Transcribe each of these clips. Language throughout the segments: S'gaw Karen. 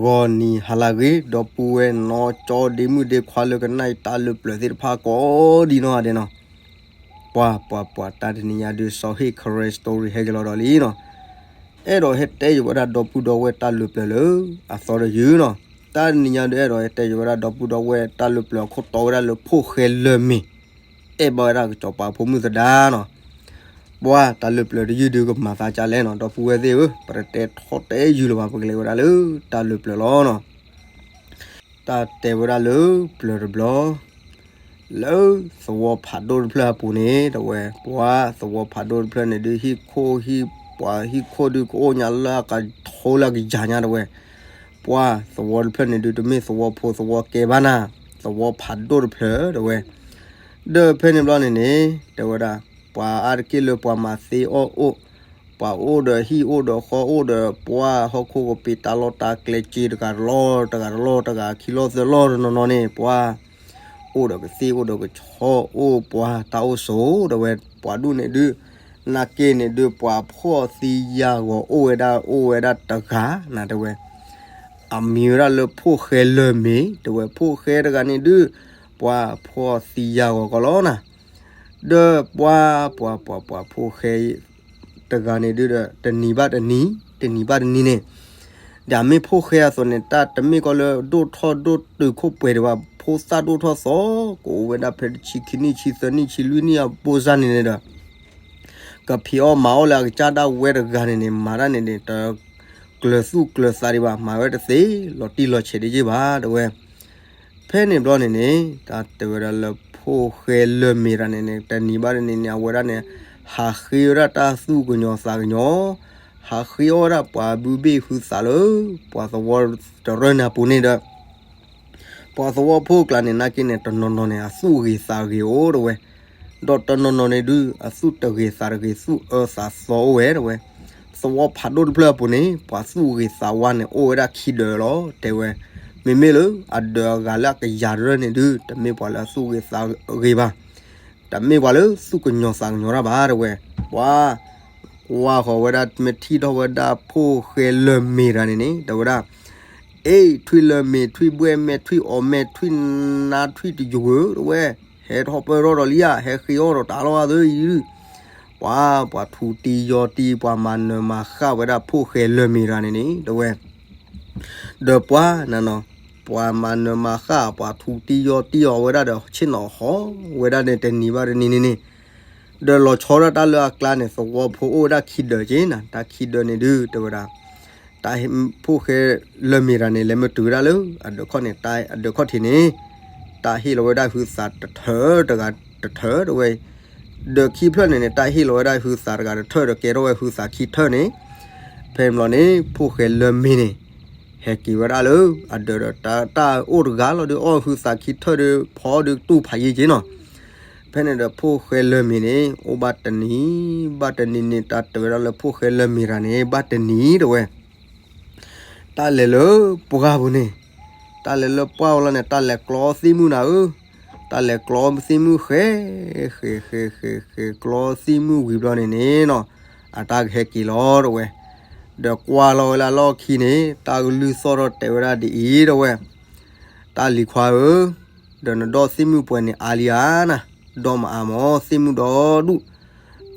ဂီၤနံၤဟါလၢအဂ့ၤ ဒီပုၢ်ဝဲၢ်နီၢ်ကၠီဒ့မုၣ်ဒ့ခွါလၢကနၣ်အံၤတၢ်လၢပျၢၤသ့ၣ်တဖၣ်ကိးဒံနီၢ်ဂၤဒဲးနီၤ, ပှၤ ပှၤ ပှၤ တၢ်တနံၤညါဒုး စီၤဟ့ၣ် Karen Story ဟဲက့ၤလီၤဒီးလံနီၤ, အဲၣ်ဒိးဟဲတဲယဝဲဒၣ်ဒီပုၢ်ဒီဝဲၢ်တၢ်လၢပျၢၤလၢအသီတယုၢ်နီၤ, တၢ်တနံၤညါဒုး အဲၣ်ဒိးဟဲတဲယဝဲဒၣ်ဒီပုၢ်ဒီဝဲၢ်တၢ်လၢပျၢၤအခိၣ်တီဝဲဒၣ်လၢဖိၣ်ဃဲလၢၢ်မ့ၤ, အဲၣ်ဘၣ်ဝဲဒၣ်ကစီၤပၤဖိမုၣ်သဒါနီၤ ပှၤတၢ်လၢပျၢၤတယုၢ်ဒုးကမၤသးဒ်လဲၣ်နီၤ ဒီပုၢ်ဝဲၢ်သ့ၣ်ဧၢ, ပတတဲထီၣ်တဲယုၢ်လၢၤဘၣ် ပကလဲၤဝဲဒၣ်လၢတၢ်လၢပျၢၤလီၤနီၤ, တၢ်တဲဝဲဒၣ်လၢပျၢၤတဘျီ လၢသဝီဖးဒိၣ်တဖျၢၣ်အပူၤန့ၣ် တဲဝဲ ပှၤသဝီဖးဒိၣ်တဖျၢၣ်န့ၣ်ဒုး ဟံၣ်ခိၣ်ဟံၣ် ပှၤဟံၣ်ခိၣ်ဒုးကအိၣ်ညါလၢအကထိလၢအကယၤညါ တဲဝဲ ပှၤသဝီတဖျၢၣ်န့ၣ်ဒုး တမ့ၢ်သဝီဖိသဝီကဲဘၣ်နၤ, သဝီဖးဒိၣ်တဖျၢၣ် တဲဝဲ, ဒီးဖဲန့ၣ်ဘျီန့ၣ်န့ၣ် တဲဝဲဒၣ် ပှၤအါတက့ၢ်လၢပှၤမၤသ့အီၣ်အိၣ်, ပှၤအိၣ်ဒီးဟံၣ်အိၣ်ဒီးဃီအိၣ်ဒီးပှၤဟီၣ်ခိၣ်ကပ့ၤတၢ်လီၢ်တၢ်ကျဲစ့တဂၤတလီၢ်တဂၤတလီၢ်တဂၤခံလီၢ်သၢလီၢ်တနီၤနီၤန့ၣ် ပှၤ အိၣ်ဒီးကသ့ၣ်အိၣ်ဒီးကဆီအိၣ်ပှၤတၢ်အိၣ်ဆိး တဲဝဲ ပှၤဒူၣ်န့ၣ်ဒုး နာ်က့န့ၣ်ဒုး ပှၤဖှီၣ်သံယာ်ဂီၤအိၣ်ဝဲဒၣ် အိၣ်ဝဲဒၣ်တဂၤနၤ တဲဝဲ အမံၤဝဲဒၣ်လၢဖိၣ်ဃဲလၢၢ်မ့ၤ တဲဝဲ ဖိၣ်ဃဲတဂၤန့ၣ်ဒုး ပှၤဖှီၣ်သံယာ်ဂီၤကီးလီၤနၤ, ဒီးပှၤ ပှၤ ပှၤ ပှၤဖိၣ်ဃဲ တဂၤန့ၣ်ဒုးဒီး တနံၤဘၣ်တနံၤ တနံၤဘၣ်တနံၤန့ၣ် ဒ်မ့ၢ်ဖိၣ်ဃဲအသိးန့ၣ် တၢ်တမ့ၢ်ကီးလၢဒိၣ်ထီၣ်ဒိၣ်တုာ်ခိၣ်ပှဲၤဒံးဘၣ် ဖိသၣ်ဒိၣ်ထီၣ်သီ ကအိၣ်ဝဲဒၣ်ဖဲတဆံခံနံၣ် ဆံသၢနံၣ် ဆံလွံၢ်နံၣ်အဘိစၢ်န့ၣ်န့ၣ်ဒီး ကဖံးအီၣ်မၤအီၣ်လၢအကစၢ်ဒၣ်ဝဲတဂၤန့ၣ်န့ၣ် မၤတၢ်န့ၣ်န့ၣ် တကျၢၤသူၣ်ကျၢၤသးဒံးဘၣ် မၤဝဲတသ့ လီၤတံၢ်လီၤဆဲးဒံးက့ၢ်ဘၣ် တဲဝဲ ဖဲန့ၣ်ဘျီန့ၣ်န့ၣ် တၢ်တဲဝဲဒၣ်လၢဖိၣ်ဃဲလၢၢ်မ့ၤတဂၤန့ၣ်န့ၣ် တနံၤဘၣ်တနံၤန့ၣ် အဝဲဒၣ်န့ၣ် ဟးဃ့ဝဲဒၣ်တၢ်သူၣ်ကညီၤသးကညီၤ, ဟးဃ့အီၣ်ဝဲဒၣ်ပှၤဘုဘ့ၣ်ဟုသးလၢ ပှၤသဝီတရၢၢ်န့ၣ်အပူၤန့ၣ်ဒီး ပှၤသဝီဖိအကျါန့ၣ် နာ်က့န့ၣ် တနီၤနီၤန့ၣ် အသူၣ်ဂ့ၤသးဂ့ၤအိၣ် တဲဝဲ, ဒီးတနီၤနီၤန့ၣ်ဒုး အသူၣ်တဂ့ၤသးတဂ့ၤ သူၣ်အၢသးသီအိၣ်ဝဲ တဲဝဲ. သဝီဖးဒိၣ်တဖျၢၣ်အပူၤန့ၣ် ပှၤသူၣ်ဂ့ၤသးဝါန့ၣ် အိၣ်ဝဲဒၣ်ခံဒၢးလီၤ တဲဝဲ. မ့မ့ၢ်လၢအဒၢးအဂၤလၢအကယၤတရၢၢ်န့ၣ်ဒုး တမ့ၢ်ပှၤလၢအသူၣ်ဂ့ၤသးဂ့ၤဘၣ်, တမ့ၢ်ပှၤလၢသူၣ်ကညီၤသးကညီၤတၢ်ဘၣ် တဲဝဲ. ပှၤ ကွၢ်ဃီၤဝဲဒၣ် မ့ၢ်ထံၣ်ထီၣ်ဝဲဒၣ်ဖိၣ်ဃဲလၢၢ်မ့ၤတဂၤန့ၣ်န့ၣ် တဲဝဲဒၣ် အ့ ထွံၣ်လၢၢ်မ့ၤ ထွံၣ်ဘှဲၣ်မဲာ် ထွံၣ်အီၣ်မဲာ် ထွံၣ်နါ ထွံၣ်တယုၢ်ဧၢ တဲဝဲ, ဟဲထီၣ်ပၢၢ်ထီၣ်ဒီးလံဧါ, ဟဲဃ့အီၣ်ဒီးတၢ်လီၤဧါ သုအံၤဒုး. ပှၤ ပှၤထူတံယီၤတံ ပှၤမၤနၢၤမၤဃၣ်ဝဲဒၣ်ဖိၣ်ဃဲလၢၢ်မ့ၤတဂၤန့ၣ်န့ၣ် တဲဝဲ. ဒီးပှၤနၤနီၤ, ပှၤမၤနၢၤမၤဃၣ် ပှၤထူတံယီၤတံအီၤဝဲဒၣ်ဒီး ဆ့ၣ်နီၤဟီဝဲဒၣ်န့ၣ် တနံၤဘၣ်တနံၤန့ၣ်န့ၣ် ဒီးလီၤဆီဒၣ်တၢ်လၢအကျါန့ၣ် သဝီဖိအိၣ်ဝဲဒၣ်ခံဒၢးက့ၢ်နၤ, တၢ်ခံဒၢးန့ၣ်ဒုး တဲဝဲဒၣ် တၢ်ဟ့ၣ်ဖိၣ်ဃဲလၢၢ်မ့ၤတဂၤန့ၣ် လဲၤမ့ၢ်တုၤဝဲဒၣ်လၢအဒၢးခီၣ်န့ၣ် တၢ်အဒၢးခီၣ်ထံးန့ၣ် တၢ်ဟ့ၣ်လီၤဝဲဒၣ်ဟုသးတထၢတဂၤတထၢ တဲဝဲ. ဒၢးခံဖျၢၣ်န့ၣ်န့ၣ် တၢ်ဟ့ၣ်လီၤဝဲဒၣ်ဟုသးတဂၤတထၢဒီးကဲထီၣ်ဝဲဟုသးခံထၢန့ၣ်, ဖဲန့ၣ်ဘျီန့ၣ် ဖိၣ်ဃဲလၢၢ်မ့ၤန့ၣ် ဟဲက့ၤဝဲဒၣ်လၢအဒၢးဒီး တၢ်အိၣ်တဂၤလီၤဒီး အီၣ်ဟုသးခံထၢဒီး ဖီဒီးတူၢ်ဖးယံာ်က့ၢ်နီၤ. ဖဲန့ၣ်ဒီးဖိၣ်ဃဲလၢၢ်မ့ၤန့ၣ် အိၣ်ဘၣ်တနံၤ ဘၣ်တနံၤန့ၣ် တၢ်တဲဝဲဒၣ်လၢဖိၣ်ဃဲလၢၢ်မ့ၤတဂၤန့ၣ် ဘၣ်တနံၤ တဲဝဲ တၢ်လဲၤလၢပှၢ်ပူၤန့ၣ်, တၢ်လဲၤလၢပှၢ်ပူၤလီၤန့ၣ် တၢ်လဲၤကျီသ့ၣ်မုၣ်နၤဧၢ, တၢ်လဲၤကျီသ့ၣ်မုၣ်ဃဲ, ဃဲ ဃဲ ဃဲ ဃဲ ကျီသ့ၣ်မုၣ်ဝံၤဘျီန့ၣ်န့ၣ်နီၤ, အတၢ်ကဟဲက့ၤလီၤ တဲဝဲ. ဒီးကွၢ်လီၤဝဲလၢအလီၢ်ခံန့ၣ် တၢ်ကလုၢ်သီၣ်ထီၣ်တဲဝဲဒၣ်ဒ်အံၤ တဲဝဲ, တၢ်လံၤခွါဧၢ, ဒီးနဒီၣ်သ့ၣ်မုၣ်ပှဲၤန့ၣ်အါလံဧါနၤ, ဒီးမၤအါမး သ့ၣ်မုၣ်ဒီဒူၣ်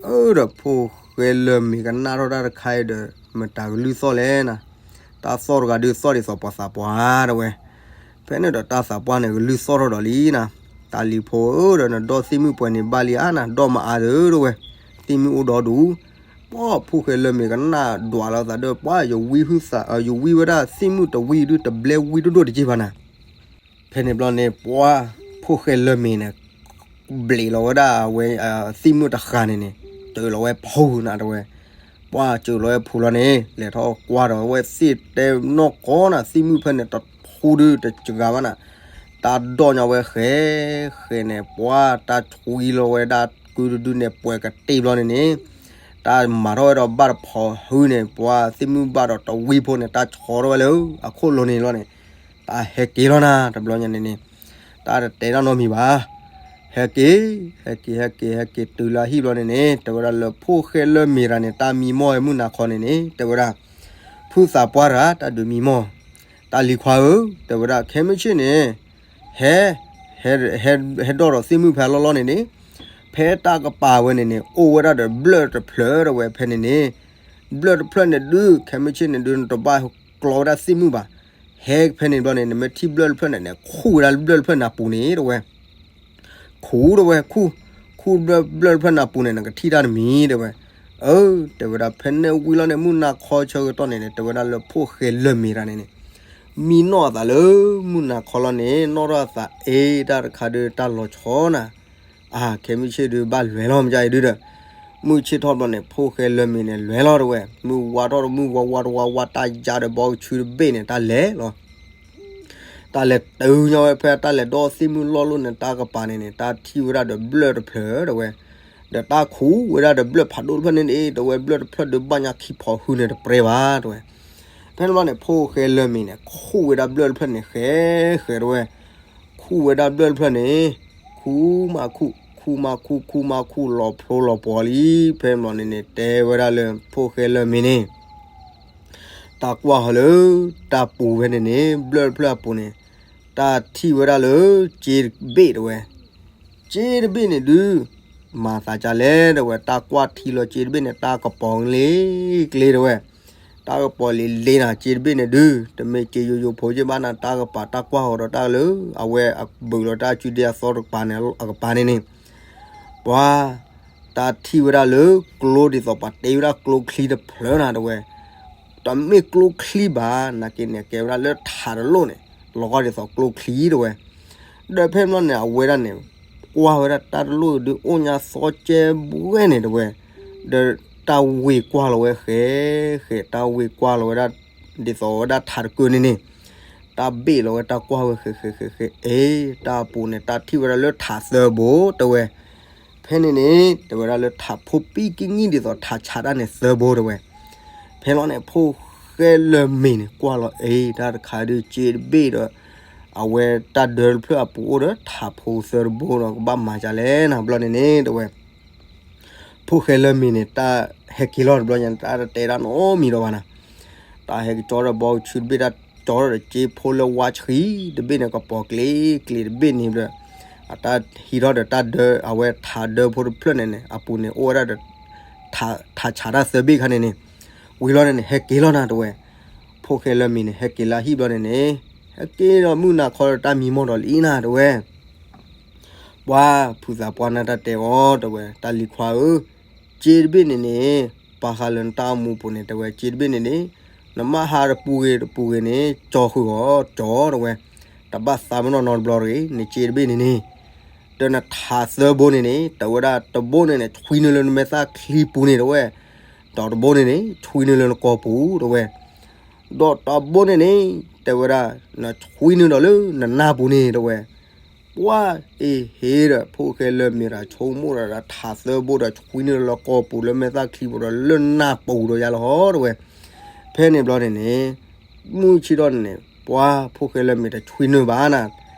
အၢ ဒီးဖိၣ်ဃဲလၢၢ်မ့ၤကနၣ်ထီၣ်တၢ်တခါအံၤဒီး မတၤကလုၢ်သီၣ်လဲၣ်နၤ, တၢ်သီၣ်တဂၤဒုးသီၣ်ဒ်သိးပှၤသးပှၢ် တဲဝဲ. ဖဲန့ၣ်ဒီးတၢ်သးပှၢ်န့ၣ် ကလုၢ်သီၣ်ထီၣ်ဒီးလံနၤ, တၢ်လံၤဖိဧၢ ဒီးနဒီၣ်သ့ၣ်မုၣ်ပှဲၤန့ၣ်ဘၣ်လံဧါနၤ, ဒီးမၤအါသု တဲဝဲ, သ့ၣ်မုၣ်အိၣ်ဒီဒူၣ်. ပှၤဖိၣ်ဃဲလၢၢ်မ့ၤကနၣ်ဒွးလီၤသးဒီး ပှၤယဝံဟုသး ယဝံဝဲဒၣ်သ့ၣ်မုၣ်တဝံဒုး တဘျဲဝံတဒိၣ်တက့ၢ်ဘၣ်နၤ ဖဲန့ၣ်ဘျီန့ၣ် ပှၤဖိၣ်ဃဲလၢၢ်မ့ၤန့ၣ် ဘျံးလီၤဝဲဒၣ်ဝဲ သ့ၣ်မုၣ်တဃၢ်န့ၣ်န့ၣ် စၢၤလီၤဝဲဖူနၤ တဲဝဲ. ပှၤစၢၤလီၤဝဲဖူလီၤန့ၣ် လဲၤထီၣ်ကွၢ်ဒီးဝဲသ့ၣ်တဲနီၢ်ကီၢ်နၤ သ့ၣ်မုၣ်ဖဲန့ၣ်တထူဒုးတစှၤဘၣ်နၤ, တၢ်ဒီၣ်ညါဝဲဃဲ ဃဲန့ၣ် ပှၤတၢ်ဆွံလီၤဝဲဒၣ်ကုတဒုန့ၣ် ပှဲၤကတ့ၢ်ဘျီန့ၣ်န့ၣ် တၢ်မၤထီၣ်ဝဲဒီးဘၣ်တဖီဟုန့ၣ် ပှၤသ့ၣ်မုၣ်ဘၣ်ဒီးတဝံဖိန့ၣ် တၢ်ဆီထီၣ်ဝဲလၢအခိၣ်လိၤန့ၣ်လီၤန့ၣ် တၢ်ဟဲက့ၤလီၤနၤ တဘျီညါန့ၣ်န့ၣ် တၢ်တတဲတၢ်နီတမံၤဘၣ်. ဟဲက့ၤ ဟဲက့ၤ ဟဲက့ၤ ဟဲက့ၤတုၤလၢအဟံၣ်ဘျီန့ၣ်န့ၣ် တဲဝဲဒၣ်လၢဖိၣ်ဃဲလၢၢ်မ့ၤတဂၤန့ၣ် တၢ်မံမီၢ်ဝဲမုၢ်နၤခီန့ၣ်န့ၣ် တဲဝဲဒၣ် ဖုသးပှၢ်တဂၤ တၢ်ဒုးမံမီၢ် တၢ်လံၤခွါဧၢ, တဲဝဲဒၣ် ခဲမုၢ်ဆ့ၣ်န့ၣ် ဟဲ ဟဲ ဟဲဒိးဒီးသ့ၣ်မုၣ်ဖဲအလီၢ်လီၢ်န့ၣ်န့ၣ်, ဖဲတၢ်ကပၤဝဲန့ၣ်န့ၣ် အိၣ်ဝဲဒၣ်ဒီးဘျၢၣ်တဖျၢၣ် တဲဝဲ. ဖဲန့ၣ်န့ၣ် ဘျၢၣ်တဖျၢၣ်န့ၣ်ဒုး ခဲမုၢ်ဆ့ၣ်န့ၣ်ဒုး နတဘၣ်ကျီဝဲဒၣ်သ့ၣ်မုၣ်ဘၣ်. ဟဲဖဲန့ၣ်ဘျီန့ၣ် နမ့ၢ်ထံၣ်ဘျၢၣ်တဖျၢၣ်န့ၣ်န့ၣ် ခူၣ်ဝဲဒၣ်ဘျၢၣ်တဖျၢၣ်န့ၣ်အပူၤန့ၣ် တဲဝဲ. ခူၣ် တဲဝဲ, ခူၣ်, ခူၣ်ဘျၢၣ်တဖျၢၣ်န့ၣ်အပူၤန့ၣ် နကထံၣ်တၢ်တမံၤ တဲဝဲ. အၢ တဲဝဲဒၣ် ဖဲန့ၣ်ဝံၤလီၤန့ၣ် မုၢ်နၤခီဆၢကတီၢ်န့ၣ်န့ၣ် တဲဝဲဒၣ်လၢဖိၣ်ဃဲလၢၢ်မ့ၤတၢ်န့ၣ်န့ၣ် မံနီၣ်အသးလၢ မုၢ်နၤခီလီၤန့ၣ် နီၣ်ထီၣ်အသး အ့ တၢ်တခါဒုးတၢ်လီၤဆီနၤ, အါ ခဲမုၢ်ဆ့ၣ်ဒုးဘၣ်လဲၤလီၤ မ့ၢ်ကါအံၤဒုးဒီး, မုၢ်ဆ့ၣ်ထီၣ်ဘျီန့ၣ် ဖိၣ်ဃဲလၢၢ်မ့ၤန့ၣ် လဲၤလီၤတဲဝဲ. မုၢ်ဝါထီၣ်ဒီး မုၢ်ဝါဝါတဝါဝါ တၢ်ယါဒီးဘီကဆူတဘ့ၣ်န့ၣ် တၢ်လဲၤလီၤ တၢ်လဲၤတုၤညီဝဲဖဲတၢ်လဲၤဒီးသ့ၣ်မုၣ်လီၢ်လိၣ်န့ၣ် တၢ်ကပၤန့ၣ်န့ၣ် တၢ်ထံၣ်ဝဲဒၣ်ဒီးဘျၢၣ်တဖျၢၣ် တဲဝဲ, ဒီးတၢ်ခူၣ်ဝဲဒၣ်ဒီးဘျၢၣ်ဖးဒိၣ်တဖျၢၣ်န့ၣ်န့ၣ် တဲဝဲ, ဘျၢၣ်တဖျၢၣ်ဒုးဘၣ်ညါခံဖီဟုန့ၣ်တပြဲဘၣ် တဲဝဲ. ဖဲန့ၣ်ဘျီန့ၣ် ဖိၣ်ဃဲလၢၢ်မ့ၤန့ၣ် ခူၣ်ဝဲဒၣ်ဘျၢၣ်တဖျၢၣ်န့ၣ် ဃဲဃဲ တဲဝဲ, ခူၣ်ဝဲဒၣ်ဘျၢၣ်တဖျၢၣ်န့ၣ် ခူၣ်မးခူၣ် ခူၣ်မးခူၣ် ခူၣ်မးခူၣ် လီၤဖျိလီၤပှီၤလံ. ဖဲန့ၣ်ဘျီန့ၣ်န့ၣ် တဲဝဲဒၣ်လၢဖိၣ်ဃဲလၢၢ်မ့ၤန့ၣ် တၢ်ကွၢ်ဃီၤလၢ တၢ်ပူၤဖဲန့ၣ်န့ၣ် ဘျၢၣ်တဖျၢၣ်အပူၤန့ၣ် တၢ်ထံၣ်ဝဲဒၣ်လၢ စ့တဘ့ၣ် တဲဝဲ, စ့တဘ့ၣ်န့ၣ်ဒုး မၤသးဒ်လဲၣ် တဲဝဲ, တၢ်ကွၢ်ထံလီၤစ့တဘ့ၣ်န့ၣ် တၢ်ကပီၤလ့ကျ့ တဲဝဲ, တၢ်ကပီၤလ့လ့နၤ စ့တဘ့ၣ်န့ၣ်ဒုး တမ့ၢ်စ့ယိယိဖိက့ဘၣ်နၤ, တၢ်ကပၤ တၢ်ကွၢ်ဃီၤဒီးတၢ်လၢ အဝဲအဘုးလီၤတၢ်စုဒ့အသီတကပၤန့ၣ် အကပၤန့ၣ်န့ၣ် ပှၤ တၢ်ထံၣ်ဝဲဒၣ်လၢ ကျိဒ်သိးပှၤတ့ဝဲဒၣ်ကျိချံတဖျၢၣ်နၤ တဲဝဲ, တမ့ၢ်ကျိချံဘၣ် နာ်က့န့ၣ် ကဲဝဲဒၣ်လၢထးတလိၣ်န့ၣ် လီၤဂီၢ်ဒ်သိးကျိချံ တဲဝဲ. ဒီးဖဲန့ၣ်ဘျီန့ၣ် အဝဲဒၣ်န့ၣ် ကွၢ်ဝဲဒၣ်တၢ်တလိၣ်ဒုး အိၣ်ညါသီကဲဘှဲန့ၣ် တဲဝဲ, ဒီးတၢ်ဝ့ၤကွၢ်လီၤဝဲဃဲဃဲ တၢ်ဝ့ၤကွၢ်လီၤဝဲဒၣ် ဒ်သိးဝဲဒၣ်ထးတကၢၢ်န့ၣ်န့ၣ် တၢ်ဘ့ၣ်လီၤဝဲ တၢ်ကွၢ်ဝဲဃဲဃဲဃဲဃဲ အ့ တၢ်အပူၤန့ၣ် တၢ်ထံၣ်ဝဲဒၣ်လၢထးသၢဘိ တဲဝဲ. ဖဲန့ၣ်န့ၣ် တဲဝဲဒၣ်လၢထးဖိပံကံၣ်နံၣ် ဒ်သိးထးဆးတၢ်န့ၣ်သၢဘိ တဲဝဲ. ဖဲလီၤန့ၣ် ဖိၣ်ဃဲလၢၢ်မ့ၤန့ၣ် ကွၢ်လီၤ အ့ တၢ်တခါဒုးစ့တဘ့ၣ်ဒီး အဝဲတၢ်ဒၢတဖျၢၣ်အပူၤအိၣ်ဒီးထးဖိသၢတဘိဒီး ကဘၣ်မၤဒ်လဲၣ်နၤ ဘျီန့ၣ်န့ၣ် တဲဝဲ. ဖိၣ်ဃဲလၢၢ်မ့ၤန့ၣ် တၢ်ဟဲက့ၤလီၤတဘျီညါ တၢ်တတဲတၢ်နီတမံၤဒီးဘၣ်နၤ, တၢ်ဟဲက့ၤကၠီဒီးဘီကဆူတဘ့ၣ် တၢ်ကၠီဒီးစ့ဖိလၢဝါဆှံတဘ့ၣ်န့ၣ် ကပီၤကျ့ကျ့တဘ့ၣ်န့ၣ်ဒီး အတၢ်ဟံးထီၣ်ဒီးတၢ်ဒၢ အဝဲထးဒၢဖိတဖျၢၣ်န့ၣ်န့ၣ် အပူၤန့ၣ် အိၣ်ဝဲဒၣ်ဒီး ထးဆးတၢ်သၢဘ့ၣ်ခါန့ၣ်န့ၣ် ဝံၤလီၤန့ၣ်န့ၣ် ဟဲက့ၤလီၤနၤ တဲဝဲ. ဖိၣ်ဃဲလၢၢ်မ့ၤန့ၣ် ဟဲက့ၤလၢဟံၣ်ဘျီန့ၣ်န့ၣ် ဟဲက့ၤဒီးမုၢ်နၤခီဒီးတၢ်မံမီၢ်ဒီးလံနၤ တဲဝဲ. ပှၤဖုသးပှၢ်န့ၣ်တၢ်တဲအီၤ တဲဝဲ တၢ်လံၤခွါဧၢ, စ့တဘ့ၣ်န့ၣ်န့ၣ် ပာ်ဃာ်လၢနတၢ်အိၣ်မူပူၤန့ၣ် တဲဝဲ စ့တဘ့ၣ်န့ၣ်န့ၣ် နမ့ၢ်ဟးတပူၤဂ့ၤတပူၤဂ့ၤန့ၣ် ကၠီဃုာ်အီၤ ကၠီ တဲဝဲ, တဘၣ်သးပ့ၤနီၣ်နီတဘျီတဂ့ၤ နစ့တဘ့ၣ်န့ၣ်န့ၣ်, ဒီးနထးသၢဘိန့ၣ်န့ၣ် တဲဝဲဒၣ်တဘိန့ၣ်န့ၣ် ဆွံနုာ်လၢနမဲာ်သၣ်ချံပူၤန့ၣ် တဲဝဲ, ဒီးတဘိန့ၣ်န့ၣ် ဆွံနုာ်လၢနကိာ်ပူၤ တဲဝဲ ဒီးတဘိန့ၣ်န့ၣ် တဲဝဲဒၣ် နဆွံနုာ်ဒီးလၢနနၢ်ပူၤန့ၣ် တဲဝဲ. ပှၤအ့ဟ့ဒီး ဖိၣ်ဃဲလၢၢ်မ့ၤဒီး ဆိကမိၣ်ဒီး ထးသၢဘိဒီး ဆွံနုာ်လၢကိာ်ပူၤ လၢမဲာ်သၣ်ချံပူၤဒီး လၢနၢ်ပူၤဒီးယါလီၤ တဲဝဲ. ဖဲန့ၣ်ဘျီန့ၣ်န့ၣ် မုၢ်ဆ့ၣ်ထီၣ်န့ၣ်န့ၣ် ပှၤဖိၣ်ဃဲလၢၢ်မ့ၤတဆွံနုာ်ဘၣ်နၤ,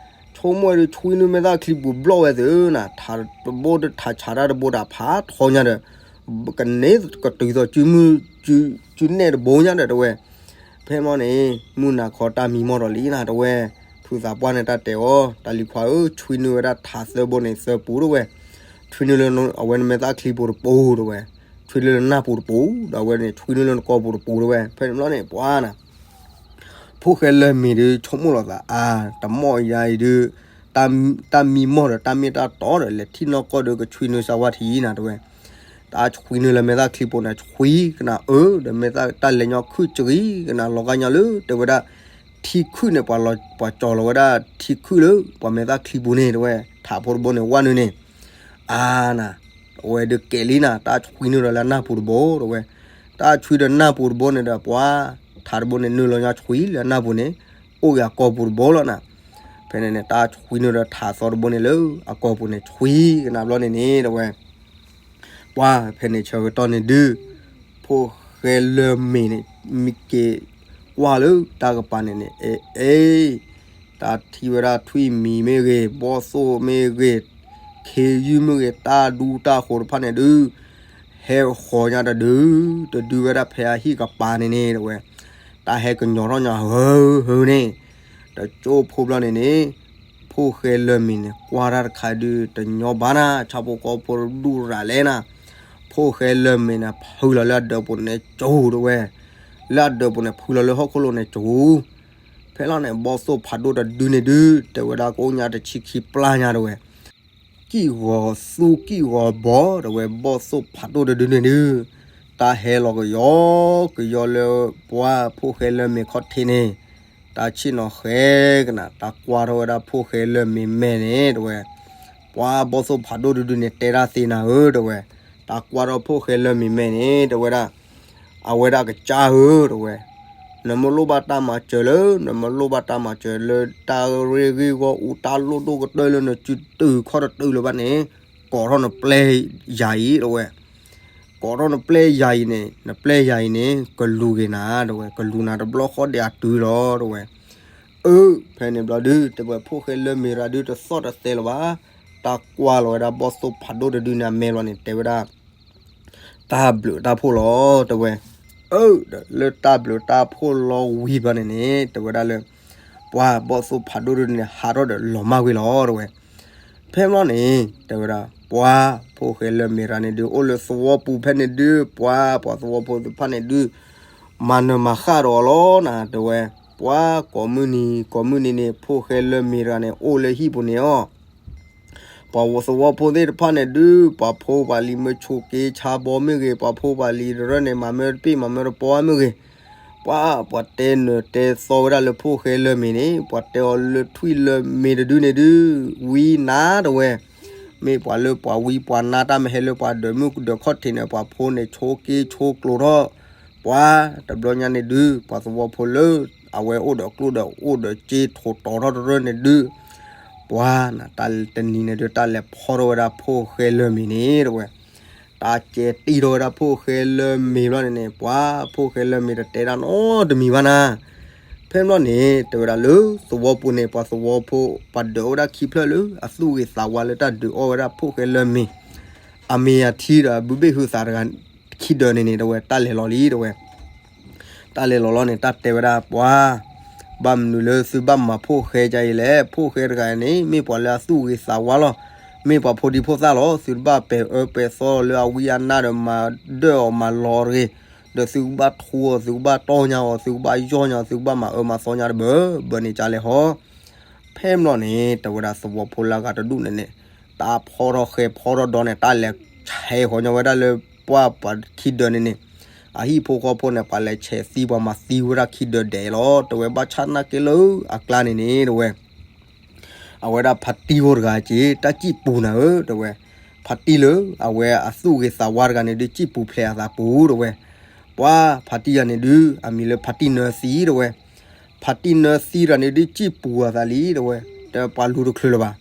ဆိကမိၣ်ဝဲဒီး ဆွံနုာ်မဲာ်သၣ်ချံပူၤဘျီၣ်ဝဲသုနၤ, ထးတဘိ ထးဆးတၢ်တဘိဒီး ဖးထီညါဒီး ကန့ၢ်ကတုၤသိး စုနဲၣ်တဘိညါဒီး တဲဝဲ. ဖဲမီန့ၣ် မုၢ်နၤခီတၢ်မံမီၢ်ဒီးလံနၤ တဲဝဲ, ဖုသးပှၢ်န့ၣ်တၢ်တဲအီၤ တၢ်လံၤခွါဧၢ, ဆွံနုာ်ဝဲဒၣ်ထးသၢဘိန့ၣ်သၢပူၤ တဲဝဲ, ဆွံနုာ်လၢအဝဲနမဲာ်သၣ်ချံပူၤတပူၤ တဲဝဲ, ဆွံနုာ်လၢနၢ်ပူၤတပူၤ ဒီးအဝဲန့ၣ် ဆွံနုာ်လၢနကိာ်ပူၤတပူၤ တဲဝဲ. ဖဲန့ၣ်ဘျီန့ၣ် ပှၤနၤ ဖိၣ်ဃဲလၢၢ်မ့ၤဒုး ဆိကမိၣ်လီၤသးအါ, တမီၢ်ယါအံၤဒုး တၢ်မံမီၢ်ဒီး တၢ်မ့ၢ်တၢ်တီဒီး လဲၤထံၣ်နီၢ်ကီၢ်ဒီး ကဆွံနုာ်စၢ်ဝါထံနၤ တဲဝဲ. တၢ်ဆွံနုာ်လၢမဲာ်သၣ်ချံပူၤန့ၣ် ဆွံကနၣ်အၢ ဒီးမဲာ်သၣ်တၢ်လဲၤညီခုၣ်စဂံၤကနၣ်လီၤဂာ်ညီလၢ တဲဝဲဒၣ် ထံခုၣ်န့ၣ် ပှၤကၠီၤလီၤဝဲဒၣ်ထံခုၣ်လၢ ပှၤမဲာ်သၣ်ချံပူၤန့ၣ် တဲဝဲ, ထးဖိတဘိန့ၣ် ဝဲနုာ်န့ၣ် အါနၤ, အဝဲဒုးကဲလံနၤ, တၢ်ဆွံနုာ်ဒီးလၢအနၢ်ပူၤတဘိ တဲဝဲ. တၢ်ဆွံဒီးနၢ်ပူၤတဘိန့ၣ်ဒီး ပှၤ ထးတဘိန့ၣ် နုာ်လီၤညီဆွံလၢအနၢ်ပူၤန့ၣ် အိၣ်ဂ့ၤအကိာ်ပူၤတဘိလီၤနၤ. ဖဲန့ၣ်န့ၣ် တၢ်ဆွံနုာ်ဒီးထးသီတဘိန့ၣ်လၢအကိာ်ပူၤန့ၣ် ဆွံကနၣ်ဘျီန့ၣ်န့ၣ် တဲဝဲ. ပှၤဖဲန့ၣ်ဆၢကတီၢ်န့ၣ်ဒုး ဖိၣ်ဃဲလၢၢ်မ့ၤန့ၣ် မံက့ၤကွၢ်လၢတၢ်ကပၤန့ၣ်န့ၣ် အ့ အ့ တၢ်ထံၣ်ဝဲဒၣ်ထွံၣ်မံၤမ့ၢ်ဂ့ၤ, ဘီၣ်သိၣ်မ့ၢ်ဂ့ၤ, ခ့ယုၢ်မ့ၢ်ဂ့ၤ, တၢ်ဒူတၢ်ဃိၤတဖၣ်န့ၣ်ဒုး ဟဲဃီၤညါတဒု တဒုဝဲဒၣ်ဖဲအဟံၣ်ကပၤန့ၣ်န့ၣ် တဲဝဲ. တ တၢ်ဟဲကညီၤထီၣ်ညီဟၢဟၢန့ၣ်, တကၠိဖိဘျီန့ၣ်န့ၣ်, ဖိၣ်ဃဲလၢမ့ၤန့ၣ် ကွၢ်တၢ်တခါဒုး တညီဘၣ်နၤ, ဆၣ်ဖိကီၢ်ဖိဒူၣ်ရၤလဲၣ်နၤ, ဖိၣ်ဃဲလၢမ့ၤန့ၣ် ဖုလီၤလၢအဒၢးပူၤန့ၣ်ကၠူၤတဝဲ, လၢအဒၢးပူၤန့ၣ် ဖုလီၤလၢဟီၣ်ခိၣ်လိၤန့ၣ်ကၠူၤ ဖဲလီၤန့ၣ် ဘီၣ်သိၣ်ဖးဒိၣ်တဒုန့ၣ်ဒုး တဲဝဲဒၣ်ကိးညါတဆံခံပျၢ်ညါတဝဲ, ကံၣ်ဂီၤသူကံၣ်ဂီၤဘီတဝဲ ဘီၣ်သိၣ်ဖးဒိၣ်တဒုန့ၣ်ဒုး, တၢ်ဟဲလီၤကယီကယီလၢ ပှၤဖိၣ်ဃဲလၢမ့ၤခီၣ်ထံးန့ၣ်, တၢ်ဆ့ၣ်နီၤဃဲကနၤ တၢ်ကွၢ်ထီၣ်ဝဲဒၣ်ဖိၣ်ဃဲလၢမ့ၤမဲာ်န့ၣ်တဝဲ, ပှၤဘီၣ်သိၣ်ဖးဒိၣ်တဒုန့ၣ် တဲဒၣ်သ့နၤဧၢတဝဲ, တၢ်ကွၢ်ထီၣ်ဖိၣ်ဃဲလၢမ့ၤမဲာ်န့ၣ် တဲဝဲဒၣ် အဝဲဒၣ်ကစၢ်ဧၢတဝဲ, နမ့ၢ်လိၣ်ဘၣ်တၢ်မၤစၢၤလၢ နမ့ၢ်လိၣ်ဘၣ်တၢ်မၤစၢၤလၢ တၢ်ရ့ၣ်ဂ့ၢ်ဂီၢ်အူတၢ်လိၣ်ဒိၣ်ကတၢၢ်လၢနစုတုၤခီၣ်တတုၤလၢၤဘၣ်န့ၣ်, ကိးထီၣ်နပျဲၢ်ယၤအံၤတဝဲ, ကိးထီၣ်နပျဲၢ်ယၤအံၤန့ၣ် နပျဲၢ်ယၤအံၤန့ၣ် ကလူၤက့ၤနၤတဝဲ, ကလူၤနၤတဘျီဃီဒံးအတုၤလီၤတဝဲ. အၢ ဖဲန့ၣ်ဘျီဒုး တဲဝဲဖိၣ်ဃဲလၢမ့ၤရၤဒုးတသီၣ်တသဲလၢၤဘၣ်, တၢ်ကွၢ်လီၤဝဲဒၣ်ဘီၣ်သိၣ်ဖးဒိၣ်တဒုန့ၣ်အမဲာ်လီၤန့ၣ် တဲဝဲဒၣ် တၢ်ဘျုးတၢ်ဖှိၣ်လီၤတဝဲ. အၢ ဒီးလၢတၢ်ဘျုးတၢ်ဖှိၣ်လီၤဝံၤဘျီန့ၣ်န့ၣ် တဲဝဲဒၣ်လၢ ပှၤဘီၣ်သိၣ်ဖးဒိၣ်ဒုန့ၣ် ဟးထီၣ်ဒီးလီၤမၢ်ကွံာ်လီၤတဝဲ. ဖဲဘျီန့ၣ် တဲဝဲဒၣ် ပှၤဖိၣ်ဃဲလၢမ့ၤရၤန့ၣ်ဒုး အိၣ်လၢသဝီပူၤဖဲန့ၣ်ဒုး ပှၤပှၤသဝီဖိသ့ၣ်တဖၣ်န့ၣ်ဒုး မၤနၢၤမၤဃၣ်ဒီးအီၤလီၤနၤတဝဲ. ပှၤကိးမုၢ်နံၤကိးမုၢ်နံၤန့ၣ် ဖိၣ်ဃဲလၢမ့ၤရၤန့ၣ် အိၣ်လၢဟံၣ်ပူၤန့ၣ်အီၤ ပှၤသဝီဖိသ့ၣ်တဖၣ်န့ၣ်ဒုး ပှၤဖိပှၤလံၤမၢဆိးက့ဆါဘီမ့ၢ်ဂ့ၤ, ပှၤဖိပှၤလံၤတရၢၢ်န့ၣ် မၤမၢတပ့ၢ်မၤမၢတပီမ့ၢ်ဂ့ၤ, ပှၤ ပှၤတဲနၢၤတဲသီဝဲဒၣ်လၢဖိၣ်ဃဲလၢမ့ၤန့ၣ် ပှၤတဲအီၤလၢထွံၣ်လၢမ့ၤတဒုန့ၣ်ဒုး ဝံနၤတဝဲ. မ့ၢ်ပှၤလၢပှၤဝံပှၤနါတၢ်မ့ၢ်ဟဲလၢပှၤဒၢးမုၢ်ဒၢးခီၣ်ထံးန့ၣ် ပှၤဖိန့ၣ်ဆိးက့ဆိးကျိၤထီၣ် ပှၤတဘျီညါန့ၣ်ဒုး ပှၤသဝီဖိလၢ အဝဲအိၣ်ဒီးကျိၣ်ဒီးအိၣ်ဒီးစ့ထိးတီၤထီၣ်တရၢၢ်န့ၣ်ဒုး ပှၤနၤ တၢ်တနံၤန့ၣ်ဒုး တၢ်လဲၤဖီထီၣ်ဝဲဒၣ်ဖိၣ်ဃဲလၢမ့ၤန့ၣ်တဝဲ, တၢ်ကဲတံၢ်ထီၣ်ဝဲဒၣ်ဖိၣ်ဃဲလၢမ့ၤဘျီန့ၣ်န့ၣ် ပှၤဖိၣ်ဃဲလၢမ့ၤတတဲဒၣ်နီတမံၤဘၣ်နၤ. ဖဲဘျီန့ၣ် တဲဝဲဒၣ်လၢသဝီပူၤန့ၣ် ပှၤသဝီဖိ ပှၤဒၢးအိၣ်ဝဲဒၣ်ခံဖျၢၣ်လၢ အသူၣ်ဂ့ၤသးဝါလၢတၢ်ဒုးအီၣ်ဝဲဒၣ်ဖိၣ်ဃဲလၢမ့ၤ အမ့ၢ်အထံဒီးအဘုဘ့ၣ်ဟုသးတဂၤ ခံဒၢးန့ၣ်န့ၣ် တဝဲတၢ်လဲၤလီၤလံတဝဲ တၢ်လဲၤလီၤလီၤန့ၣ် တၢ်တဲဝဲဒၣ်ပှၤ ဘၣ်မနုၤလၢသုဘၣ်မၤဖိၣ်ဃဲဒ်အံၤလဲၣ်. ဖိၣ်ဃဲတဂၤန့ၣ် မ့ၢ်ပှၤလၢအသူၣ်ဂ့ၤသးဝါလီၤ. မ့ၢ်ပှၤဖိဒံဖိသၣ်လီၤ. သုတဘၣ်ပဲာ်အၢပဲာ်သီလၢအဝံအနါဒီးမၤဒၢၣ်အီၤမၤလီၤတဂ့ၤ, ဒီးသုကဘၣ်ထူအီၤ, သုကဘၣ်တီၢ်ညါအီၤ, သုကဘၣ်ယီၢ်ညါအီၤ, သုကဘၣ်မၤအၢမၤသီညါတဘၢဘၢန့ၣ်ကလဲၣ်ဟီ. ဖဲဘျီန့ၣ် တဲဝဲဒၣ်သဝီဖိလၢအဂၤတဒူၣ်န့ၣ်န့ၣ် တၢ်ဖီထီၣ်ဃဲဖီထီၣ်ဒီးန့ၣ် တၢ်လဲၤဆဲးဃီၤညီဝဲဒၣ်လၢပှၤပှၤခံဒၢးန့ၣ်န့ၣ် အဟံၣ်ဖိဃီဖိန့ၣ် ပှၤလဲၤဆဲးသံ ပှၤမၤသံဝဲဒၣ်ခံဒၢးဒဲးလီၤ. တဝဲဘၣ်ဆၣ်နာ်က့လၢအကျါန့ၣ်န့ၣ် တဝဲ အဝဲဒၣ်ဖါတံၢ်ဖိတဂၤက့ၤ တၢ်စံၣ်ပူၤနၤဧၢ တဝဲ, ဖါတံၢ်လၢအဝဲအသူၣ်ဂ့ၤသးဝါတဂၤန့ၣ်ဒုး စံၣ်ပူၤဖျဲးအသးပူၤတဝဲ, ပှၤဖါတံၢ်ဂၤန့ၣ်ဒုး အမံၤလၢဖါတံၢ်နၢသံတဝဲ, ဖါတံၢ်နၢသံတဂၤန့ၣ်ဒုး စံၣ်ပူၤအသးလံတဝဲ, တပှၤလူၤတချုးလၢၤဘၣ်.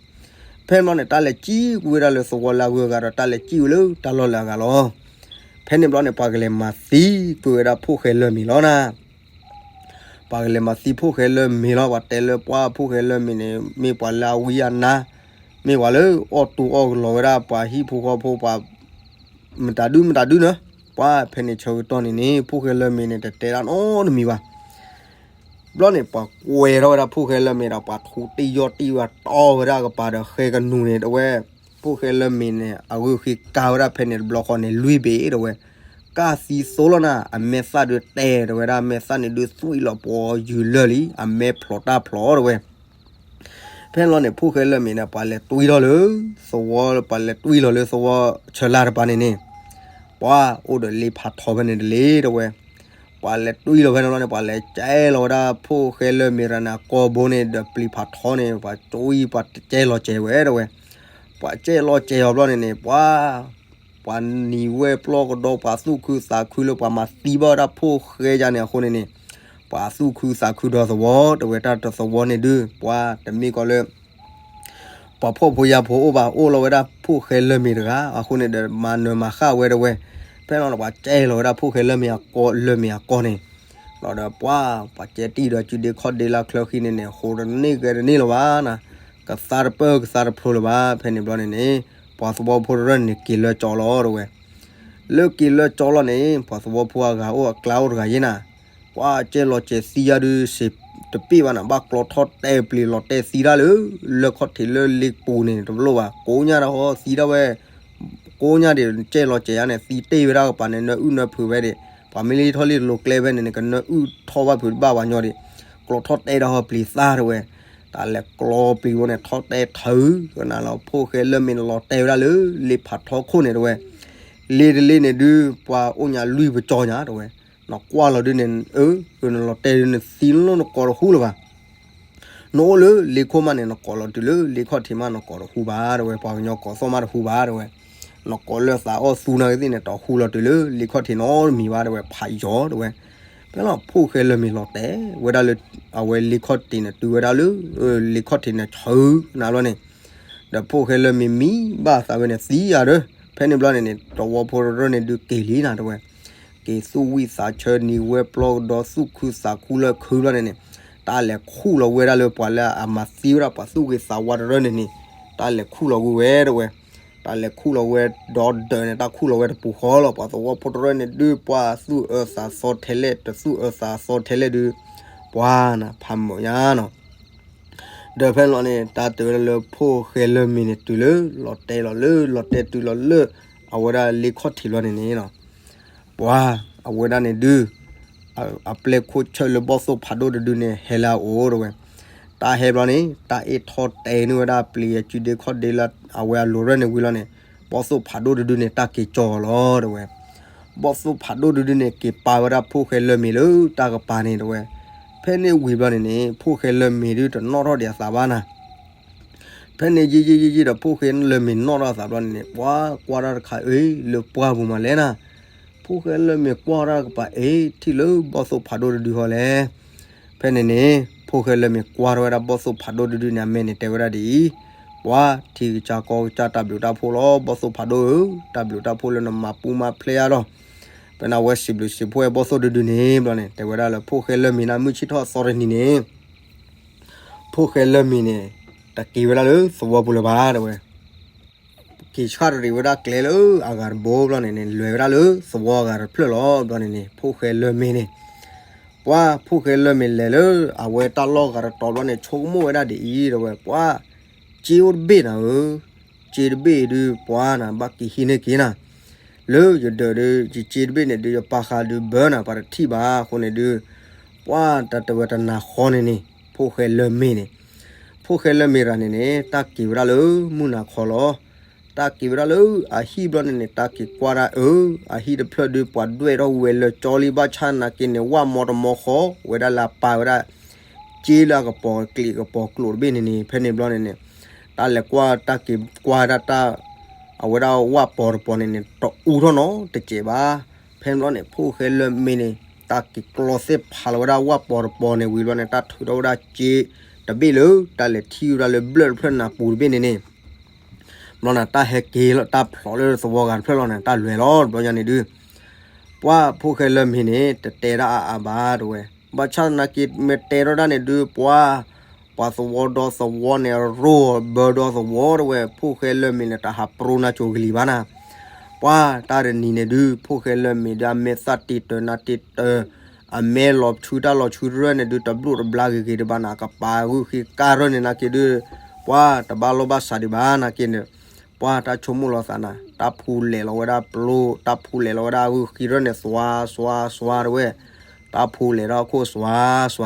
ဖဲန့ၣ်ဘျီန့ၣ် တၢ်လဲၤစံၣ်ကွံာ်ဝဲဒၣ်လၢသဝီလၢအဂုၤအဂၤဒီး တၢ်လဲၤစံၣ်ဝဲလၢတၢ်လီၢ်လၢအဂၤလီၤ. ဖဲန့ၣ်ဘျီန့ၣ် ပှၤကလဲၤမၤသံကွံာ်ဝဲဒၣ်ဖိၣ်ဃဲလၢမ့ၤလီၤနၤ ပှၤကလဲၤမၤသံဖိၣ်ဃဲလၢမ့ၤလီၤ. ပှၤတဲလၢပှၤဖိၣ်ဃဲလၢမ့ၤန့ၣ် မ့ၢ်ပှၤလၢအဝံအနါ, မ့ၢ်ပှၤလၢအီၣ်တူအီၣ်ကလီၤဝဲဒၣ်ပှၤဟံၣ်ဖိဃီဖိပှၤ မတၤဒုမတၤဒုန့ၣ်, ပှၤဖဲန့ၣ်ဆၢကတီၢ်န့ၣ်န့ၣ် ဖိၣ်ဃဲလၢမ့ၤန့ၣ် တတဲဒၣ်နီတမံၤဘၣ်. ဘျီန့ၣ် ပှၤကွဲထီၣ်ဝဲဒၣ်ဖိၣ်ဃဲလၢမ့ၤဒီး ပှၤထူတံၢ်ယီၢ်တံၢ်ဝဲတီဝဲဒၣ်ကပၤဒီးဃဲကနူၤန့ၣ် တဝဲ ဖိၣ်ဃဲလၢမ့ၤန့ၣ် အဂုၢ်ဃ့ကါဝဲဒၣ်ဖဲန့ၣ်တဘျီဃီန့ၣ် လွံၢ်ဘ့ၣ်တဝဲ, ကၢ်သံသိလီၤနၤ, အမဲာ်သၣ်ဒုးတဲာ်တဝဲဒၣ်, အမဲာ်သၣ်န့ၣ်ဒုးသွံၣ်လီၤပှီၤယုာ်လၢာ်လံ, အမဲာ်ဖျိးတၢ်ဖျိးတဝဲ. ဖဲန့ၣ်လီၤန့ၣ် ဖိၣ်ဃဲလၢမ့ၤန့ၣ် ပှၤလဲၤတွံၢ်ထီၣ်လၢသဝီ, ပှၤလဲၤတွံၢ်လီၤလၢသဝီဆၢလၢ်တပၤန့ၣ်န့ၣ်, ပှၤအိၣ်ဒီးလ့ဖးထီဖဲန့ၣ်တလ့တဝဲ. ပှၤလဲၤတွံၢ်လီၤဖဲန့ၣ်လီၤန့ၣ် ပှၤလဲၤကဲလီၤဝဲဒၣ်ဖိၣ်ဃဲလၢမ့ၤတဂၤန့ၣ် အကိာ်ဘိန့ၣ် ဒီးပျံၤဖးထီန့ၣ် ပှၤတွံၢ်ပှၤကဲလီၤကဲဝဲတဝဲ. ပှၤကဲလီၤကဲအီၤဘျီန့ၣ်န့ၣ် ပှၤ ပှၤနံၤဝဲပျီကဒီး ပှၤသူၣ်ခုသးခုလၢပှၤမၤသံဘၣ်ဝဲဒၣ်ဖိၣ်ဃဲယါန့ၣ်အဃိန့ၣ်န့ၣ်, ပှၤသူၣ်ခုသးခုဒီးသဝီတဝဲ, တၢ်တသဝီန့ၣ်ဒုး ပှၤတမ့ၢ်ကီးလၢ ပှၤဖှီၣ်ဖိယာ်ဖိအိၣ်ဘၣ်, အိၣ်လီၤဝဲဒၣ်ဖိၣ်ဃဲလၢမ့ၤတဂၤ, အဃိန့ၣ်ဒီး မၤနၢၤမၤဃၣ်ဝဲတဝဲ. ဖဲန့ၣ်လီၤန့ၣ် ပှၤကဲလီၤဝဲဒၣ်ဖိၣ်ဃဲလၢမ့ၤအကိာ်, လၢမ့ၤအကိာ်န့ၣ် လီၤဒီးပှၤ, ပှၤကဲတံၢ်ဒီးစုဒ့ခီၣ်ဒ့လၢချၢဃံန့ၣ်န့ၣ် ဃိတန့ၢ်ဂဲၤတန့ၢ်လၢၤဘၣ်နၤ, ကသါတပၢၢ်ကသါတဖျိလၢၤဘၣ်. ဖဲန့ၣ်ဘျီန့ၣ်န့ၣ် ပှၤသဝီဖိတရၢၢ်န့ၣ် က့ၤလၢကၠီလီၤတဝဲ. လၢက့ၤလၢကၠီလီၤန့ၣ် ပှၤသဝီဖိအဂၤအိၣ်အကျါအိၣ်တဂၤယဲနၤ, ပှၤ ပှၤကဲလီၤစဲၤသံယါဒုး စ့တပ့ၢ်ဘၣ်နၤ ဘၣ်ကျီထီၣ်တဲပျံၤလီၤတဲာ်သံတၢ်လၢ လၢခီၣ်ထံးလၢလ့ပူၤန့ၣ် တလိၣ်ဘၣ် ကိးညါတၢ်ဟီသံတၢ်ဝဲ ကိးညါဒံး ကဲလီၤစဲၤယါန့ၣ် သံတ့ၢ်ဝဲဒၣ်ကပၤန့ၣ် နၢအုၣ်နၢဖုးဝဲဒံး ပှၤမ့ၢ်လံထီၣ်လံတလိၤကျဲဖဲန့ၣ်န့ၣ် ကနၢအုၣ်ထီၣ်ဘၣ်ဖုးတဘၣ်ပှၤညီဒံး ကျီထီၣ်တဲတၢ်ဟီပျံၤသၣ်တဝဲ တၢ်လဲၤကျီပျံၤဝဲန့ၣ် ထီၣ်တဲထၢကနၤလီၤ ဖိၣ်ဃဲလၢမ့ၢ်နလီၤတဲဝဲဒၣ်လၢ လ့ဖးထီခိၣ်န့ၣ်တဝဲ လ့တလ့န့ၣ်ဒုး ပှၤအိၣ်ညါလွံၢ်ပကၠီညါတဝဲ နကွၢ်လီၤဒုးန့ၣ် အၢ နလီၤတဲဒုးနသံလီၤနကိးတဟူလၢၤဘၣ် နအိၣ်လၢလ့ခိၣ်မးန့ၣ် နကိးလီၤတုၤလၢလ့ခီၣ်ထံးမး နကိးတဟူဘၣ်တဝဲ ပှၤကညီကိးသီၣ်မးတဟူဘၣ်တဝဲ နကိးလၢသးအီၣ်သူနာ်က့သ့ၣ်န့ၣ် တဟူလီၤတုၤလၢလ့ခီၣ်ထံးနီတမံၤဘၣ်တဝဲ ဖးယီၤတဝဲ ဖဲလီၤဖိၣ်ဃဲလၢမ့ၢ်လီၤတဲဝဲဒၣ်လၢ အဝဲလ့ခီၣ်ထံးန့ၣ် တုၤဝဲဒၣ်လၢ လ့ခီၣ်ထံးန့ၣ် ဆၢနၤဘျီန့ၣ် ဒီးဖိၣ်ဃဲလၢမ့ၢ်မံဘၣ်သးဝဲန့ၣ် သံယါဒီး ဖဲန့ၣ်ဘျီန့ၣ်န့ၣ် သဝီဖိတရၢန့ၣ်ဒုးက့ၤလံနၤတဝဲ က့ၤသူၣ်ဝံၣ်သးဆၢနံၤဝဲပျီကဒီးသူၣ်ခုသးခုလၢခုဘျီန့ၣ်န့ၣ် တၢ်လဲၤခူၣ်လီၤဝဲဒၣ်လၢပှၤလၢအမၤသံဝဲဒၣ်ပှၤသူၣ်ဂ့ၤသးဝါတရၢန့ၣ်န့ၣ် တၢ်လဲၤခူၣ်လီၤဝဲဝဲတဝဲ တၢ်လဲၤခူၣ်လီၤဝဲဒီဒၢးန့ၣ် တၢ်ခူၣ်လီၤဝဲတပူၤဃီလီၤ ပှၤသဝီဖိတရၢန့ၣ်ဒုး ပှၤသူၣ်အၢသးသီထဲလဲၣ် တသူၣ်အၢသးသီထဲလဲၣ်ဒုး ပှၤနၤဖးမုာ်ညါနီၤ ဒီးဖဲန့ၣ်လီၤန့ၣ် တၢ်တဲဝဲဒၣ်လၢဖိၣ်ဃဲလၢမ့ၢ်န့ၣ် တုၤလၢလီၤတဲလီၤလၢ လီၤတဲတုၤလီၤလၢ အဝဲဒၣ်လ့ခီၣ်ထံးလီၤန့ၣ်န့ၣ်နီၤ ပှၤအဝဲဒၣ်န့ၣ်ဒုး အပျဲၢ်ခိၣ်ဆၢၣ်လၢဘီၣ်သိၣ်ဖးဒိၣ်တဒုန့ၣ် ဟဲလၢအအိၣ်တဝဲ တၢ်ဟဲဘျီန့ၣ် တၢ်အ့ၣ်ထီၣ်တဲန့ၢ်ဝဲဒၣ်ပျံၤအစုဒ့ခီၣ်ဒ့လၢအဝဲအလိၤရၢၢ်န့ၣ်ဝံၤလီၤန့ၣ် ဘီၣ်သိၣ်ဖးဒိၣ်တဒုန့ၣ် တၢ်က့ၤကၠီလီၤတဝဲ ဘီၣ်သိၣ်ဖးဒိၣ်တဒုန့ၣ် က့ၤပာ်ဝဲဒၣ်ဖိၣ်ဃဲလၢမ့ၢ်လၢတၢ်ကပၤန့ၣ်တဝဲ ဖဲန့ၣ်ဝံၤဘျီန့ၣ်န့ၣ် ဖိၣ်ဃဲလၢမ့ၢ်ဒုးတနီၣ်ထီၣ်ဒံးအသးဘၣ်နၤ ဖဲန့ၣ်ယံာ်ယံာ်ယံာ်ယံာ်ဒီး ဖိၣ်ဃဲလၢမ့ၢ်နီၣ်ထီၣ်အသးဘျီန့ၣ်န့ၣ် ပှၤကွၢ်တၢ်တခါအံၤ လၢပှၢ်ပူၤမးလဲၣ်နၤ ဖိၣ်ဃဲလၢမ့ၢ်ကွၢ်တၢ်တကပၤအံၤ ထံၣ်လၢဘီၣ်သိၣ်ဖးဒိၣ်တဒုဃီလဲၣ် ဖဲန့ၣ်န့ၣ် ဖိၣ်ဃဲလၢမ့ၢ်ကွၢ်ထီၣ်ဝဲဒၣ်ဘီၣ်သိၣ်ဖးဒိၣ်တဒုန့ၣ် အမဲာ်န့ၣ်တဲဝဲဒၣ်ဒ်အံၤ, ပှၤထံကစၢ်ကီၢ်ကစၢ်တၢ်ဘျုးတၢ်ဖှိၣ်လီၤ ဘီၣ်သိၣ်ဖးဒိၣ်ဧၢ, တၢ်ဘျုးတၢ်ဖှိၣ်လၢနမၤပူၤမၤဖျဲးအါဒီး ပနၢ်ဝဲစံးဘျုးစံးဖှိၣ်ဘီၣ်သိၣ်တဒုန့ၣ် ဘျီန့ၣ် တဲဝဲဒၣ်လၢဖိၣ်ဃဲလၢမ့ၢ်နၤမုၢ်ဆ့ၣ်ထီၣ်အသီတနံၤန့ၣ် ဖိၣ်ဃဲလၢမ့ၢ်န့ၣ် တက့ၤဝဲဒၣ်လၢသဝီပူၤလၢၤဘၣ် တဲဝဲ က့ၤဆှၣ်တရံးဝဲဒၣ်ကျဲလၢအဂၤတဘိဘျီန့ၣ်န့ၣ် လဲၤဝဲဒၣ်လၢသဝီအဂၤတဖျၢၣ်လီၤ ဘျီန့ၣ်န့ၣ် ဖိၣ်ဃဲလၢမ့ၢ်န့ၣ် ပှၤဖိၣ်ဃဲလၢမ့ၢ်လဲၤလၢအဝဲတၢ်လီၢ်ဂၤတတီၤဘျီန့ၣ် ဆိကမိၣ်ဝဲဒၣ်ဒ်အံၤ တဲဝဲ ပှၤ စ့အိၣ်တဘ့ၣ်နၤဧၢ, စ့တဘ့ၣ်ဒုး ပှၤနၤ ဘၣ်က့ၤဟံးန့ၢ်က့ၤနၤ လၢယဒၢးဒုး ယစ့တဘ့ၣ်န့ၣ်ဒုး ယပာ်ဃာ်ဒုးဘၢနၤ ပှၤတထံၣ်ဘၣ်အဃိန့ၣ်ဒုး ပှၤတၢ်တဲဝဲတနၤဃီန့ၣ်န့ၣ် ဖိၣ်ဃဲလၢမ့ၢ်န့ၣ် ဖိၣ်ဃဲလၢမ့ၢ်တဂၤန့ၣ်န့ၣ် တၢ်က့ၤဝဲဒၣ်လၢမုၢ်နၤခီလီၤ. တၢ်က့ၤဝဲဒၣ်လၢအဟံၣ်ဘျီန့ၣ်န့ၣ် တၢ်က့ၤကွၢ်ဒၣ်အၢ အဟံၣ်တဖျၢၣ်ဒုး ပှၤဒွဲၣ်ထီၣ်ဝဲလၢကၠီလံ ဘၣ်ဆၣ်နာ်က့န့ၣ် ဝၣ်မီတမီဃီ ဝဲဒၣ်လၢအပာ်ဝဲဒၣ် စ့လၢအကပီၤကျံးကပီၤကျိာ်တဘ့ၣ်န့ၣ်န့ၣ် ဖဲန့ၣ်ဘျီန့ၣ်န့ၣ် တၢ်လဲၤကွၢ်တၢ်က့ၤကွၢ်ဒၣ်တၢ် အဝဲဒၣ်ဝၣ်ပီၤတပီၤန့ၣ်န့ၣ် တအူထီၣ်နီတစဲးဘၣ်. ဖဲန့ၣ်ဘျီန့ၣ် ဖိၣ်ဃဲလၢမ့ၢ်န့ၣ် တၢ်က့ၤကျီသ့ၣ်ဖးလီၤဝဲဒၣ်ဝၣ်ပီၤတပီၤန့ၣ်ဝံၤဘျီန့ၣ် တၢ်ထုးထီၣ်ဝဲဒၣ်စ့တဘ့ၣ်လၢ တၢ်လဲၤထံၣ်ဝဲဒၣ်လၢဘျၢၣ်တဖျၢၣ်နၢ်ပူၤတဘ့ၣ်န့ၣ်န့ၣ် ဘျီန့ၣ် တၢ်ဟဲက့ၤလီၤ တၢ်ဖျိးလၢသဝီဂၤတဖျၢၣ်လီၤန့ၣ် တၢ်လဲၤလီၤတဘျီညါန့ၣ်ဒုး ပှၤဖိၣ်ဃဲလၢမ့ၢ်န့ၣ် တတဲဒၣ်အါအါဘၣ်တဲဝဲ ဘၣ်ဆၣ်သနာ်က့ မ့ၢ်တဲထီၣ်ဒၣ်န့ၣ်ဒုး ပှၤ ပှၤသဝီဒီသဝီန့ၣ် ရိၢ်ဘၢဒီသဝီတဲဝဲ ဖိၣ်ဃဲလၢမ့ၢ်န့ၣ် တဟးပြိနၤကိၤကလံၤဘၣ်နၤ ပှၤတၢ်တနံၤန့ၣ်ဒုး ဖိၣ်ဃဲလၢမ့ၢ်ဒုး အမဲာ်သၣ်တ့တၢၤနါတ့တၢၤ အမဲာ်လီၤဆူတၢ်လီၤဆူတရၢၢ်န့ၣ်ဒုး တဘျိၣ်တဘျါဂ့ၤဂ့ၤတဘၣ်နၤ ကပာ်ဂုၢ်ဃ့ကၢ်ရၢၢ်န့ၣ်နာ်က့ဒုး ပှၤတဘၣ်လိာ်ဘၣ်စးဒံးဘၣ်နာ်က့န့ၣ် ပှၤတၢ်ဆိကမိၣ်လီၤသးနၤ တၢ်ဖူလဲၣ်လီၤဝဲဒၣ်ပျိ တၢ်ဖူလဲၣ်လီၤဝဲဒၣ်အဂုၢ်ဃ့ရၢၢ်န့ၣ် သွါသွါသွါတဲဝဲ တၢ်ဖူလဲၣ်ထီၣ်အခိၣ်သွါသွါ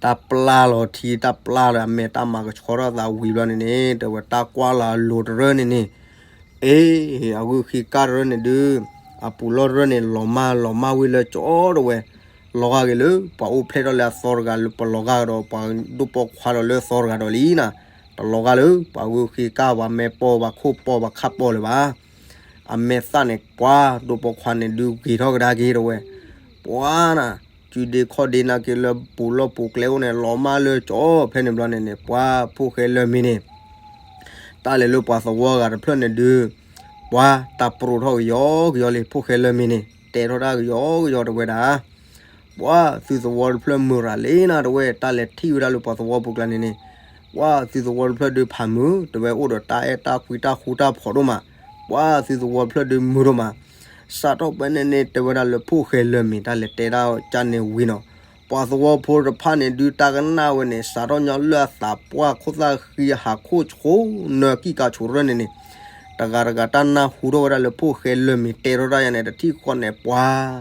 တၢ်ပျၢ်လီၤထံ တၢ်ပျၢ်လီၤအမဲာ် တၢ်မၤကဆှီထီၣ်သးဝံၤဘျီန့ၣ်န့ၣ် တဲဝဲတၢ်ကွၢ်လီၤအလိၤတရၢၢ်န့ၣ်န့ၣ် အ့ အဂုၢ်ဃ့ကၢ်တရၢၢ်န့ၣ်ဒုး အပူၤလီၢ်တရၢၢ်န့ၣ် လီၤမၢ်လီၤမၢ်ဝံၤလၢကၠီတဲဝဲ လီၤဂာ်က့ၤလၢ ပှၤအိၣ်ဖျဲၣ်ထီၣ်လၢအသီတဂၤလၢပလီၤဂာ်ကဒီး ပှၤဒိၣ်ပိာ်ခွါဒီးလၢသီတဂၤဒီးလံနၤ တလီၤဂာ်လၢ ပှၤဂုၢ်ဃ့ကၢ်ပှၤမဲာ်ပီၢ်ပှၤခိၣ်ပီၢ်ပှၤခၣ်ပီၢ်လၢၤဘၣ် အမဲာ်သၣ်န့ၣ် ပှၤဒိၣ်ပိာ်ခွါန့ၣ်ဒုးဂ့ၤထီၣ်ကဒါက့ၤတဲဝဲ ပှၤနၤ စုဒ့ခီၣ်ဒ့နာ်က့လၢပူၤလီၢ်ပူၤကျဲအိၣ်န့ၣ် လီၤမၢ်လၢကၠီ ဖဲန့ၣ်ဘျီန့ၣ်န့ၣ် ပှၤဖိၣ်ဃဲလၢမ့ၢ်န့ၣ် တၢ်လဲၤလၢပှၤသဝီဂၤတဖျၢၣ်န့ၣ်ဒုး ပှၤတၢ်ပြိးထီၣ်ကယီကယီလံ ဖိၣ်ဃဲလၢမ့ၢ်န့ၣ် တဲထီၣ်တၢ်ကယီကယီတဲဝဲဒၣ် ပှၤသုသဝီတဖျၢၣ်မုၢ်ရၤလံနၤတဲဝဲ တၢ်လဲၤထံၣ်ဝဲဒၣ်လၢပှၤသဝီပူၤကျါန့ၣ်န့ၣ် ပှၤသုသဝီတဖျၢၣ်ဒုးဖးမုာ် တဲဝဲအိၣ်ဒီးတၢ်အဲၣ်တၢ်ကွံတၢ်ဃူတၢ်ဖိးဒိၣ်မး ပှၤသုသဝီတဖျၢၣ်ဒုးမုာ်ဒိၣ်မး စးထီၣ်ဖဲန့ၣ်န့ၣ် တဲဝဲဒၣ်လၢဖိၣ်ဃဲလၢၢ်မ့ၢ်တၢ်လဲၤတဲဒၣ်ကၢ်န့ၣ်ဝံၤနီၤ, ပှၤသဝီဖိတဖၣ်န့ၣ်ဒုး တၢ်ကနၣ်ဝဲန့ၣ် စးထီၣ်ညီလၢအသးပှၢ်ခိၣ်သၣ်ဃံအဟးခိၣ်ဆိ နၢကံၢ်ကးဆိရၢၢ်န့ၣ်န့ၣ်, တဂၤတဂၤတၢ်နၢ်ဟူထီၣ်ဝဲဒၣ်လၢဖိၣ်ဃဲလၢၢ်မ့ၢ်တဲထီၣ်တၢ်ယါန့ၣ် တထံၣ်ဃီန့ၣ် ပှၤ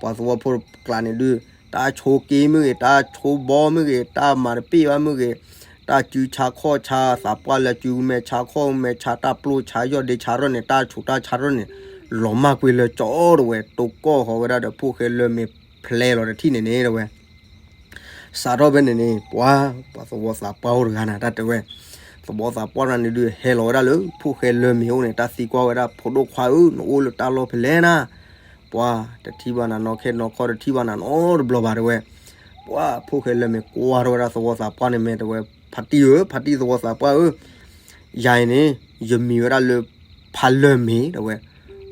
ပှၤသဝီဖိတကျးန့ၣ်ဒုး တၢ်ဆိက့မ့ၢ်ဂ့ၤ, တၢ်ဆိဘီမ့ၢ်ဂ့ၤ, တၢ်မၤတပ့ၢ်ဘၣ်မ့ၢ်ဂ့ၤ, တၢ်စုဆါခီၣ်ဆါ သးပှၢ်လၢစုမဲာ်ဆါခီၣ်မဲာ်ဆါ တၢ်ပျိဆါယီၢ်ဒ့ဆါရၢၢ်န့ၣ် တၢ်ဆူးတၢ်ဆါရၢၢ်န့ၣ် လီၤမၢ်ကွံာ်လၢကၠီတဝဲ တိၢ်ကီၢ်ဃီၤဝဲဒၣ်ဒီးဖိၣ်ဃဲလၢၢ်မ့ၢ်ဖျဲလီၤတထံၣ်န့ၣ်န့ၣ်တဝဲ စးထီၣ်ဖဲန့ၣ်န့ၣ် ပှၤ ပှၤသဝီသးပှၢ်အိၣ်တဂၤနၤ တၢ်တဲဝဲ, သဝီသးပှၢ်တဂၤန့ၣ်ဒုး ဟဲလီၤဝဲဒၣ်လၢဖိၣ်ဃဲလၢၢ်မ့ၢ်အိၣ်န့ၣ် တၢ်သံကွၢ်ဝဲဒၣ် ဖိဒိၣ်ခွါဧၢ, နအိၣ်လၢတၢ်လီၢ်ဖဲလဲၣ်နၤ, ပှၤ တထံၣ်ဘၣ်နၤနီၢ်ခဲနီၢ်ခီ တထံၣ်ဘၣ်နၤနီတဘျီဘၣ်တဝဲ, ပှၤ ဖိၣ်ဃဲလၢၢ်မ့ၢ်ကွၢ်ထီၣ်ဝဲဒၣ်သဝီသးပှၢ်န့ၣ်မ့ၢ်တဝဲ, ဖါတံၢ်ဧၢ, ဖါတံၢ်သဝီသးပှၢ်ဧၢ, ယၤအံၤန့ၣ် ယမံၤဝဲဒၣ်လၢ ဖါလၢၢ်မ့ၢ်တဝဲ,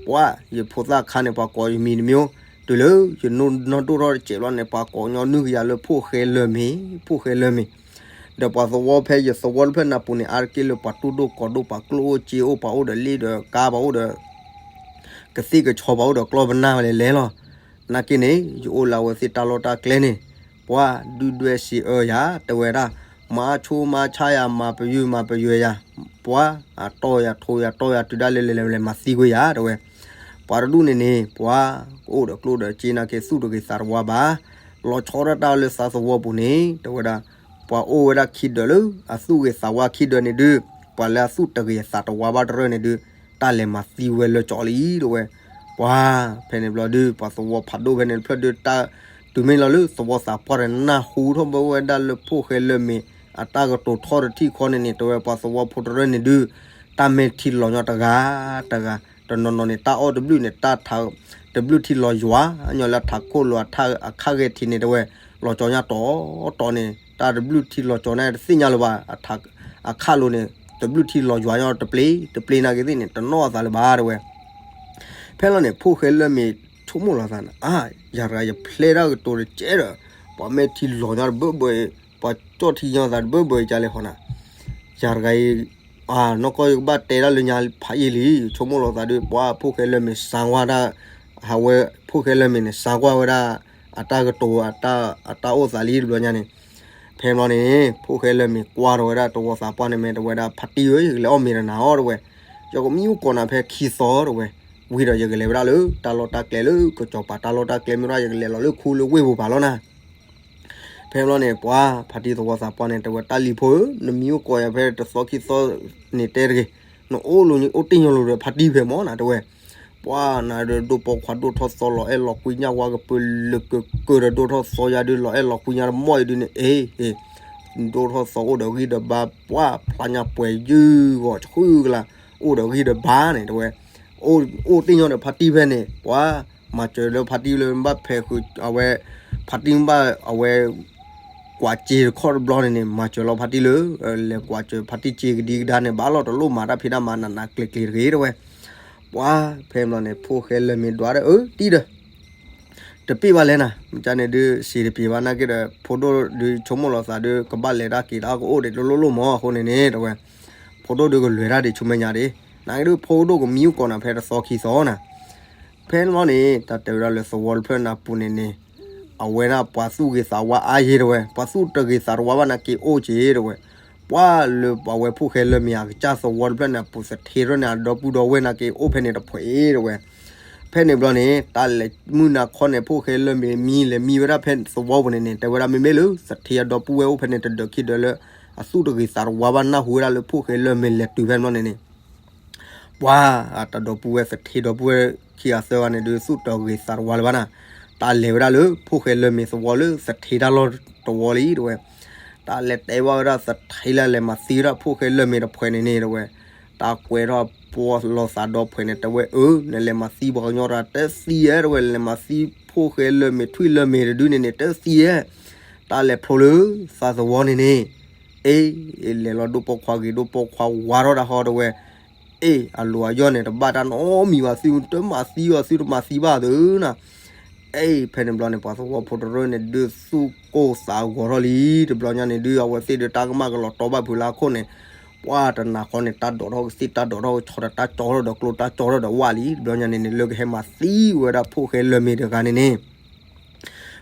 ပှၤ ယဖိသၣ်ခါန့ၣ် ပှၤကိးယမံၤတမံၤ, တုၤလၢယနီၢ်ဒိၣ်ထီၣ်တစဲးဘျီန့ၣ် ပှၤကိးညီနုၢ်ကယၤလၢဖိၣ်ဃဲလၢၢ်မ့ၢ်, ဖိၣ်ဃဲလၢၢ်မ့ၢ်, ဒီးပှၤသဝီဖဲယသဝီတဖျၢၣ်နၢ်ပူၤန့ၣ် အါတက့ၢ်လၢပှၤတူၢ်ဒိၣ်ကီၤဒိၣ် ပှၤကျိၣ်အိၣ်စ့အိၣ် ပှၤအိၣ်ဒီးလ့ၣ်ဒီးကါ ပှၤအိၣ်ဒီး ကသ့ၣ်ကဆီ ပှၤအိၣ်ဒီးကျီၢ်ပနၢ်ဝဲလဲၤလဲၤလီၤ, နာ်က့န့ၣ် ယအိၣ်လၢအဝဲသ့ၣ်တၢ်လီၢ်တၢ်ကျဲန့ၣ်, ပှၤ ဒုၣ်ဒွဲၣ်စံးအၢယၤ တဲဝဲဒၣ်, မၤဆိမၤဆါယၤ မၤပယုၢ်မၤပယွဲယၤ, ပှၤ အတီၢ်ယၤထိးယၤတီၢ်ယၤ တုၤဒၣ်လဲာ်လဲၤလဲၤမၤသံကွံာ်ယၤ တဲဝဲ, ပှၤတဒူၣ်န့ၣ်န့ၣ် ပှၤ ကအိၣ်ဒီးကျိၣ်ဒီးစ့နာ်က့ သူၣ်တဂ့ၤသးတဝါဘၣ်, လီၤဆီဒၣ်တၢ်လၢသးသဝီပူၤန့ၣ် တဲဝဲဒၣ်, ပှၤအိၣ်ဝဲဒၣ်ခံဒၢးလၢ အသူၣ်ဂ့ၤသးဝါခံဒၢးန့ၣ်ဒုး, ပှၤလၢအသူၣ်တဂ့ၤသးတဝါဘၣ်တရၢၢ်န့ၣ်ဒုး, တၢ်လဲၤမၤသံဝဲလၢကၠီလံ တဲဝဲ, ပှၤ ဖဲန့ၣ်ဘျီဒုး ပှၤသဝီဖးဒိၣ်ဖဲန့ၣ်တဖျၢၣ်ဒုး တၢ် တုၤမ့ၢ်လီၤလၢသဝီသးပှၢ်ဒီး နၢ်ဟူထီၣ်ဘၣ်ဝဲဒၣ်လၢဖိၣ်ဃဲလၢၢ်မ့ၢ် အတၢ်ကတိၤထီၣ်တထံၣ်ဃီန့ၣ်န့ၣ် တဲဝဲပှၤသဝီဖိတရၢၢ်န့ၣ်ဒုး, တၢ်မဲာ်ထံလီၤညီတဂၤတဂၤ, တနီၤနီၤန့ၣ် တၢ်အီၣ်တဘျုးန့ၣ် တၢ်ထး တဘျုးထံလီၤယွၤ, ညီလၢထးခိၣ်လိၤအထးအခါဂဲၤထံးန့ၣ် တဲဝဲ, လီၤကၠီညါတီတီန့ၣ် တၢ်တဘျုးထံလီၤကၠီန့ၣ် တသ့ၣ်ညါလၢၤဘၣ်, အခါလိၤန့ၣ် တဘျုးထံလီၤယွၤညီတပျ့ၤ တပျ့ၤနာ်က့သ့ၣ်န့ၣ် တနီၣ်အသးလၢၤဘၣ် တဲဝဲ ဖဲလီၤန့ၣ် ဖိၣ်ဃဲလၢၢ်မ့ၢ်ဆိကမိၣ်လီၤသးန့ၣ် အါ, ယၤတဂၤယဖျဲတၢ်ကတိၤတကဲဒီး ပှၤမဲာ်ထံလီၤညီတဘၢဘၢအံၤ, ပှၤကၠီၣ်ထံညီသးတဘၢဘၢအံၤ ကလဲၤဃီနၤ, ယၤတဂၤအံၤ အါ, နီၢ်ကီၢ်ယကဘၣ်တဲဒၣ်လၢညါဖးယံာ်လံ, ယဆိကမိၣ်လီၤသးဒုး ပှၤဖိၣ်ဃဲလၢၢ်မ့ၢ်စၢ်ကွၢ်ဒၣ်, အဝဲဖိၣ်ဃဲလၢၢ်မ့ၢ်န့ၣ် စၢ်ကွၢ်ဝဲဒၣ် အတၢ်ကတိၤ အတၢ်အိၣ်သးလံတဘျီညါန့ၣ် ဖဲဘျီန့ၣ် ဖိၣ်ဃဲလၢၢ်မ့ၢ်ကွၢ်ထီၣ်ဝဲဒၣ်သဝီသးပှၢ်န့ၣ် မ့ၢ်တဲဝဲဒၣ် ဖါတံၢ်ဧၢ, ယကလဲၤအီၣ်မ့ၤဒီးနၤအီၤ တဲဝဲ, ယကမံအိၣ်ကီးနၤဖဲခံသီ တဲဝဲ, ဝံၤဒီးယကလဲၤဝဲဒၣ်လၢတၢ်လီၢ်တၢ်ကျဲလၢကစီၤပၤတၢ်လီၢ်တၢ်ကျဲ မ့ၢ်ဒီးယကလဲၤလီၤလၢခူလၢဝ့ၢ်ပူၤပာ်လီၤနၤ ဖဲဘျီန့ၣ် ပှၤဖါတံၢ်သဝီသးပှၢ်န့ၣ် တဲဝဲ တၢ်လံၤဖိဧၢ, နမံအိၣ်ကီးယၤဖဲတသီခံသီန့ၣ်တဲတဂ့ၤ, နအိၣ်လၢအိၣ်တ့ၢ်ညီလိၤဒီးဖါတံၢ်ဖဲမၢ်နၤ တဲဝဲ, ပှၤနၤဒီးဒိၣ်ပိာ်ခွါဒိၣ်ထီၣ်သီလီၤအဲၣ်လီၤကွံညၣ်ဝါကပၢၤလၢကကၢၤဒီးဒိၣ်ထီၣ်သီယၤဒုး လီၤအဲၣ်လီၤကွံညၣ်တမီၢ်အံၤဒုးန့ၣ် အ့ၣ် ဒိၣ်ထီၣ်သီအိၣ်ဒီးဂံၢ်ဒီးဘါ ပှၤဖျါညါပှဲၤယုၢ်ဂီၤဆှုကလါ အိၣ်ဒီးဂံၢ်ဒီးဘါန့ၣ် တဲဝဲ, အိၣ်တ့ၢ်ညီဒီးဖါတံၢ်ဖဲန့ၣ် ပှၤ မၤစၢၤလၢဖါတံၢ်လၢဘၣ်ဖဲးဃုာ်အဝဲ ဖါတံၢ်ဘၣ်အဝဲ ကွၢ်စ့တခီတဘျီန့ၣ်န့ၣ် မၤစၢၤလီၤဖါတံၢ်လၢ လဲၤကွၢ်စၢၤဖါတံၢ်စ့ကဒံကဒါန့ၣ် ဘၣ်လီၤတလိၣ်မၤတၢ်ဖံးတၢ်မၤနးနးကျံၤကျံၤတဂ့ၤ တဲဝဲ, ပှၤဖဲဘျီန့ၣ် ဖိၣ်ဃဲလၢၢ်မ့ၢ်ဒွးဒီး အၢ တံၢ်ဒီး တပ့ၢ်ဘၣ်လဲၣ်နၤ, မ့ၢ်န့ၣ်ဒုး စံးတပ့ၤဘၣ်နာ်က့ဒီး ဖိဒိၣ်ဒုးဆိကမိၣ်လီၤသးဒုး ကဘၣ်လဲၤတၢ်က့ၤတၢ်ကအိၣ်ဒံးတလိၣ်လိၣ်မၢ်အဃိန့ၣ်န့ၣ် တဲဝဲ, ဖိဒိၣ်ဒုးကလဲၤတၢ်ဒံးဆူမဲာ်ညါဒံး, နာ်က့ဒုး ဖိဒိၣ်ကမံအိၣ်ကီးနၤဖဲတသီခံသီနၤ, ဖဲန့ၣ်ဘျီန့ၣ် တၢ်တဲဝဲဒၣ်လၢသဝီတဖျၢၣ်နၢ်ပူၤန့ၣ်န့ၣ် အဝဲဒၣ်ပှၤသူၣ်ဂ့ၤသးဝါအါယံၤ တဲဝဲ, ပှၤသူၣ်တဂ့ၤသးတဝါဘၣ်နာ်က့အိၣ်က့ၤ တဲဝဲ, ပှၤလၢအဝဲဖိၣ်ဃဲလၢၢ်မ့ၢ်အကစၢ်သဝီတဖျၢၣ်န့ၣ် အပူၤသထ့ထီၣ်န့ၣ် အဒီပုၢ်ဒီဝဲၢ်နာ်က့အိၣ်ဖဲန့ၣ်တဖှဲး တဲဝဲ, ဖဲန့ၣ်ဘျီန့ၣ် တၢ်လဲၤမုၢ်နၤခီန့ၣ် ဖိၣ်ဃဲလၢၢ်မ့ၢ်မံလဲၤမံဝဲဒၣ်ဖဲသဝီပူၤန့ၣ်န့ၣ် တဲဝဲဒၣ်မ့မ့ၢ်လၢသထ့အဒီပုၢ်ဝဲၢ်အိၣ်ဖဲန့ၣ်တဒၢးခံဒၢးလၢ အသူၣ်တဂ့ၤသးတဝါဘၣ်နၢ်ဟူဝဲဒၣ်လၢဖိၣ်ဃဲလၢၢ်မ့ၢ်လဲၤတုၤဖဲန့ၣ်ဘျီန့ၣ်န့ၣ် ပှၤ အတၢ်ဒီပုၢ်ဝဲၢ်သထ့ဒီပုၢ်ဝဲၢ်ခံဂၤသၢဂၤန့ၣ်ဒုး သူၣ်တဂ့ၤသးတဝါလၢၤဘၣ်နၤ, တၢ်လဲၤဝဲဒၣ်လၢဖိၣ်ဃဲလၢၢ်မ့ၢ်သဝီလၢသထ့တၢ်လီၢ်တဝီလံ တဲဝဲ, တၢ်လဲၤတဲဘၣ်ဝဲဒၣ်သထ့လၢလဲၤမၤသံဝဲဒၣ်ဖိၣ်ဃဲလၢၢ်မ့ၢ်တဖှဲးန့ၣ်န့ၣ် တဲဝဲ, တၢ်ကွဲးထီၣ်ပှၤလီၤသးဒီဖှဲးန့ၣ် တဲဝဲအၢ နလဲၤမၤသံပှၤကညီတၢ်တသံဧဲ တဲဝဲ လဲၤမၤသံဖိၣ်ဃဲလၢၢ်မ့ၢ်ထွံၣ်လၢၢ်မ့ၢ်တဒုန့ၣ်န့ၣ် တသံဧဲ, တၢ်လဲၤဖျိလၢသးသဝီန့ၣ်န့ၣ် အ့ လဲၤလီၤဒိၣ်ပိာ်ခွါဂ့ၤဒိၣ်ပိာ်ခွါဝါထီၣ်တၢ်ဟီတဲဝဲ, အ့ အလိၤအယီၢ်န့ၣ် တဘၣ်တၢ်နီတမံၤဘၣ် သုတမၤသံအီၤ သုတမၤသံဘၣ်သုနၤ, အ့ ဖဲန့ၣ်ဘျီန့ၣ် ပှၤသဝီဖိတရၢၢ်န့ၣ် ဒုးသူၣ်ကိၢ်သးဂီၤထီၣ်လံ တဘျီညါန့ၣ်ဒုး အဝဲသ့ၣ်ဒုးတၢ်ကမၣ်ကလီၤတီဘၣ်ဖုးလၢအခိၣ်န့ၣ်, ပှၢ်တနၤဃီန့ၣ် တၢ်ဒိးထီၣ်ကသ့ၣ် တၢ်ဒိးထီၣ်ကဆီဒီး တၢ်ကၠီထီၣ်ဒီးကျိ တၢ်ကၠီထီၣ်ဒီးဝၣ်လံ. တဘျီညါန့ၣ်န့ၣ် လၢကဟဲမၤသံဝဲဒၣ်ဖိၣ်ဃဲလၢၢ်မ့ၤတဂၤန့ၣ်န့ၣ်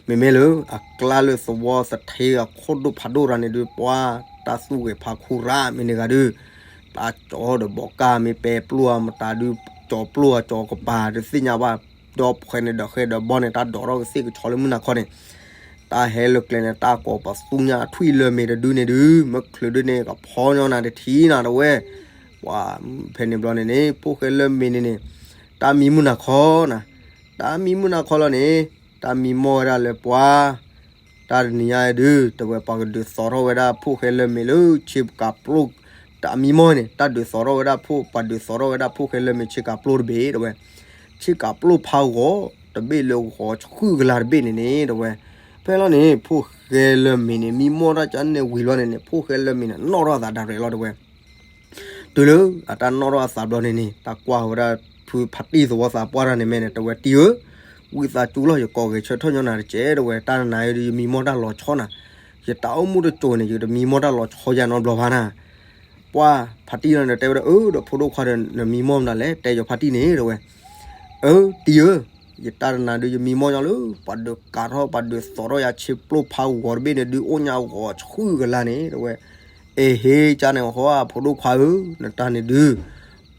မ့မ့ၢ်လၢအကျါလၢသဝီသထ့အခိၣ်ဒိၣ်ဖးဒိၣ်တဂၤန့ၣ်ဒုး ပှၢ်တၢ်သူၣ်ဂဲၤဖးခူရၣ်မ့ၢ်န့ၣ်ဂၤဒုး တၢ်ကၠီဒီးဘီကၢ်မ့ၢ်ပဲပျိၢ်အမတၤဒုး ကၠီပျိၢ်အကၠီကပၤတသ့ၣ်ညါဘၣ် ဒီးဖှဲးန့ၣ်ဒီးဃဲဒီးဘီန့ၣ် တၢ်ဒိးထီၣ်ကသ့ၣ်ကဆီလၢမုၢ်နၤခီန့ၣ် တၢ်ဟဲလၢကျဲန့ၣ် တၢ်ကိးပသူညါထွံၣ်လၢၢ်မ့ၤတဒုန့ၣ်ဒုး မ့ၢ်ချုးဒုန့ၣ် ကဖီညီနၤတထံၣ်နၤတဝဲ ပှၢ်ဖဲန့ၣ်ဘျီန့ၣ်န့ၣ် ဖိၣ်ဃဲလၢၢ်မ့ၤန့ၣ်န့ၣ် တၢ်မံမုၢ်နၤခီနၤ တၢ်မံမုၢ်နၤခီလီၤန့ၣ် တၢ်မံမီၢ်ဝဲဒၣ်လၢပှၢ် တၢ်တနံၤညါဒုး တဝဲပှၤကဒုးသီထီၣ်ဝဲဒၣ်ဖိၣ်ဃဲလၢၢ်မ့ၤလၢဆ့ကၤပျိၢ် တၢ်မံမီၢ်န့ၣ် တၢ်ဒုးသီထီၣ်ဝဲဒၣ်ဖိ ပှၤဒုးသီထီၣ်ဝဲဒၣ်ဖိၣ်ဃဲလၢၢ်မ့ၤဆ့ကၤပျိၢ်တဘ့ၣ်တဝဲ ဆ့ကၤပျိၢ်ဖးဂီၤတဘ့ၣ်လၢဂီၤဆှုၣ်ကလၤတဘ့ၣ်န့ၣ်န့ၣ်တဝဲ ဖဲလီၤန့ၣ် ဖိၣ်ဃဲလၢၢ်မ့ၤန့ၣ် မံမီၢ်တၢ်ကန့ၣ်ဝံၤလီၤန့ၣ်န့ၣ် ဖိၣ်ဃဲလၢၢ်မ့ၤန့ၣ် နီၣ်ထီၣ်အသးဒၣ်ရဲၣ်လီၤတဝဲ တုၤလၢအတၢ်နီၣ်ထီၣ်အသးဘျီန့ၣ်န့ၣ် တၢ်ကွၢ်ဝဲဒၣ်ဖုဖးတံၢ်သဝီသးပှၢ်တၢ်န့ၣ်မ့ၢ်န့ၣ် တဝဲတံၢ်ဧၢ, ဝံသးစူၤလီၤ ယကိးဂဲၤဆၢထၢၣ်ညီနၤတကဲးတဝဲ တၢ်နၤယမံမီၢ်တၢ်လီၤဆီနၤ, ယတၢ်အိၣ်မူတစိၤန့ၣ် ယတမံမီၢ်တၢ်လီၤဆီယၤနီတဘျီဘၣ်နၤ, ပှၢ်ဖးတံၢ်လီၤန့ၣ် တဲဝဲဒၣ် အၢ ဒီးဖိဒိၣ်ခွါဒီး နမံမီၢ်မနုၤလဲၣ် တဲယဖးတံၢ်န့ၣ်တဝဲ အၢ တံၢ်ဧၢ, ယတၢ်တနၤဒုး ယမံမီၢ်ညီလၢ ပှၤဒုးကးထီၣ် ပှၤဒုးသီထီၣ်ယၤဆ့ပျိၢ်ဖးဂီၤတဘ့ၣ်န့ၣ်ဒုး အိၣ်ညါဂီၤဆှုၣ်ကလါန့ၣ် တဝဲ, အ့ဟ့ကန့ၣ် ဟီ ဖိဒိၣ်ခွါဧၢ, နတၢ်န့ၣ်ဒုး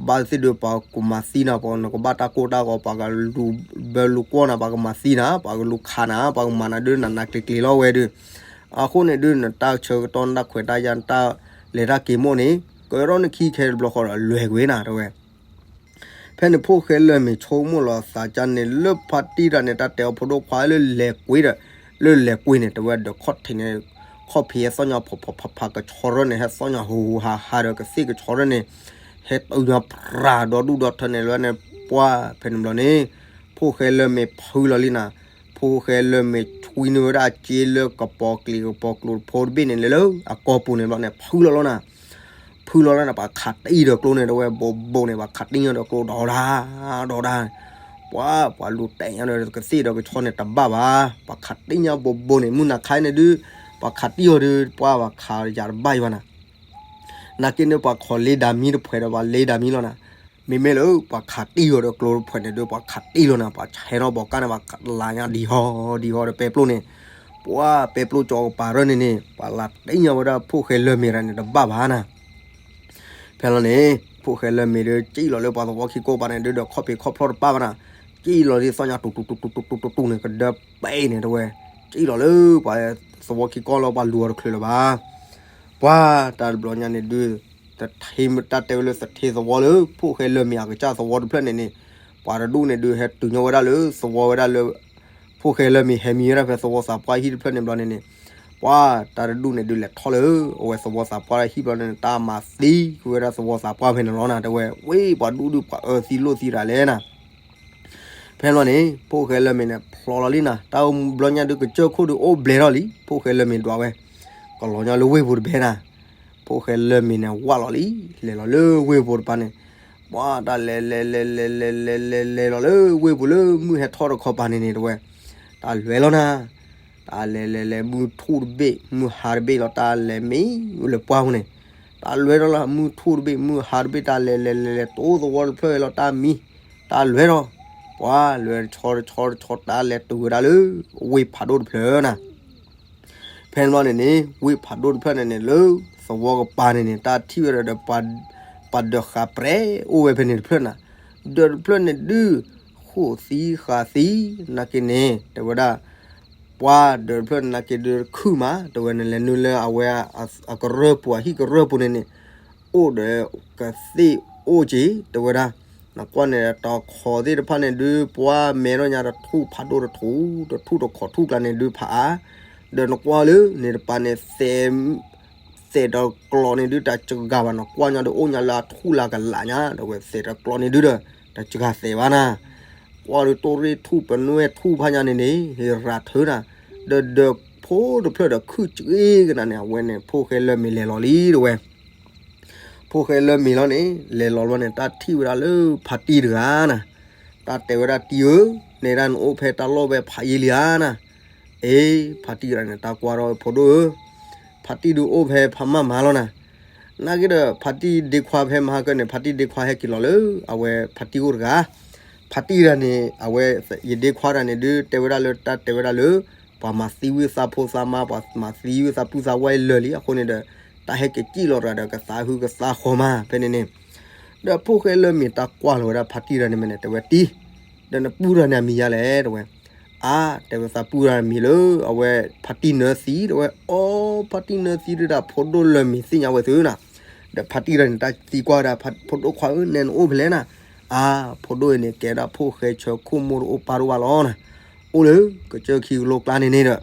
ဘၣ်သ့ၣ်ဒုး ပှၤကမၤသံနၤ ပှၤနကဘၣ်တၢ်ကိၢ်တၢ်ဂီၤ ပှၤကလူၤဘၢလူၤကွီၢ်နၤ ပှၤကမၤသံနၤ ပှၤကလူၤခးနၤ ပှၤကမၤနၤဒုး နနးကျံၤကျံၤလီၤဝဲဒုး, အဃိန့ၣ်ဒုး နတၢ်ဆၢကတီၢ် နတၢ်ခွဲးတၢ်ယာ် နတၢ်လဲၤတၢ်က့ၤမိၣ်န့ၣ် ကဲထီၣ်နခံခဲတဘျီဃီဒီး လွဲၤကွံာ်နၤ တဝဲ ဖဲန့ၣ်ဖိၣ်ဃဲလၢၢ်မ့ၤဆိကမိၣ်လီၤသးကန့ၣ် လၢဖးတံၢ်တၢ်န့ၣ် တၢ်တဲအီၤဖိဒိၣ်ခွါလၢလဲၤကွံာ်ဒီး လၢလဲၤကွံာ်န့ၣ် တဝဲဒီးခီၣ်ထံးန့ၣ် ခီၣ်ဖံးဟဲသီၣ်ညါဖီဖီဖးဖး ကဆီရၢၢ်န့ၣ် ဟဲသီၣ်ညါဟူဟူဟးဟးဒီးကသ့ၣ်ကဆီရၢၢ်န့ၣ် ဟဲတုၤညါဖြးဒီဒူၣ်ဒီထၢန့ၣ်လၢန့ၣ် ပှၢ်ဖဲန့ၣ်ဘျီန့ၣ် ဖိၣ်ဃဲလၢၢ်မ့ၤဖုလီၤလံနၤ, ဖိၣ်ဃဲလၢၢ်မ့ၤဆွံနုာ်ဝဲဒၣ်အစ့လၢကပီၤကျံၤကပီၤကျိၤတဖိတဘ့ၣ်န့ၣ်လၢလၢအကီၢ်ပူၤန့ၣ်ဘျီန့ၣ် ဖုလီၤလီၤနၤ ဖုလီၤလၢန့ၣ် ပှၤခးတံၢ်ဒီးကျိန့ၣ် တဝဲဘိးဘိးန့ၣ် ပှၤခးတံၢ်ညါဒီးကျိဒီးဒၣ် ဒီးဒၣ်, ပှၤ ပှၤလူၤတဲာ်ညါဒီးကသ့ၣ်ဒီးကဆီန့ၣ်တဘၣ်ဘၣ်, ပှၤခးတံၢ်ညါဘိးဘိးန့ၣ် မုၢ်နၤခါန့ၣ်ဒုး ပှၤခးတံၢ်အီၤဒုး ပှၤ ပှၤခးယၤတဘၣ်ယၤဘၣ်နၤ, နာ်က့န့ၣ် ပှၤခိးလ့ဒၤမံတဖှဲးဒီး ပှၤလ့ဒၤမံလီၤနၤ, မ့မ့ၢ်လၢ ပှၤခးတံၢ်အီၤဒီးကျိတဖှဲးန့ၣ်ဒုး ပှၤခးတံၢ်လီၤနၤ ပှၤဆဲထီၣ်ဘီးကၢ်န့ၣ် ပှၤလၤညါဒံဟီ ဒံဟီဒီးပဲပျိၢ်န့ၣ်, ပှၤပဲပျိၢ်ကၠီကပၤရၢၢ်န့ၣ်န့ၣ် ပှၤလၤတံၢ်ညါဝဲဒၣ်ဖိၣ်ဃဲလၢၢ်မ့ၤတၢ်န့ၣ်တဘၣ်ဘၣ်နၤ ဖဲလီၤန့ၣ် ဖိၣ်ဃဲလၢၢ်မ့ၤဒုး ကံၣ်လီၤလၢပှၤသဝီခံကိးပၤန့ၣ်ဒုး ဒီးခီၣ်ဖံးခီၣ်ဖျီၣ်တပၣ်ဘၣ်နၤ, ကံၣ်လီၤဒ်သီၣ်ညါတူတူတူတူတူတူန့ၣ် ကဒၢပဲန့ၣ်တဝဲ, ကံၣ်လီၤလၢပှၤသဝီခံကိးလီၤ ပှၤလူၤအီၤတချုးလၢၤဘၣ်, ပှၢ်တၢ်တဘျီညါန့ၣ်ဒုး သထ့ တၢ်တဲဝဲလၢသထ့သဝီလၢ ဖိၣ်ဃဲလၢၢ်မ့ၤအကစၢ်သဝီတဖျၢၣ်န့ၣ်န့ၣ်, ပှၤတဒူၣ်န့ၣ်ဒုး ဟဲတုၤညီဝဲဒၣ်လၢသဝီဝဲဒၣ်လၢ ဖိၣ်ဃဲလၢၢ်မ့ၤဟဲမံဝဲဒၣ်ဖဲသဝီသးပှၢ်ဟံၣ်တဖျၢၣ်န့ၣ်ဘျီန့ၣ်န့ၣ်, ပှၢ်တၢ်တဒူၣ်န့ၣ်ဒုး လဲၤထီၣ်လၢအဝဲသဝီသးပှၢ်ဟံၣ်ဘျီန့ၣ် တၢ်မၤသံကွံာ်ဝဲဒၣ်သဝီသးပှၢ်ဖဲန့ၣ်လီၤနၤ တဲဝဲ, ဝ့ၢ်ပှၤဒူၣ်ဒုး ပှၤအၢသံလိၣ်သံတၢ်လဲၣ်နၤ ဖဲလီၤန့ၣ် ဖိၣ်ဃဲလၢၢ်မ့ၤန့ၣ် ဖျီလီၤလံနၤ, တၢ်အိၣ်ဘျီညါဒုး ကစၢၢ်ခိၣ်ဒုးအိၣ်ဘျဲၣ်ထီၣ်လံ, ဖိၣ်ဃဲလၢၢ်မ့ၤဒွးဝဲ, ကလီၤညီလၢဝ့ၢ်ပူၤတဘဲနၤ, ဖိၣ်ဃဲလၢၢ်မ့ၤန့ၣ် ဝၢ်လီၤလံ, လဲၤလီၤလၢဝ့ၢ်ပူၤတပၤန့ၣ်, ပှၢ်တၢ်လဲၤလဲၤလဲၤလဲၤလဲၤလဲၤလဲၤလဲၤလီၤလၢဝ့ၢ်ပူၤလၢမုၢ်ဟဲထီၣ်တခီပၤန့ၣ်န့ၣ် တဲဝဲ, တၢ်လွဲလီၤနၤ တၢ်လဲၤလဲၤလဲၤ မုၢ်ထူၣ်တဘ့ၣ် မုၢ်ဟါတဘ့ၣ်လီၤ တၢ်လဲၤမံလၢပှၢ်ပူၤန့ၣ်, တၢ်လွဲထီၣ်လီၤ မုၢ်ထူၣ်တဘ့ၣ် မုၢ်ဟါတဘ့ၣ် တၢ်လဲၤလဲၤလဲၤလဲၤ တိသဝီတဖျၢၣ်လီၤ တၢ်မံ, တၢ်လွဲထီၣ်, ပှၢ်လွဲတဆီတဆီတဆီ တၢ်လဲၤတုၤဝဲဒၣ်လၢ ဝ့ၢ်ဖးဒိၣ်တဖျၢၣ်နၤ ဖဲန့ၣ်ဘျီန့ၣ်န့ၣ် ဝ့ၢ်ဖးဒိၣ်တဖျၢၣ်န့ၣ်န့ၣ် လၢသဝီကပၤန့ၣ်န့ၣ် တၢ်ထံၣ်ဝဲဒၣ်ဒီး ပှၤဒၢးဃာ်ပြဲအိၣ်ဝဲဖဲန့ၣ်တဖျၢၣ်နၤ, ဒၢးတဖျၢၣ်န့ၣ်ဒုး ဃိၣ်သံဃာ်သံ နာ်က့န့ၣ် တဲဝဲဒၣ်, ပှၢ်ဒၢးတဖျၢၣ်န့ၣ် နာ်က့ဒုးတခုၣ်မး တဲဝဲန့ၣ် လဲၤနုာ်လၢအဝဲအကရၢၢ်ပူၤ အဟံၣ်ကရၢၢ်ပူၤန့ၣ်န့ၣ် အိၣ်ဒီးကသ့ၣ်အိၣ်က့ၤ တဲဝဲဒၣ်, နကွၢ်န့ၣ် တခီသ့ၣ်တဖၣ်န့ၣ်ဒုး ပှၢ်မဲထီၣ်ညါတထူၣ်ဖးဒိၣ်တထူၣ် တထူၣ်တခီထူၣ်ကျါန့ၣ်ဒုးဖးအါ, ဒီးနကွၢ်လၢန့ၣ်တပၤန့ၣ် သဲးတကျိၤန့ၣ်ဒုး တစှၤဘၣ် နကွၢ်ညါဒီးအိၣ်ညါလၢအထူၣ်လၢကလးညါ ဒီးဝဲသဲးတကျိၤန့ၣ်ဒုးဒီး တစှၤသဲးဘၣ်နၤ, ကွၢ်ဒုးတိၣ်ရ့ၣ်ထူၣ်ပနွဲၣ်ထူၣ်ဖးညါန့ၣ်န့ၣ် ဟ့ၣ်ရၤထၢနၤ, ဒီးဒၢးဖိတဖျၢၣ်ဒီးခုၣ်စ့ကနၤန့ၣ် အဝဲန့ၣ် ဖိၣ်ဃဲလၢၢ်မ့ၤလဲၤလီၤလံ တဲဝဲ ဖိၣ်ဃဲလၢၢ်မ့ၤလီၤန့ၣ် လဲၤလီၤလီၤန့ၣ် တၢ်ထံၣ်ဝဲဒၣ်လၢဖးတံၢ်တဂၤနၤ, တၢ်တဲဝဲဒၣ်တံၢ်ဧၢ, နဲဒၣ်နအိၣ်ဖဲတၢ်လီၢ်ဖဲဖးယံာ်လံဧါနၤ, အ့ ဖးတံၢ်တဂၤန့ၣ် တၢ်ကွၢ်ထီၣ်ဖိဒိၣ်ဧၢ, ဖးတံၢ်ဒုးအိၣ်ဖဲဖးမၢ်မၤလီၤနၤ, နာ်က့ဒီး ဖါတံၢ်ဒ့ခွါဖဲမဟါကၢန့ၣ် ဖါတံၢ်ဒ့ခွါဟဲက့ၤလီၤလၢ အဝဲဖါတံၢ်အိၣ်တဂၤ, ဖါတံၢ်တဂၤန့ၣ် အဝဲ ယဒ့ခွါတဂၤန့ၣ်ဒုး တဲဝဲဒၣ်လၢ တၢ်တဲဝဲဒၣ်လၢ ပှၤမၤသံဝံသးဖိသးမါ ပှၤမၤသံဝံသးပုၢ်သးဝဲၢ်လၢာ်လံအဃိန့ၣ်ဒီး တၢ်ဟဲက့ၤစံၣ်လီၤတဂၤဒီး ကသးဟုကသးဃီမး ဖဲန့ၣ်န့ၣ်, ဒီးဖိၣ်ဃဲလၢမ့ၢ်တၢ်ကွၢ်လီၤဝဲဒၣ်ဖါတံၢ်တဂၤန့ၣ်မ့ၢ်န့ၣ် တဲဝဲတံၢ်, ဒီးနပုၢ်တဂၤန့ၣ်အမံၤယါလဲၣ် တဲဝဲ အါ တဲဝဲသးပုၢ်တဂၤန့ၣ်မံၤလၢ အဝဲဖါတံၢ်နၢသံ တဲဝဲ အီ ဖါတံၢ်နၢသံဒုးဒီး ဖိဒိၣ်လၢမ့ၢ်သ့ၣ်ညါဝဲသုနၤ, ဒီးဖါတံၢ်တဂၤန့ၣ် တၢ်သံကွၢ်ဝဲဒၣ် ဖိဒိၣ်ခွါဧၢ နဲနအိၣ်ဖဲလဲၣ်နၤ, အါ ဖိဒိၣ်အံၤန့ၣ် ကဲဒၣ်ဖိၣ်ဃဲဆၢခိၣ်မိၢ်တအိၣ်ပၢ်တအိၣ်ဘၣ်လီၤနၤ, အိၣ်လၢကစၢၢ်ခံကလိကျါန့ၣ်န့ၣ်ဒီး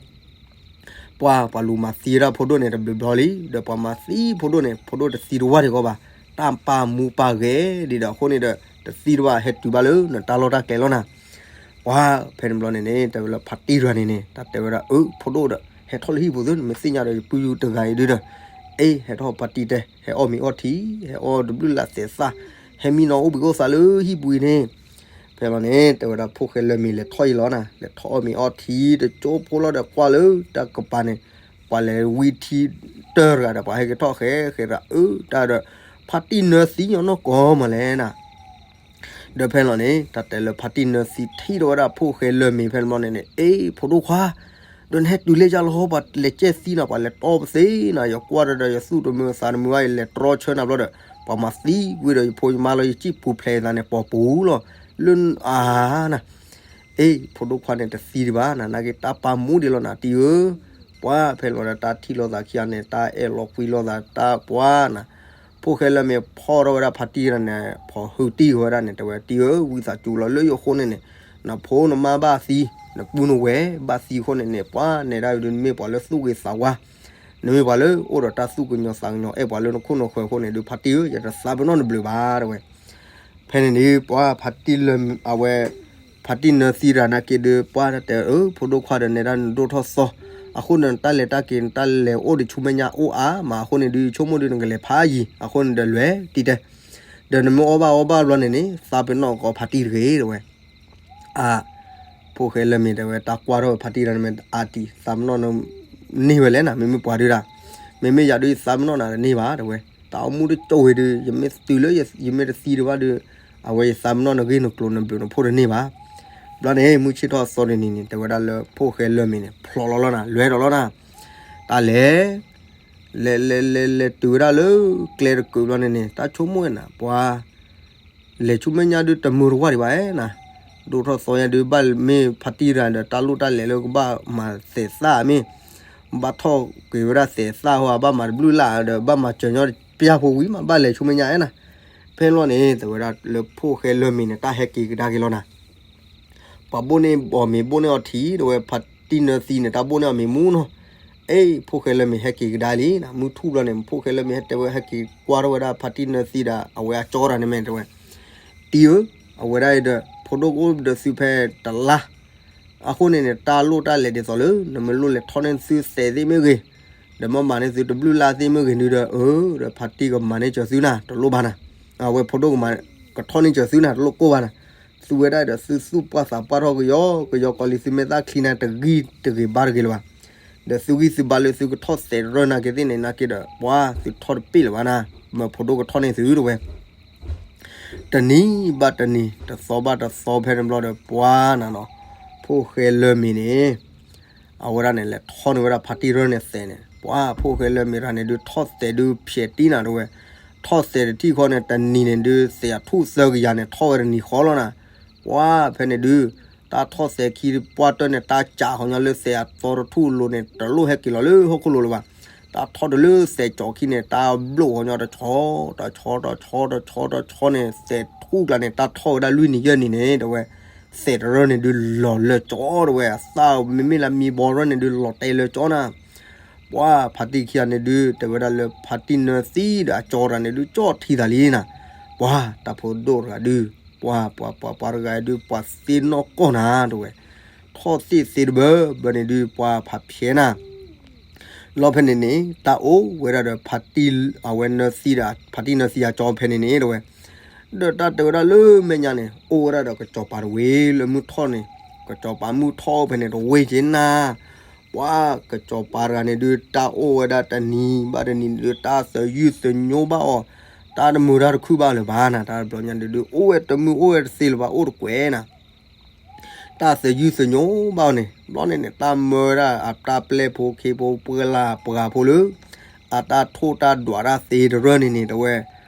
ပှၤ ပှၤလူၤမၤသံဝဲဒၣ်ဖိဒိၣ်န့ၣ် တဘျီဘျီလံ, ဒီးပှၤမၤသံဖိဒိၣ်န့ၣ် ဖိဒိၣ်တသံတဝၢ်ဒံးကီးဘၣ်, တၢ်ပာ်မူပာ်ဂဲၤဒံးဒီးအဃိန့ၣ်ဒီး တသံတဝၢ် ဟဲတုၤဘၣ်လၢနတၢ်လီၢ်တၢ်ကျဲလီၤနၤ, ပှၤ ဖဲန့ၣ်ဘျီန့ၣ်န့ၣ် တဲဝဲလၢဖါတံၢ်တဂၤန့ၣ်န့ၣ် တၢ်တဲဝဲဒၣ် အၢ ဖိဒိၣ်ဒီး ဟဲထီၣ်လၢဟံၣ်ပူၤသု နမ့ၢ်သ့ၣ်ညါဒီးယပုၢ်ယတဂၤအံၤဒုဒီး, အ့ ဟဲထီၣ်ဖါတံၢ်တဲ ဟဲအီၣ်မ့ၤအီထံ ဟဲအီၣ်တဘျုးလၢ်သဲးသၣ်, ဟဲမံနီၤအိၣ်ဘှံးအိၣ်သါလၢဟံၣ်ပူၤအံၤန့ၣ် ဖဲလီၤန့ၣ် တဲဝဲဒၣ်ဖိၣ်ဃဲလၢမ့ၢ်လဲၤထီၣ်အံၤလီၤနၤ, လဲၤထီၣ်အီၣ်မ့ၤအီထံ တကၠိဖိလီၤဒီးကွၢ်လၢတၢ်ကပၤန့ၣ်, ပှၤလဲၤဝံထံတၢၢ်တဂၤဒီး ပှၤဟဲက့ၤထီၣ်ဃဲဃဲတဂၤ အၢ တၢ်ဒီး ဖါတံၢ်နၢသံညီနီၢ်ကီၢ်မးလဲၣ်နၤ, ဒီးဖဲလီၤန့ၣ် တၢ်တဲလၢဖါတံၢ်နၢသံထံၣ်ဒီးဝဲဒၣ်ဖိၣ်ဃဲလၢမ့ၢ်ဖဲန့ၣ်ဘျီန့ၣ်န့ၣ် အ့ ဖိဒိၣ်ခွါ, ဒီးနဟဲတုၤလၢယလီၤ ပှၤလဲၤကဲသံနၤ ပှၤလဲၤတီပသ့နၤ ယကွၢ်ဒီး ယသူၣ်တမုာ်သးတမုာ်ဘၣ် ယလဲၤတြီဆၢနၤဘျီဒီး ပှၤမၤသံဝံဒီးယဖိယမါလီၤ ယစံၣ်ပူၤဖျဲးသးန့ၣ် ပိာ်ပူၤလီၤ, လၢအါနၤ, အ့ ဖိဒိၣ်ခွါန့ၣ်တသံဒံးဘၣ်နၤ နာ်က့တၢ်ပာ်မူဒံးလီၤနၤ တံၢ်ဧၢ, ပှၤဖဲလီၤဒီးတၢ်ထံၣ်လိာ်သးခံဂၤန့ၣ် တၢ်အဲၣ်လီၤကွံလိာ်သးတၢ်ပှၤနၤ, ဖိၣ်ဃဲလၢမ့ၢ်ဖီၣ်ထီၣ်ဝဲဒၣ်ဖါတံၢ်တဂၤန့ၣ် ဖီၣ်ဟုၣ်တံၢ်ဝဲဒၣ်န့ၣ် တဲဝဲတံၢ်ဧၢ ဝံသးစူၤလီၤလၢယအိၣ်ဃိန့ၣ်န့ၣ်, နဖိနမါဘၣ်သံ, နပုၢ်နဝဲၢ်ဘၣ်သံအဃိန့ၣ်န့ၣ် ပှၤနဲဒၣ်ဒုးနမ့ၢ်ပှၤလၢသူၣ်ဂ့ၤသးဝါ, နမ့ၢ်ပှၤလၢအိၣ်ဒီးတၢ်သူၣ်ကညီၤသးကညီၤ အဲၣ်ပှၤလၢနခိၣ်နဃၢၤအဃိန့ၣ်ဒုး ဖါတံၢ်ဧၢ ယတသးပ့ၤနီၣ်နဘျုးဘၣ် တဲဝဲ ဖဲန့ၣ်န့ၣ် ပှၤဖါတံၢ်လၢ အဝဲ ဖါတံၢ်နၢသံတဂၤနာ်က့ဒုး ပှၤတၢ်တဲအၢ ဖိဒိၣ်ခွါဒီး နဲဒၣ်နဒိၣ်ထီၣ်သီ, အဃိန့ၣ် နတၢ်လဲၤတၢ်က့ၤ နတၢ်လဲၤအိၣ်ဒီးဆူမဲာ်ညါအိၣ်အါမး အဃိန့ၣ်ဒုး ယဆိကမိၣ်ဒုး နကလဲၤဖးယံၤ အဃိန့ၣ်ဒီး လွဲၢ်တံၢ်တဲ, ဒီးနမ့ၢ်အီၣ်ဘၣ်အီဘၣ်ဘျီန့ၣ်န့ၣ် သးပ့ၤနီၣ်ကီးဖါတံၢ်တဂ့ၤ တဲဝဲ အါ ဖိၣ်ဃဲလၢမ့ၢ်တဲဝဲ တၢ်ကွၢ်ထီၣ်ဖါတံၢ်တဂၤန့ၣ်မ့ၢ်အါတံၢ် သးပ့ၤနီၣ်နန့ၢ်ဝဲလဲၣ်နၤ မ့မ့ၢ်ပှၤဒုးဒၣ်, မ့မ့ၢ်ယၤဒုး ယသးပ့ၤနီၣ်နၤတန့ၢ်ဘၣ် တဲဝဲ, တၢ်အိၣ်မူတကၠိဝံၤဒုး ယမ့ၢ်တုၤလၢယမ့ၢ်တသံဒံးဘၣ်ဒုး အဝဲယသးပ့ၤနီၣ်နဂ့ၢ်နကျိၤနဘျုးနဖှိၣ်တန့ၢ်ဘၣ်. ဘျီန့ၣ် မုၢ်ဆ့ၣ်ထီၣ်အသီတနံၤန့ၣ် တဲဝဲဒၣ်လၢဖိၣ်ဃဲလၢမ့ၢ်န့ၣ် ဖျိးလီၤလီၤနၤ လွဲၢ်ဒီးလီၤနၤ, တၢ်လဲၤ လဲၤလဲၤလဲၤလဲၤတုၤဝဲဒၣ်လၢကျဲတကုာ်ဘျီန့ၣ်န့ၣ် တၢ်ဆိကမိၣ်ဝဲနၤ ပှၤ လဲၤဆူမဲာ်ညါဒုးတမုာ်တဝၢ်ဒံးဘၣ်နၤ, ဒိၣ်ထီၣ်သီညါဒုး ဘၣ်မ့ၢ်ဖါတံၢ်တဂၤဒီး တၢ်လိၣ်တၢ်လဲၤလၢကဘၣ်မၤသဲးသၣ်မ့ၢ်, ဘၣ်ထီၣ်က့ၤဝဲဒၣ်သဲးသၣ်ဟီ ဘၣ်မၤတဘျုးလၢ်ဒီး ဘၣ်မၤစၢၤညီပျၢ်ဖိဝံၤမး ဘၣ်လဲၤဆူမဲာ်ညါအဲနၤ, ဖဲလီၤန့ၣ် တဲဝဲဒၣ်လၢဖိၣ်ဃဲလၢမ့ၢ်န့ၣ် တၢ်ဟဲက့ၤကဒါက့ၤလီၤနၤ ပှၤဘိၣ်န့ၢ်အီၤမ့ၤဘိၣ်န့ၢ်အီၤထံ တဲဝဲ ဖါတံၢ်နၢသံန့ၣ် တၢ်ဘိၣ်န့ၢ်အီၤမ့ၤမူနီၤ, အ့ ဖိၣ်ဃဲလၢမ့ၢ်ဟဲက့ၤကဒါလံနၤ မုၢ်ထူၣ်ဘျီန့ၣ် ဖိၣ်ဃဲလၢမ့ၢ်ဟဲတဲဝဲ ဟဲက့ၤကွၢ်ထီၣ်ဝဲဒၣ်ဖါတံၢ်နၢသံဒီး အဝဲအကၠီတဂၤန့ၣ်မ့ၢ်တဲဝဲ, တံၢ်ဧၢ, အဝဲဒၣ်အံၤဒီး ဖိဒိၣ်ကအိၣ်ဒီးသုဖဲတလါ အဃိန့ၣ်န့ၣ် တၢ်လိၣ်တၢ်လဲၤဒ်သိးလၢ နမ့ၢ်လိၣ်လဲၤထီၣ်န့ၢ်သုသဲးသ့ၣ်မ့ၢ်ဂ့ၤ, ဒီးမ့ၢ်မၤန့ၢ်သုတဘျုးလၢ်သ့ၣ်မ့ၢ်ဂ့ၤန့ၣ်ဒီး အၢ ဒီးဖါတံၢ်ကမၤန့ၢ်စၢၤသုနၤ တလိၣ်ဘၣ်နၤ, အဝဲဖိဒိၣ်ကမၤ ကထီၣ်န့ၢ်စၢၤသုနၤ တလိၣ်ကိၢ်ဘၣ်နၤ, သုဝဲဒၣ်ဒီးသုသူၣ်ပှၢ်သးပှၢ်ထီၣ်ကယီကယီကီးလံ သုမ့ၢ်သးချံနၤတဂံၢ်တဂ့ၤဘါတဂ့ၤလၢၤဘၣ်, ဒီးသုဂံၢ်သုဘါလၢသုကထီၣ်သဲးတရၢၢ်နာ်က့သ့ၣ်န့ၣ် နာ်က့ဒီး ပှၤသုထီၣ်တပ့ၢ်လၢၤဘၣ်နၤ, မ့ၢ်ဖိဒိၣ်ကထီၣ်န့ၢ်သုတဲဝဲ တနံၤဘၣ်တနံၤ တသီဘၣ်တသီဖဲန့ၣ်ဘျီဒီး ပှၤနၤနီၤ, ဖိၣ်ဃဲလၢမ့ၢ်န့ၣ် အဝဲဒၣ်န့ၣ် လဲၤထီၣ်န့ၢ်ဝဲဒၣ်ဖါတံၢ်တရၢၢ်န့ၣ်သဲးန့ၣ် ပှၤဖိၣ်ဃဲလၢမ့ၢ်တဂၤန့ၣ်ဒုး ထီၣ်သဲးဒုးဖျဲးတံၢ်နၤတဲဝဲ, ထီၣ်သဲးတထံၣ်ဃီန့ၣ် တနံၤန့ၣ်ဒုး သဲးအထူၣ်သၢကယၤန့ၣ် ထီၣ်ဝဲတနံၤဃီလီၤနၤ, ပှၤဖဲန့ၣ်ဒုး တၢ်ထီၣ်သဲးခံပှၢ်တၢၢ်န့ၣ် တၢ်ကးဃီညီလၢသဲးအသီတထူၣ်အလိၤန့ၣ် တလိၣ်ဟဲက့ၤလီၤလၢဟီၣ်ခိၣ်လိၤလၢၤဘၣ်, တၢ်ထီၣ်တုၤလၢသဲးကၠီၤခံန့ၣ် တၢ်ဘျိၣ်ဃီညီတဆီ တဆီ တဆီ တဆီ တဆီန့ၣ် သဲးထူၣ်ကျါန့ၣ် တၢ်ထီၣ်ဝဲဒၣ်လွံၢ်နံၤယဲၢ်နံၤန့ၣ်တဲဝဲ, သဲးတရၢၢ်န့ၣ်ဒုးလီၤလၢကၠီတဲဝဲ, အသၣ်မ့မ့ၢ်လၢမံဘီရၢၢ်န့ၣ်ဒုးလီၤတဲာ်လၢကၠီနၤ, ပှၤဖါတံၢ်ခံဂၤန့ၣ်ဒုး တဲဝဲဒၣ်လၢဖါတံၢ်နၢသံဒီးအကၠီတဂၤန့ၣ်ဒုး ကၠီထံသးလံနၤ, ပှၤတၢ်ဖိဒိၣ်တဂၤဒုး ပှၤပှၤပှၤပှၤတဂၤဒုး ပှၤသ့နီၢ်ကီၢ်နၤတဲဝဲ, ထီၣ်သ့ၣ်သ့တဘၢဘၢန့ၣ်ဒုး ပှၤဖးဖျဲးနၤ လီၤဖဲန့ၣ်န့ၣ် တၢ်အိၣ်ဝဲဒၣ်ဒီးဖါတံၢ်အဝဲနၢသံဒီး ဖါတံၢ်နၢသံအကၠီဖဲန့ၣ်န့ၣ်တဲဝဲ, ဒီးတၢ်တဲဝဲဒၣ်လၢမဲာ်ညါန့ၣ် အိၣ်ဝဲဒၣ်ဒီးကစီၤပၤတဝ့ၢ်လၢမုၢ်ထီၣ်န့ၣ်, ကစီၤပၤမုၢ်ထီၣ်ဖဲန့ၣ်တဝ့ၢ်က့နၤ, ပှၤကစီၤပၤတဂၤန့ၣ်ဒုး တၢ်အိၣ်ဝဲဒၣ်တနံၤဘၣ်တနံၤဒုး တၢ်သယုၢ်သညိဘၣ်အီၤ, တၢ်တမုာ်တၢ်တခုဘၣ်လၢၤဘၣ်နၤ, တၢ်တဘျီညါဒုးဒုး အိၣ်ဝဲတမုာ်အိၣ်ဝဲတသ့လၢၤဘၣ် အိၣ်တကွဲးနၤ တၢ်သယုၢ်သညိဘၣ်အီၤန့ၣ် ဘျီန့ၣ်န့ၣ် တၢ်မၢဝဲဒၣ်အတၢ်ပျဲၢ်ဖိခ့ဖိပှၢ်လၢ်ပှၤဖိလၢ အတၢ်ထိၣ်တၢ်ဒွးတၢ်သ့တရၢၢ်န့ၣ်န့ၣ် တဲဝဲ,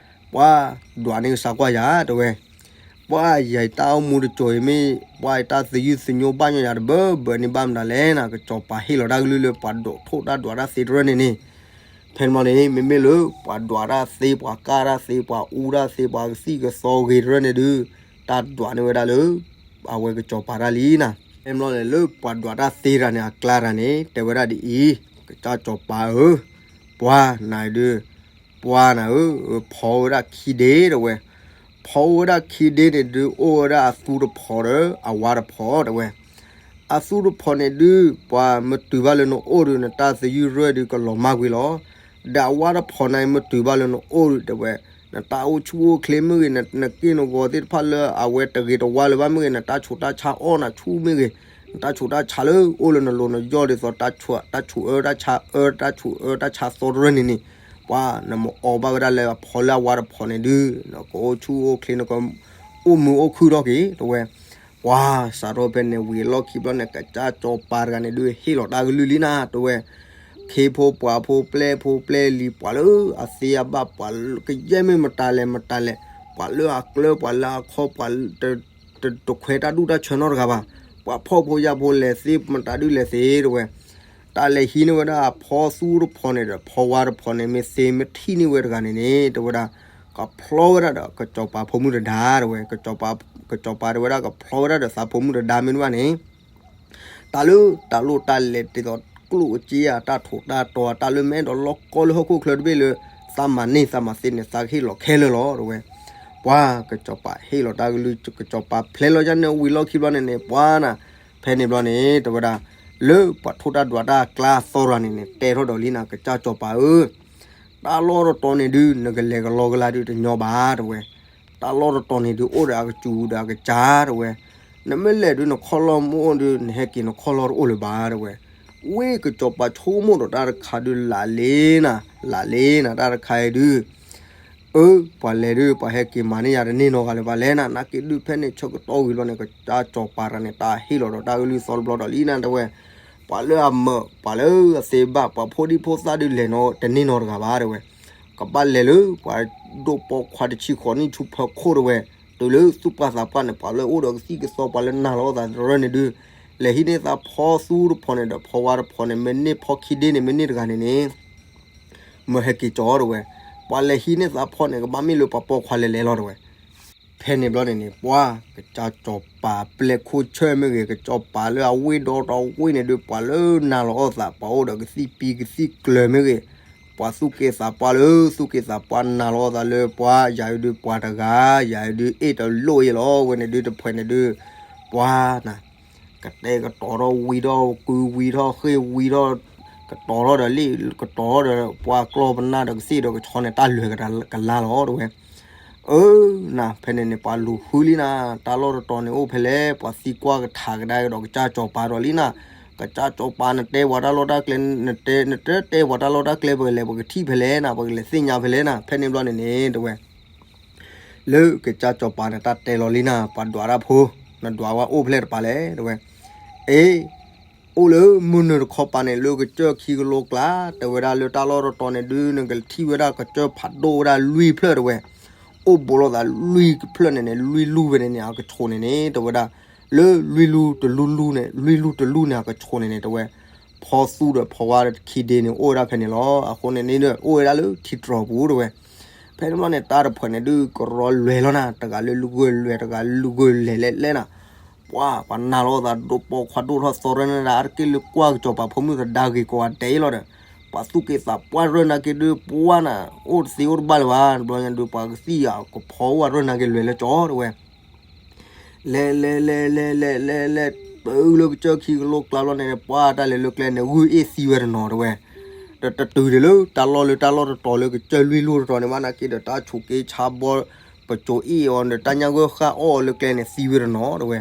ပှၤဒွးန့ၢ်ကစၢ်ကွၢ်ယၤ တဲဝဲ, ပှၤယၤတၢ်အိၣ်မူတစိၤအံၤမ့ၢ် ပှၤတၢ်သယုၢ်သညိဘၣ်ညီယၤတဘၢဘၢန့ၣ်ဘၣ်မနုၤလဲၣ်နၤ, ကစီၤပၤဟ့ၣ်လီၤတၢ်ကလုၢ်လၢပှၤဒိးထိၣ်တၢ်ဒွးတၢ်သ့တရၢၢ်န့ၣ်န့ၣ် ဖဲန့ၣ်ဘျီန့ၣ် မ့မ့ၢ်လၢ ပှၤဒွးတၢ်သ့ ပှၤကၢ်တၢ်သ့ ပှၤအူတၢ်သ့ ပှၤကသံၣ်ကသီဂ့ၤတရၢၢ်န့ၣ်ဒုး တၢ်ဒွးန့ၢ်ဝဲဒၣ်လၢ အဝဲကစီၤပၤတၢ်လံနၤ. ဖဲန့ၣ်ဘျီန့ၣ် လၢပှၤဒွးတၢ်သ့တဂၤန့ၣ် အကျါတဂၤန့ၣ် တဲဝဲဒၣ်ဒ်အံၤ, ကစၢ်စီၤပၤဧၢ, ပှၤနၤဒုး ပှၤနၤဧၢ, ဖီဝဲဒၣ်ခံဒ့တဲဝဲ, ဖီဝဲဒၣ်ခံဒ့န့ၣ်ဒုး အိၣ်ဝဲဒၣ်အသူတဖီဒီး အဝါတဖီတဲဝဲ အသူတဖီန့ၣ်ဒုး ပှၤမ့ၢ်တုၤဘၣ်လၢနအိၣ်ဒီး နတၢ်သယုၢ်တရၢၢ်ဒုးကလီၤမၢ်ကွံာ်လီၤ. ဒီးအဝါတဖီန့ၣ် မ့ၢ်တုၤဘၣ်လၢနအိၣ်ဒီးတဲဝဲ, နတၢ်အိၣ်ဆူၣ်အိၣ်ချ့မ့ၢ်ဂ့ၤ, နက့ၢ်နဂီၤသ့ၣ်တဖၣ်လၢအဝဲတဂ့ၤတဝါလၢၤဘၣ်မ့ၢ်ဂ့ၤ, နတၢ်ဆူးတၢ်ဆါအီၣ်နၤဆူၣ်မ့ၢ်ဂ့ၤ, နတၢ်ဆူးတၢ်ဆါလၢအိၣ်လၢနလိၤနယီၢ်ဒ်သိး တၢ်ဆူးအၢတၢ်ဆါအၢ တၢ်ဆူးအၢတၢ်ဆါသီတရၢၢ်န့ၣ်န့ၣ်, ပှၤနမ့ၢ်အီၣ်ဘၣ်ဝဲဒၣ်လၢအဖီလၢအဝါတဖီန့ၣ်ဒုး နကအိၣ်ဆူၣ်အိၣ်ချ့ နကအိၣ်မုာ်အိၣ်ခုၣ်ထီၣ်က့ၤတဲဝဲ ပှၤစးထီၣ်ဖဲန့ၣ်ဝံၤအလီၢ်ခံဘျီန့ၣ် ကစၢ်စီၤပၤတဂၤန့ၣ်ဒုးဟ့ၣ်လီၤတၢ်ကလုၢ်လံနၤတဲဝဲ, ခ့ဖိပှၤဖိပျဲၢ်ဖိပျဲၢ်လံၤ ပှၤလၢအသ့အဘၣ် ပှၤကယဲၢ်မ့ၢ်မတၤလဲၣ်မတၤလဲၣ်, ပှၤလၢအကျၢၤ ပှၤလၢအခီ ပှၤ တခွဲးတၢ်ဒူၣ်တၢ်ဆၢနီတဂၤဘၣ်, ပှၤဖှီၣ်ဖိယာ်ဖိလဲၤသ့မတၤဒုလဲၤသ့တဲဝဲ, တၢ်လဲၤဟံးန့ၢ်ဝဲဒၣ်အဖီသူတဖီန့ၣ်ဒီး ဖီဝါတဖီန့ၣ် မ့ၢ်သ့မထံၣ်န့ၢ်ဝဲတဂၤန့ၣ်န့ၣ် တဲဝဲဒၣ် ကဖျီဝဲဒၣ်ဒီးကစီၤပၤဖိမုၣ်တဒါတဲဝဲ, ကစီၤပၤတဲဝဲဒၣ်ကဖျီဝဲဒၣ်ဒီးသးဖိမုၣ်တဒါမ့ၢ်တဘၣ်န့ၣ် တၢ်လၢတၢ်လိၣ်တၢ်လဲၤဒ်သိးကျိၣ်အစ့အတၢ်ထိးတၢ်တီၤ တၢ်လၢမဲဒီးလီၢ်ကီလၢဟီၣ်ခိၣ်ချၢတဘ့ၣ်လၢ သးမၤန့ၢ်သးမၤသ့န့ၣ် သးကဟ့ၣ်လီၤခဲလၢာ်လီၤတဲဝဲ, ပှၤကစီၤပၤဟ့ၣ်လီၤတၢ်ကလုၢ် ကစီၤပၤဖျဲးလီၤယါန့ၣ်ဝံၤလီၢ်ခံဘျီန့ၣ်န့ၣ် ပှၤနၤ ဖဲန့ၣ်ဘျီန့ၣ် တဲဝဲဒၣ် လၢပှၤထိၣ်တၢ်ဒွးတၢ်အကျါအသီတဂၤန့ၣ်န့ၣ် တဲထီၣ်ဒီးလံနၤ ကစၢ်စီၤပၤဧၢ တၢ်လီၢ်တတီၤန့ၣ်ဒုး နကလဲၤကလီကလါဒုးတညီဘၣ်တဲဝဲ, တၢ်လီၢ်တတီၤန့ၣ်ဒုး အိၣ်ဒီးအကစူၤဒီးအကစၢ်တဲဝဲ, နမ့ၢ်လဲၤဒုးနခီၣ်လီၢ်မ့ၢ်အိၣ်ဒုး နဟဲက့ၤနခီၣ်လီၢ်တအိၣ်လၢၤဘၣ်တဲဝဲ, ဝ့ၢ်ကစီၤပၤဆိကမိၣ်ဒီးတၢ်တခါဒုး လးလ့နၤ လးလ့နၤ တၢ်တခါအံၤဒုး အၢ ပှၤလဲၤဒုး ပှၤဟဲက့ၤမၤန့ၢ်ယၤတန့ၢ်နီတဂၤလၢၤဘၣ်လဲၣ်နၤ, နာ်က့ဒုးဖဲန့ၣ်ဆၢကတီၢ်ဝံၤဘျီန့ၣ် ကစၢ်စီၤပၤတဂၤန့ၣ် တၢ်ဟ့ၣ်လီၤဒီးတၢ်ကလုၢ်သီတဘျီဒီးလံနၤတဲဝဲ, ပှၤလၢအမၢး ပှၤလၢအသ့ဘၣ် ပှၤဖိဒံဖိသၣ်ဒုးလဲၤနီတန့ၢ်နီတဂၤဘၣ်တဲဝဲ, ကဘၣ်လဲၤလၢပှၤဒိၣ်ပိာ်ခွါတဆံဃိးနံၣ်ဆူဖီခိၣ်တဲဝဲ, တုၤလၢသူၣ်ပှၢ်သးပှၢ်န့ၣ် ပှၤလၢအအိၣ်ဒီးကသံၣ်ကသီ ပှၤလၢနာ်လီၤအသးတရၢၢ်န့ၣ်ဒုး လဲၤဟံးန့ၢ်သးဖီသူတဖီန့ၣ်ဒီး ဖီဝါတဖီန့ၣ် မ့ၢ်န့ၢ်ဖီခံဒ့န့ၣ် မ့ၢ်န့ၢ်တဂၤန့ၣ်န့ၣ် မၢဟဲက့ၤကၠီတဲဝဲ, ပှၤလဲၤဟံးန့ၢ်သးဖီန့ၣ် ကဘၣ်မ့ၢ်လၢပှၤပိာ်ခွါလဲၤလဲၤလီၤတဲဝဲ, ဖဲန့ၣ်ဘျီန့ၣ်န့ၣ် ပှၤကစၢ်စီၤပၤပျဲၢ်ခိၣ်ဆၢၣ်မ့ၢ်ဂ့ၤ ကစီၤပၤလၢအဝ့ၢ်ဒီတဝ့ၢ်န့ၣ်ဒုး ပှၤလၢနာ်လီၤအီၣ်သး ပှၤအိၣ်ဒီးကသံၣ်ပံကသံၣ်ကျၢၤမ့ၢ်ဂ့ၤ, ပှၤသူၣ်က့သးပှၢ်လၢသူၣ်က့သးပှၢ်နာ်လီၤအီၣ်သးလၢပှၤ ယၤအံၤဒုးပှၤတဂၤ ယၤအံၤဒုးအ့ၣ်တလိၣ်အံၤလီၤ ဝဲန့ၣ်ဒုးတဖှဲးန့ၣ်ဒုး ပှၤနၤ ကတဲာ်ကတီၤထီၣ်ဝံၤထီၣ် ကုဝံၤထီၣ်ဃ့ၢ်ဝံၤထီၣ် ကတီၤထီၣ်ဒီးလံာ် ကတီၤထီၣ်ဒီးပှၤကျီၢ်ပနၢ်ဒီးကသ့ၣ်ဒီးကဆီန့ၣ် တၢ်လွဲၤကလါလီၤတဲဝဲ. အၢ နၤ ဖဲန့ၣ်န့ၣ် ပှၤလူၤဃုလံနၤ တၢ်လီၢ်တတီၤန့ၣ်အိၣ်ဖဲလဲၣ် ပှၤသံကွၢ်ကထါကဒါက့ၤဒီးကစၢ်စီၤပၤဒီးလံနၤ ကစၢ်စီၤပၤနတဲပှၤတၢ်လီၢ်တၢ်ကျဲ နတဲ နတတဲပှၤတၢ်လီၢ်တၢ်ကျဲ ပကလဲၤပကထံၣ်ဖဲလဲၣ်နၤ ပကလဲၤသ့ၣ်ညါဖဲလဲၣ်နၤ ဖဲန့ၣ်ဘျီန့ၣ်န့ၣ်တဲဝဲ လၢကစၢ်စီၤပၤန့ၣ် တၢ်တဲလီၤလံနၤ ပှၤဒွးတၢ်ဖိ နဒွးဝဲအိၣ်ဖဲလဲၣ်တပၤလဲၣ် တဲဝဲ. အ့ အိၣ်လၢမုၢ်နုာ်တခီပၤန့ၣ် လၢကစၢၢ်ခံကလိကျါ တဲဝဲဒၣ်လၢတၢ်လီၢ်တတီၤန့ၣ်ဒုး နကထံၣ်ဝဲဒၣ်ကစၢၢ်ဖးဒိၣ်ဝဲဒၣ်လွံၢ်ဖျၢၣ်တဲဝဲ. အိၣ်ဘူးလိာ်သးလွံၢ်ဖျၢၣ်န့ၣ်န့ၣ် လွံၢ်လူၢ်ဖဲန့ၣ်န့ၣ် အကဆိးန့ၣ်န့ၣ် တဲဝဲဒၣ် လၢလွံၢ်လူၢ်တလူၢ်လူၢ်န့ၣ် လွံၢ်လူၢ်တလူၢ်န့ၣ် အကဆိးန့ၣ်န့ၣ် တဲဝဲ. ဖီသူဒီးဖီဝါခံဒ့န့ၣ် အိၣ်ဝဲဒၣ်ဖဲန့ၣ်လီၤ. အဃိန့ၣ်န့ၣ်ဒီး အိၣ်ဝဲဒၣ်လၢထံတြီၤပူၤ တဲဝဲ. ဖဲန့ၣ်ဘျီန့ၣ် တၢ်တဖှဲးန့ၣ်ဒုး ကရီလွဲၤလီၤနၤ, တဂၤလၢလုၢ်ဂၢၢ်လွဲၤ တဂၤလုၢ်ဂၢၢ်လဲၤလဲၤလဲၤနၤ. ပှၤ ပှၤနာ်လီၤသးဒိၣ်ပိာ်ခွါဒိၣ်ထီၣ်သီရၢန့ၣ်ဒၣ် အါတက့ၢ်လၢကွၢ်ကစီၤပၤဖိမုၣ်သဒါဂ့ၤကိးဂၤဒဲးလီၤဒီး ပှၤသူၣ်က့သးပှၢ်ရၢၢ်နာ်က့ဒုး ပှၤနၤ အိၣ်တသ့အိၣ်တဘၣ်လၢၤဘၣ်. တဘျီညါဒုး ပှၤကသံၣ်အကဖီဝဲရၢၢ်နာ်က့လွဲၤလၢကၠီ တဲဝဲ. လဲၤလဲၤလဲၤလဲၤလဲၤလဲၤလဲၤ တုၤလၢကစၢၢ်ခံကလိကျါလီၤန့ၣ် ပှၤတၢ်လဲၤလၢကျဲန့ၣ် ဂုၢ်အ့ၣ်သံဝဲတနီၤ တဲဝဲ. ဒီးတတုၤဒံးလၢ တၢ်လီၢ်လၢတၢ်လီၢ်တတီၤလၢကစၢၢ်လွံၢ်လူၢ်တတီၤန့ၣ် ဘၣ်နာ်က့ဒီး တၢ်ဆိးက့ဆါဘီ ပစိၤအ့ၣ်အီၤဒီး တၢ်ညၣ်ဂိၢ်ဃၣ်အီၣ်အီၤလၢကျဲန့ၣ် သံဝဲတနီၤ တဲဝဲ.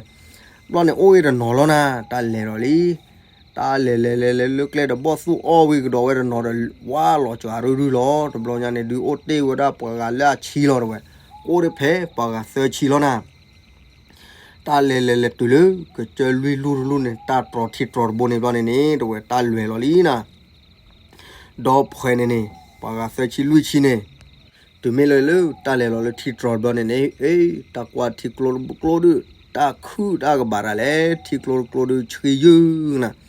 ဘျီန့ၣ် အိၣ်ဝဲတနီၤလီၤနၤ, တၢ်လဲၤဒီးလံ. တၢ်လဲၤလဲၤလဲၤလဲၤလၢကျဲဒီး ဘီၣ်သူၣ်အီၣ်ဝံၤကဒီးဝဲတနီၤဒီး ဝါလီၤစှၤရုၢ်ရုၢ်လီၤ. တဘျီညါန့ၣ်ဒုး အိၣ်တ့ၢ်ဝဲဒၣ်ပှၤဂၤလၢအဆံလီၤတဲဝဲ, အိၣ်တ့ၢ်ဖဲပှၤဂၤသၢဆံလီၤနၤ. တၢ်လဲၤလဲၤလဲၤတုၤလၢ ကစၢၢ်လွံၢ်လူၢ်တလူၢ်န့ၣ် တၢ်တြီထံတြီတဘိန့ၣ်ဘျီန့ၣ်န့ၣ် တဲဝဲတၢ်လဲၤလီၤလံနၤ. ဒီးဖဲန့ၣ်န့ၣ် ပှၤဂၤသၢဆံလွံၢ်ဆံန့ၣ် တုၤမ့ၢ်လၢလၢတၢ်လဲၤလီၤလၢထံတြီတဘျီန့ၣ်န့ၣ် အ့ တၢ်ကွၢ်ထံကျိတကျိဒုး တၢ်ခုၣ်တၢ်ကဘၣ်တၢ်လဲၣ်, ထံကျိတကျိဒုးဆှံယုၢ်နၤ.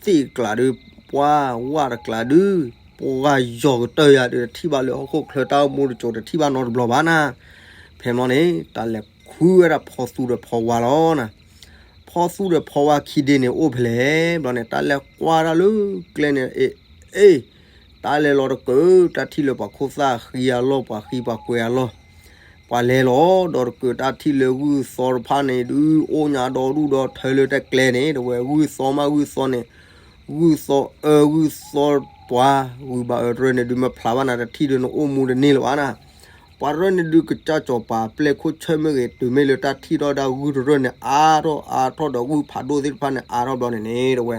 သ့ၣ်တကျးဒုး ပှၤဝၣ်တကျးဒုး ပှၤယီၤကတၢၢ်ယၤဒုး တထံၣ်ဘၣ်လၢဟီၣ်ခိၣ်ချၢတၢ်အိၣ်မူတစိၤ တထံၣ်ဘၣ်နီတဘျီဘၣ်နၤ. ဖဲဘျီန့ၣ် တၢ်လဲၤခူၣ်ဝဲဒၣ်ဖီသူဒီးဖီဝါလီၤနၤ. ဖီသူဒီးဖီဝါခံဒ့န့ၣ်အိၣ်ဖဲလဲၣ်ဘျီန့ၣ် တၢ်လဲၤကွၢ်တၢ်လၢကျဲန့ၣ် အ့ အ့ တၢ်လဲၤလီၤတကုး တၢ်ထံၣ်လၢပှၤခိၣ်သၣ်ဃံအလီၢ် ပှၤဃံပှၤကွဲၤအလီၢ် ပှၤလဲၤလီၤဒီးတကုး တၢ်ထံၣ်လၢဂုၢ်သီတဖၣ်န့ၣ်ဒုး အိၣ်ညါဒီဒူၣ်ဒီထၢလၢတၢ်ကျဲန့ၣ် တဲဝဲ ဂုၢ်သီမးဂုၢ်သီန့ၣ် ဂုၢ်သီအၢဂုၢ်သီပှၤ ဂုၢ်ဘၣ်အၢတရၢန့ၣ်ဒုး မ့ၢ်ဖျါဘၣ်နၤ တထံၣ်ဒုးနအိၣ်မူတန့ၢ်လၢၤဘၣ်နၤ. ပှၤတရၢန့ၣ်ဒုး ကစၢ်စီၤပၤပျဲၢ်ခိၣ်ဆၢၣ်မ့ၢ်ဂ့ၤ တုၤမ့ၢ်လၢတၢ်ထံၣ်ထီၣ်ဒၣ်ဂုၢ်တရၢန့ၣ် အါထီၣ်အါထီၣ်ဒီးဂုၢ်ဖးဒိၣ်သ့ၣ်တဖၣ်န့ၣ် အါထီၣ်ဘျီန့ၣ်န့ၣ် တဲဝဲ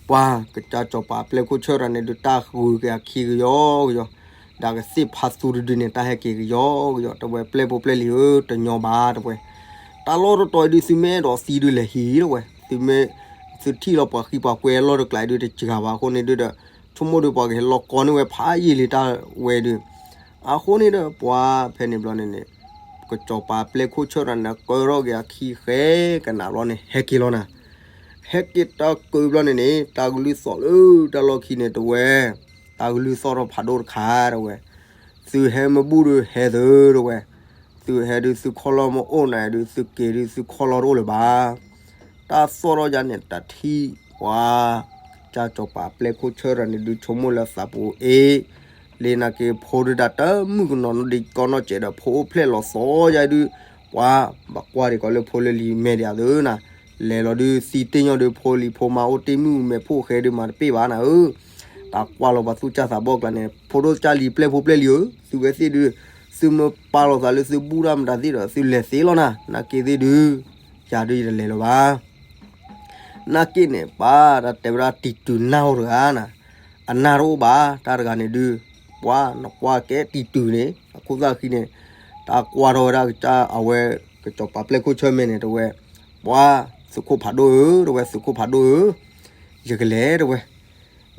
ပှၤကစၢ်စီၤပၤပျဲၢ်ခိၣ်ဆၢၣ်တဂၤန့ၣ်ဒုး တၢ်ဂုာ်က့ၤအခံကယီကယီ, ဒီးကသ့ၣ်ဖးသူတဒုန့ၣ် တၢ်ဟဲက့ၤကယီကယီ, တဲဝဲပျဲၢ်ဖိပျဲၢ်လံၤဧၢ တညီဘၣ် တဲဝဲ, တၢ်လီၢ်တတီၤအံၤဒုး သုမ့ၢ်အဲၣ်ဒိးသံဒုးလဲၤဟံၣ် တဲဝဲ, သုမ့ၢ် သုထံၣ်လီၤပှၤဃံပှၤကွဲၤအလီၢ်တကျးဒုး တစှၤဘၣ်အဃိန့ၣ်ဒုးဒီး ဆိကမိၣ်ဒုး ပှၤကဟဲလီၤကီန့ၢ်ဝဲဖးယံာ်လံတၢ်ဝဲဒုး, အဃိန့ၣ်ဒီး ပှၤဖဲန့ၣ်ဘျီန့ၣ်န့ၣ် ကစီၤပၤပျဲၢ်ခိၣ်ဆၢၣ်တဂၤန့ၣ် ကၢထီၣ်က့ၤအခံဃဲကနးဘျီန့ၣ် ဟဲက့ၤလီၤနၤ, ဟဲက့ၤတၢ်ကၢဘျီန့ၣ်န့ၣ် တၢ်ကလုၢ်သီၣ်လၢတၢ်လီၢ်ခံန့ၣ် တဲဝဲ, တၢ်ကလုၢ်သီၣ်ထီၣ်ဖးဒိၣ်တခါ တဲဝဲ, သုဟဲမ့ၢ်ဘူၣ်ဒုးဟဲသု တဲဝဲ, သုဟဲဒုးသုခီၣ်လီၢ်မ့ၢ်အိၣ်နၤဒုး သုက့ၤဒုးသုခီၣ်လီၢ်တအိၣ်လၢၤဘၣ် တၢ်သီၣ်ထီၣ်ယါန့ၣ် တၢ်ထံၣ်ပှၤ ကစၢ်စီၤပၤပျဲၢ်ခိၣ်ဆၢၣ်တဂၤန့ၣ်ဒုး ဆိကမိၣ်လၢသးပူၤအ့ၣ်, လၢနာ်က့ဖိဒုးတၢ်တမုၣ်ကနီၤနီၣ်ဒံးကီနီၣ်စဲးဒီး ဖိအိၣ်ဖျဲၣ်လီၤသီယါဒုး, ပှၤဘၣ်ကွၢ်ဒံးကီးလၢဖိလၢလံၤမဲာ်ဒံးအသုနၤ, လဲၤလီၤဒုးသံတ့ၢ်ညီဒုး ဖိလံၤဖိမါအိၣ်တ့ၢ်မုၣ်မဲာ်ဖိၣ်ဃဲဒုးမၤတပ့ၢ်ဘၣ်နၤဧၢ, တၢ်ကွၢ်လီၤပှၤသူၣ်စၢ်သးဘီၣ်ကျါန့ၣ် ဖိဒိၣ်စၢ်လံၤပျဲၢ်ဖိပျဲၢ်လံၤဧၢ, သုဝဲသ့ၣ်ဒုး သုမ့ၢ်ပာ်လီၤသးလၢသုဘူၣ်တၢ်မတၤသ့ၣ်ဒီး သုလဲၤသ့လီၤနၤ, နာ်က့သ့ၣ်ဒုး ယၤဒုးယတလဲၤလၢၤဘၣ် နာ်က့န့ၣ် ပှၤတၢ်တဲဝဲဒၣ်တံၤတုၤနၢ်အိၣ်တဂၤနၤ, အနၢ်တအိၣ်ဘၣ် တၢ်တဂၤန့ၣ်ဒုး, ပှၤနကွၢ်ကဲတံၤတုၤန့ၣ် အခိၣ်သၣ်ဃံန့ၣ်, တၢ်ကွၢ်ထီၣ်ဝဲဒၣ်ကစၢ်အဝဲ ကစီၤပၤပျဲၢ်ခိၣ်ဆၢၣ်မဲာ်န့ၣ် တဲဝဲ, ပှၤသုးခိၣ်ဖးဒိၣ်ဧၢ တဲဝဲ သုးခိၣ်ဖးဒိၣ်ဧၢ, ယကလဲၤ တဲဝဲ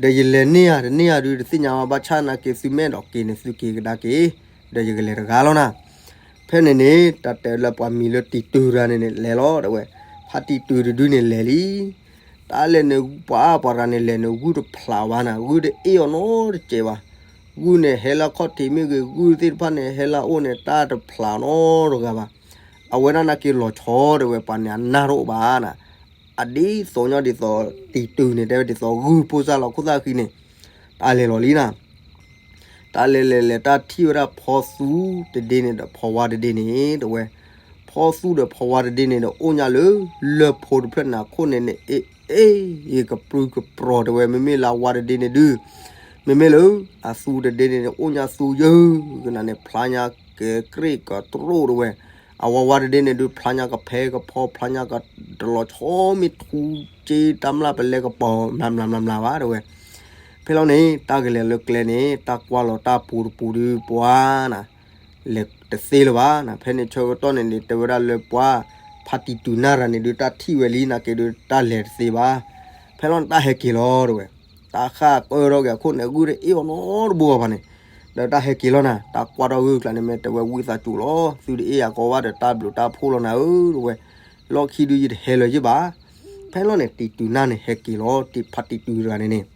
ဒီးယလဲၤန့ၢ်ဧါတန့ၢ်ဧါဒုး တသ့ၣ်ညါဘၣ် ဘၣ်ဆၣ်နာ်က့သုမ့ၢ်အဲၣ်ဒိးက့ၤန့ၣ် သုက့ၤကဒါက့ၤ, ဒီးယကလဲၤတဂၤလီၤနၤ, ဖဲန့ၣ်န့ၣ် တၢ်တဲလၢပှၤမံၤလၢတံၤတုၤတဂၤန့ၣ်န့ၣ် လဲၤလီၤ တဲဝဲ, ဖါတံၤတုၤတဒုန့ၣ်လဲၤလံ, တၢ်လဲၤန့ၣ် ပှၤအါပှၤတဂၤန့ၣ်လဲၤန့ၣ် ဂုၢ်တဖျးဝဲနၤ ဂုၢ်တအ့ၣ်အီၤနီတစဲးဘၣ်, ဂုၢ်န့ၣ်ဟဲလၢခီၣ်ထံးမ့ၢ်ဂ့ၤ ဂုၢ်သ့ၣ်တဖၣ်န့ၣ် ဟဲလၢအအိၣ်န့ၣ် တၢ်တဖျးနီတဂၤဘၣ်, အဝဲဒၣ်နာ်က့လီၤဆီ တဲဝဲ ပှၤန့ၣ်အနၢ်တအိၣ်ဘၣ်နၤ အဒ်သိးညီဒ်သိးတံၤတုၤန့ၣ် တဲဝဲဒ်သိးဂုၢ်ဖိစၢ်လီၤခိၣ်သၣ်ဃံန့ၣ်, တၢ်လဲၤလီၤလံနၤ, တၢ်လဲၤလဲၤလဲၤ တၢ်ထံၣ်ဝဲဒၣ်ဖီသူတဒ့န့ၣ်ဒီးဖီဝါတဒ့န့ၣ် တဲဝဲ, ဖီသူဒီးဖီဝါတဒ့န့ၣ်ဒီး အိၣ်ညါလၢ လၢၢ်ဖိတဖျၢၣ်န့ၣ်အခိၣ်န့ၣ်န့ၣ် အ့ အ့ ယကပြုၢ်ကပြီၤ တဲဝဲ မ့မ့ၢ်လၢအဝါတဒ့န့ၣ်ဒုး, မ့မ့ၢ်လၢ အသူတဒ့န့ၣ်န့ၣ် အိၣ်ညါသူယုၢ်ကနၤန့ၣ် ဖျါညါကဲကြ့ၢ်ကတြိၣ် တဲဝဲ, အဝါဝါတဒ့န့ၣ်ဒုး ဖျါညါကဖဲကဖီ ဖျါညါကတလီၤဆီ မ့ၢ်ထူစ့တၢ်မျၢ်ပလဲကပီၤ မျးမျးမျးမျးဘၣ် တဲဝဲ, ဖဲလီၤန့ၣ် တၢ်ကလဲၤလၢကျဲန့ၣ် တၢ်ကွၢ်လီၤတၢ်ပူၤတပူၤဒုး ပှၤနၤ လဲၤတသ့လၢၤဘၣ်နၤ, ဖဲန့ၣ်ဆၢကတီၢ်န့ၣ်န့ၣ် တဲဝဲဒၣ်လၢပှၤ ဖါတံၤတုၤနၢ်တဂၤန့ၣ်ဒုး တၢ်ထံၣ်ဝဲလံနာ်က့ဒုး တၢ်လဲၤတသ့ဘၣ်, ဖဲလီၤန့ၣ် တၢ်ဟဲက့ၤလီၤ တဲဝဲ, တၢ်ဃၣ်ကၢထီၣ်က့ၤအခိၣ်န့ၣ် ဂုၢ်တအ့ၣ်အီၤနီတဘိဘၣ်န့ၣ်, ဒီးတၢ်ဟဲက့ၤလီၤနၤ တၢ်ကွၢ်ထီၣ်ဂုၢ်ကျါန့ၣ် မ့ၢ်တဲဝဲဝံသးစူၤလီၤ သုတအ့ၣ်အကီဘၣ်ဒီးတၢ်ဘျုးတၢ်ဖှိၣ်လီၤနၤဧၢ တဲဝဲ, လီၢ်ခံဒုးယတဟဲလၢၤယ့ၢ်ဘၣ်, ဖဲလီၤန့ၣ် တံၤတုၤနၢ်န့ၣ် ဟဲက့ၤလီၤ တံၤဖါတံၤတုၤတဂၤန့ၣ်န့ၣ်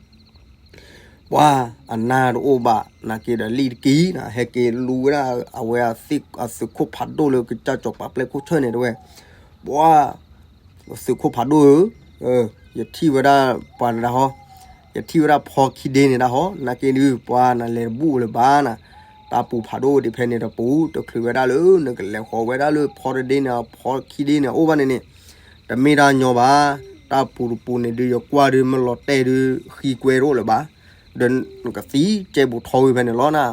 ပှၤအနၢ်တအိၣ်ဘၣ် နာ်က့ဒီးလံတကံၢ်နၤ ဟဲက့ၤလူဝဲဒၣ်အဝဲအသုးခိၣ်ဖးဒိၣ်လၢကစၢ်စီၤပၤပျဲၢ်ခိၣ်ဆၢၣ်န့ၣ် တဲဝဲ, ပှၤ သုးခိၣ်ဖးဒိၣ်ဧၢ, ယထံၣ်ဝဲဒၣ်ပှၤန့ၣ်ဒၣ်ဟီ, ယထံၣ်ဝဲဒၣ်ဖီခံဒ့န့ၣ်ဒၣ်ဟီ, နာ်က့ဒုး ပှၤနလဲၤတဘူၣ်လၢၤဘၣ်နၤ, တၢ်ပူၤဖးဒိၣ်ဒံးဖဲန့ၣ်တပူၤ တချုးဝဲဒၣ်လၢ နကလဲၤဃီၤဝဲဒၣ်လၢဖီတဒ့န့ၣ် ဖီခံဒ့န့ၣ် အအိၣ်ဘၣ်န့ၣ်န့ၣ်, တမ့ၢ်တၢ်ညီဘၣ်, တၢ်ပူၤတပူၤန့ၣ်ဒုး ယကွၢ်ဒုး မ့ၢ်လီၤတဲာ်ဒုး ဃံကွဲတအိၣ်လၢၤဘၣ်, ဒီးနကသံကဲဘူးထီဝံၤဖဲန့ၣ်လီၤနၤ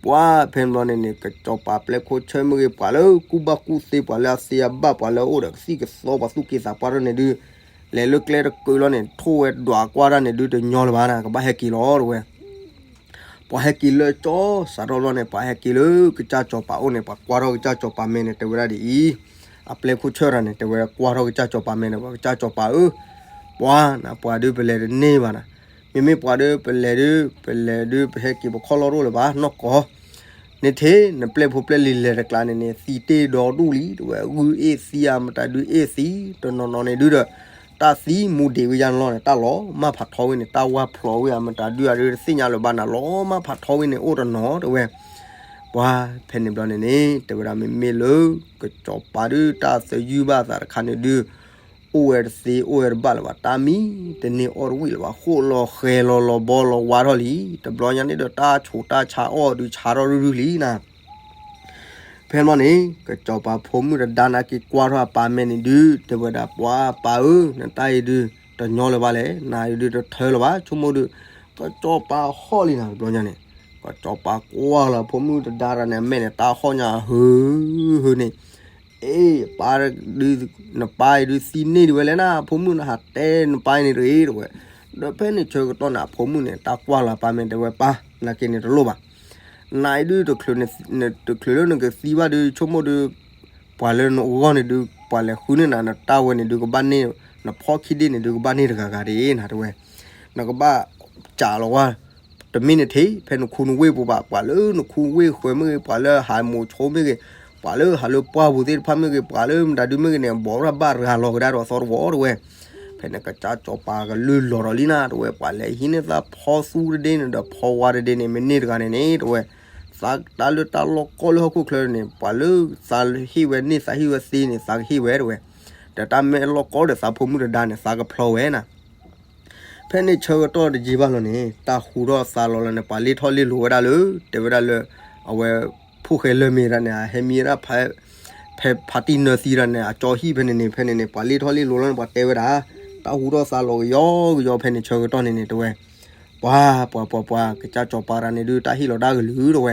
ပှၤဖဲန့ၣ်ဘျီန့ၣ်န့ၣ် ကစီၤပၤပျဲၢ်ခိၣ်ဆၢၣ်မ့ၢ်ဂ့ၤ ပှၤလၢကူၣ်ဘၣ်ကူၣ်သ့ ပှၤလၢအသ့အဘၣ် ပှၤလၢအအိၣ်ဒီးကသံၣ်ကသီ ပှၤသူၣ်က့သးပှၢ်တဖၣ်န့ၣ်ဒုး, လဲၤလၢကျဲတကုာ်လီၤန့ၣ် ထိၣ်ဝဲဒွးကွၢ်တၢ်န့ၣ်ဒုးတညီလၢၤဘၣ်နၤ ကဘၣ်ဟဲက့ၤလီၤ တဲဝဲ. ပှၤဟဲက့ၤလၢကၠီ စးထီၣ်ဘျီန့ၣ် ပှၤဟဲက့ၤလၢကစၢ်စီၤပၤအိၣ်န့ၣ် ပှၤကွၢ်ထီၣ်ကစၢ်စီၤပၤမဲာ်န့ၣ် တဲဝဲဒၣ်ဒ်အံၤ, အပျဲၢ်ခိၣ်ဆၢၣ်တဂၤန့ၣ် တဲဝဲကွၢ်ထီၣ်ကစၢ်စီၤပၤမဲာ်န့ၣ် ပှၤကစၢ်စီၤပၤဧၢ, ပှၤနၤ ပှၤဒုးပလဲၤတန့ၢ်ဘၣ်နၤ, မ့မ့ၢ်ပှၤဒုးပလဲၤဒုး ပလဲၤဒုး ပဟဲက့ၤပခီၣ်လီၢ်တအိၣ်လၢၤဘၣ် နီၢ်ကီၢ် န့ၣ်ထဲ နပျဲၢ်ဖိပျဲၢ်လံၤလဲၤတကျါန့ၣ်န့ၣ် သံတ့ၢ်ဒီဒူၣ်လံ တဲဝဲ, ဂုၢ်အ့ၣ်သံဧါ မတၤဒုးအ့ၣ်သံ, တနီၤနီၤန့ၣ်ဒုးဒီး တၢ်သံမူဒံးဝံယါန့ၣ်လီၤန့ၣ် တၢ်လီၤမၢ်ဖးထီဝံန့ၣ် တၢ်ဝၢ်ဖျိးဝံဧါ မတၤဒုးဧါဒုးတသ့ၣ်ညါလၢၤဘၣ်နၤ လီၤမၢ်ဖးထီဝံန့ၣ် အိၣ်တနီၤ တဲဝဲ. ပှၤဖဲန့ၣ်ဘျီန့ၣ်န့ၣ် တဲဝဲဒၣ် မ့မ့ၢ်လၢ ကစီၤပၤဒုး တၢ်သယုၢ်ဘၣ်သးတခါန့ၣ်ဒုး အိၣ်ဝဲတသ့ အိၣ်ဝဲတဘၣ်လၢၤဘၣ် တၢ်မံတန့ၢ်အီၣ်တဝံၣ်လၢၤဘၣ် ဃိၣ်လီၤဃဲၤလီၤလီၤဘီလီၤဝါထီၣ်လံ. တဘျီညါန့ၣ်ဒီး တၢ်ဆူးတၢ်ဆါအီၣ်ဒုးဆါထီၣ်ရုၢ်ရုၢ်လံနၤ. ဖဲန့ၣ်ဘျီန့ၣ် ကစီၤပၤဖိမုၣ်တဒါ နာ်က့ၤကွၢ်ထီၣ်အပၢ်မဲာ်န့ၣ်ဒုး တဲဝဲဒၣ် ပှၤပၢ်ဧၢ, နတၢ်အံၤဒုး တညီလၢၤဘၣ်လဲၣ်, နၤအံၤဒုးတထၢလၢၤဘၣ်, ဆိကမိၣ်ဒုး ကစီၤပၤဟီၣ်လံနၤ တဘျီညါန့ၣ်. ကစီၤပၤကွၢ်လီၤဖိမုၣ်တဒါတဂၤန့ၣ် အမဲာ်န့ၣ် တၢ်ဟီၣ်ညါဟုဟုန့ၣ် အ့ ပၢ်ဒုး နပၢ်အံၤဒုးသံန့ၢ်ဒံးဝဲလဲၣ်နၤ, ဖိမုၣ်နဟးတဲနပၢ်အံၤန့ၣ်တဂ့ၤ တဲဝဲ. ဒီးဖဲန့ၣ်ဆၢကတီၢ်န့ၣ် အဖိမုၣ်န့ၣ် တၢ်ကွၢ်လီၤအပၢ်မဲာ် တဲဝဲ ပၢ် နာ်က့ၤန့ၣ်တလိၣ်ဘၣ်, နၤအံၤဒုး တချုးလၢနကသံဘၣ်ဒုး ဆိကမိၣ်ဒုး ပှၤလၢနဂီၢ်န့ၣ်ဒုး ပှၤလဲၤဃုန့ၢ်နၤ နတၢ်ဝဲန့ၣ်ဒုးကဘၣ်န့ၢ်, နဖီၣ်ခံဒ့ၣ်န့ၣ်ဒုးကဘၣ်န့ၢ်တဂၤဂၤဒၣ်နၤ တဲဝဲ. နကဘၣ်စးလီၤဝဲ တမ့ၢ်နထံၣ် ဖဲနခူနဝ့ၢ်ပူၤဘၣ်, ပှၤလၢနခူဝ့ၢ်ဃၢၤမ့ၢ်ဂ့ၤ, ပှၤလၢဟးမိၤဆိမ့ၢ်ဂ့ၤ, ပှၤလၢဟးလၢပှၢ်ပူၤသ့ၣ်တဖၣ်မ့ၢ်ဂ့ၤ, ပှၤလၢမတၤဒုမ့ၢ်ဂ့ၤန့ၣ် ဘိးရၣ်ဘၣ်ရၤလီၤကဒါဒီးသီတဝီ တဲဝဲ. ဖဲန့ၣ်ကစၢ်စီၤပၤကလုၢ်လီၤဒီးလံနၤ တဲဝဲ, ပှၤလဲၤဟံးန့ၢ်သးဖီသူတဒ့န့ၣ် ဒီးဖီဝါတဒ့န့ၣ် မ့ၢ်န့ၢ်တဂၤန့ၣ်န့ၣ် တဲဝဲ, သးတၢ်လၢတၢ်လီၢ်ကီလၢဟီၣ်ခိၣ်ချၢန့ၣ် ပှၤလၢသးဟ့ၣ်ဝဲန့ၢ် သးဟ့ၣ်ဝဲသ့န့ၣ် သးကဟ့ၣ်ဝဲ တဲဝဲ. ဒီးတၢ်မ့ၢ်လီၢ်ကီဒီးသးဖိမုၣ်တဒါန့ၣ် သးကဖျီဝဲနၤ. ဖဲန့ၣ်ဆၢကတီၢ်တယံာ်ဘၣ်လီၤန့ၣ် တၢ်ဟူထီၣ်သါလီၤလၢန့ၣ် ပှၤလ့ၣ်ထီၣ်လ့ၣ်လီၤဝဲဒၣ်လၢ တဲဝဲဒၣ်လၢ အဝဲ ဖိၣ်ဃဲလၢၢ်မ့ၢ်တဂၤန့ၣ် အဟဲမံဝဲဒၣ် ဖဲဖါတံၢ်နၢသံတဂၤန့ၣ် အကၠီဟံၣ်ဖဲန့ၣ်န့ၣ် ဖဲန့ၣ်န့ၣ် ပှၤလ့ၣ်ထီၣ်လ့ၣ်လီၤလီၤန့ၣ် ပှၤတဲဝဲဒၣ် တၢ်ဟူထီၣ်သါလီၤကယီကယီဖဲန့ၣ်ဆၢကတီၢ်န့ၣ်န့ၣ် တဲဝဲ ပှၤ ပှၤ ပှၤ ပှၤ ကစၢ်စီၤပၤတဂၤန့ၣ်ဒုး တၢ်ဟ့ၣ်လီၤတၢ်ကလုၢ် တဲဝဲ,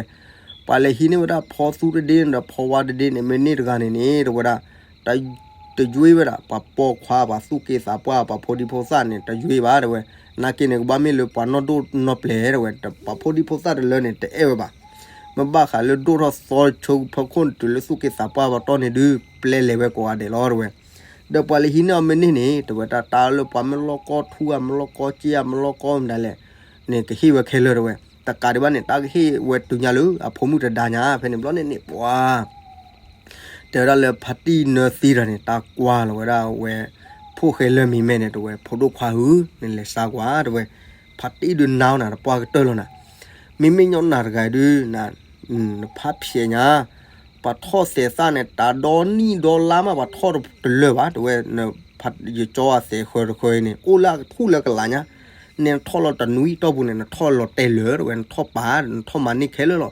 ပှၤလဲၤဟံးန့ၢ်ဝဲဒၣ်ဖီသူတဒ့န့ၣ်ဒီး ဖီဝါတဒ့န့ၣ် မ့ၢ်န့ၢ်တဂၤန့ၣ်န့ၣ် တဲဝဲဒၣ် တယွ့ဝဲဒၣ် ပှၤပိာ်ခွါ ပှၤသူၣ်က့သးပှၢ် ပှၤဖိဒံဖိသၣ်န့ၣ် တယွ့ဘၣ် တဲဝဲ, နာ်က့န့ၣ် ကဘၣ်မ့ၢ်လၢပှၤနီၢ်ဒိၣ်နီၢ်ပျဲၤ တဲဝဲ, ပှၤဖိဒံဖိသၣ်တလၢန့ၣ် တအဲၣ်ဝဲဘၣ်, မ့ၢ်ဘၣ်ဃးလၢဒိၣ်ထီၣ်သီဆၢဖီခိၣ်န့ၣ် တုၤလၢသူၣ်က့သးပှၢ်ပတီၢ်န့ၣ်ဒုး ပျဲလဲၤဝဲကိးဂၤဒဲးလီၤ တဲဝဲ. ဒီးပှၤလဲၤဟံးန့ၢ်အီၤမ့ၢ်န့ၢ်န့ၣ် တဲဝဲ တၢ်တၢ်လၢပှၤမ့ၢ်လီၢ်ကီထူဧါ မ့ၢ်လီၢ်ကီစ့ဧါ မ့ၢ်လီၢ်ကီမတၤလဲၣ်န့ၣ် ကဟ့ၣ်ဝဲခဲလၢာ် တဲဝဲ, တကးဒံးဘၣ်န့ၣ် တၢ်ကဟ့ၣ်ဝဲတုၤညါလၢအဖိမုၣ်တဒါညါ ဖဲန့ၣ်ဘျီန့ၣ်န့ၣ် ပှၤ တဲဝဲဒၣ်လၢဖါတံၢ်နၢသံတဂၤန့ၣ် တၢ်ကွၢ်လီၤဝဲဒၣ်ဝဲ ဖိၣ်ဃဲလၢၢ်မံၤမဲာ်န့ၣ် တဲဝဲ ဖိဒိၣ်ခွါဧၢ နလဲၤစါကွၢ် တဲဝဲ, ဖါတံၢ်ဒုးနါနၤတပှၢ်ကတၢၢ်လီၤနၤ, မ့မ့ၢ်ညီနၤတဂၤဒုး နဖးဖျဲးညါ ပှၤထီၣ်သဲးသၣ်န့ၣ် တၢ်ဒီနံၣ်ဒီလါမး ပှၤထီၣ်တလၢာ်ဘၣ် တဲဝဲ, ယကၠီအသဲးဃၢၤတဃၢၤအံၤန့ၣ် အိၣ်လၢအထူၣ်လၢကလးညါ, နထီၣ်လီၤတနွံတီၢ်ပူၤန့ၣ် နထီၣ်လီၤတဲာ်လၢာ် တဲဝဲ နထီၣ်ပာ် နထီၣ်မၤန့ၢ်ခဲလၢာ်လီၤ,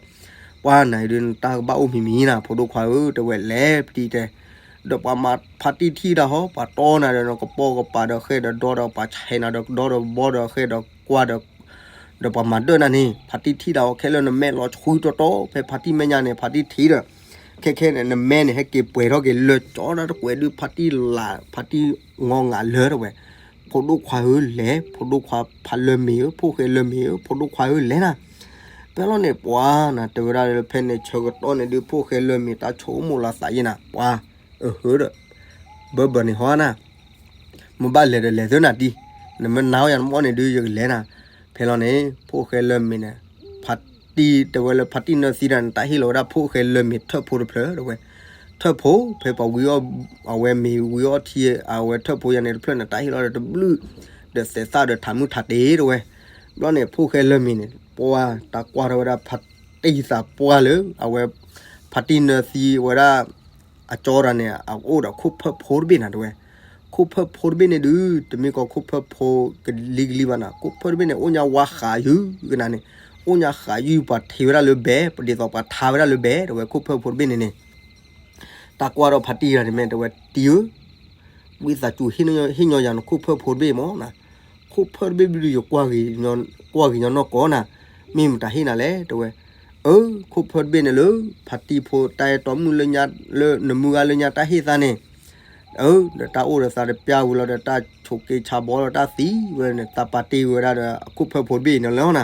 ပှၤနၤအံၤဒုး နတၢ်ကဘၣ်အိၣ်မံၤမံၤနၤ ဖိဒိၣ်ခွါဧၢ တဲဝဲ လဲၤပတံၤတဲ ဒီးပှၤမၤဖါတံၢ်ထံၣ်တၢ်ဟီ ပှၤတီနၤဒီး နကပိာ်ကပၤဒီးဃဲဒီးဒီဒီး ပှၤဆဲးနၤဒီးကဒီဒီးဘီဒီးဃဲဒီးကွၢ်ဒီး ဒီးပှၤမၤဒၢၣ်နၤန့ၣ် ဖါတံၢ်ထံၣ်တၢ်ဟီခဲလၢာ် နမဲာ်လီၤဆှုတီတီ ဖဲဖါတံၢ်မဲာ်ညါန့ၣ် ဖါတံၢ်ထံၣ်ဒီး ခဲခဲန့ၣ် နမဲာ်န့ၣ် ဟဲက့ၤပှဲၤထီၣ်က့ၤလၢာ်ကၠီတၢ်တကွဲးဒုး ဖါတံၢ်လး ဖါတံၢ်ငီငးလၢာ် တဲဝဲ, ဖိဒိၣ်ခွါဧၢ လဲၤ ဖိဒိၣ်ခွါဖးလၢၢ်မ့ၤဧၢ ဖိၣ်ဃဲလၢၢ်မ့ၤဧၢ ဖိဒိၣ်ခွါဧၢ လဲၤနၤ, ဖဲလီၤန့ၣ် ပှၤနၤ တဲဝဲဒၣ်လၢဖဲန့ၣ်ဆၢကတီၢ်န့ၣ်ဒုး ဖိၣ်ဃဲလၢၢ်မ့ၤ တၢ်ဆိကမိၣ်လီၤသးယဲနၤ ပှၤ အဟၢဒီး ဘၢဘၢန့ၣ်ဟီနၤ မ့ၢ်ဘၣ်လဲၤဒီးလဲၤသၢနၤတံၢ်, နမ့ၢ်နါအီၣ်ယၤနမ့ၢ်အီၣ်န့ၣ်ဒုး ယကလဲၤနၤ, ဖဲလီၤန့ၣ် ဖိၣ်ဃဲလၢၢ်မ့ၤန့ၣ် ဖါတံၢ်တဲဝဲလၢဖါတံၢ်နၢသံတၢ်န့ၣ် တၢ်ဟ့ၣ်လီၤဝဲဒၣ်ဖိၣ်ဃဲလၢၢ်မ့ၤထၢၣ်ဖိတဖျၢၣ် တဲဝဲ, ထၢၣ်ဖိ ဖဲပှၤဝံအီၣ် အဝဲမ့ၤဝံအီၣ်ထံ အဝဲထၢၣ်ဖိယၤန့ၣ်တဖျၢၣ်န့ၣ် တၢ်ဟ့ၣ်လီၤဒီးတဘျုး ဒီးသဲးသၣ်ဒီးထးမုၢ်ထးတ့ၢ် တဲဝဲ, ဘျီန့ၣ် ဖိၣ်ဃဲလၢၢ်မ့ၤန့ၣ် ပှၤတၢ်ကွၢ်ထီၣ်ဝဲဒၣ်ဖါတံၢ်သးပှၢ်လၢ အဝဲ ဖါတံၢ်နၢသံဝဲဒၣ် အကၠီတၢ်န့ၣ် အအိၣ်ဒီးခိၣ်ဖၢၣ်ဖိတဘ့ၣ်နၤ တဲဝဲ, ခိၣ်ဖၢၣ်ဖိတဘ့ၣ်န့ၣ်ဒုး တမ့ၢ်ကီးခိၣ်ဖၢၣ်ဖိကလံကလံဘၣ်နၤ, ခိၣ်ဖၢၣ်တဘ့ၣ်န့ၣ် အိၣ်ညါဝါဃးယုၢ်ကနၤန့ၣ်, အိၣ်ညါဃးယုၢ် ပှၤထံးဝဲဒၣ်လၢဘဲ ပဒ်သိးပှၤထါဝဲဒၣ်လၢဘဲ တဲဝဲ ခိၣ်ဖၢၣ်ဖိတဘ့ၣ်န့ၣ်န့ၣ် တၢ်ကွၢ်ထီၣ်ဖါတံၢ်တၢ်န့ၣ်မ့ၢ် တဲဝဲ တံၢ်ဧၢ ဝံသးစူၤဟ့ၣ်ညီယၤနခိၣ်ဖၢၣ်ဖိတဘ့ၣ်မးနၤ, ခိၣ်ဖၢၣ်တဘ့ၣ်ဘျုးယကွၢ်က့ၤညီနီၢ်ကီၢ်နၤ, မ့ၢ်မတၤဟ့ၣ်နၤလဲၣ် တဲဝဲ, အၢ ခိၣ်ဖၢၣ်တဘ့ၣ်န့ၣ်လၢ ဖါတံၢ်ဖိတၢ်အဲၣ်တီမုၣ်လၢညါ လၢနမုၢ်ဂၤလၢညါတၢ်ဟ့ၣ်သးန့ၣ်, အၢ ဒီးတၢ်အိၣ်ဒီးသးတပျၢ်ဝံၤလီၤဒီး တၢ်ဆိးက့ဆါဘီလီၤ တၢ်သံဝဲန့ၣ် သးပာ်တ့ၢ်ဝဲဒၣ်ဒီး အခိၣ်ဖၢၣ်ဖိတဘ့ၣ်အံၤန့ၣ်လီၤနၤ.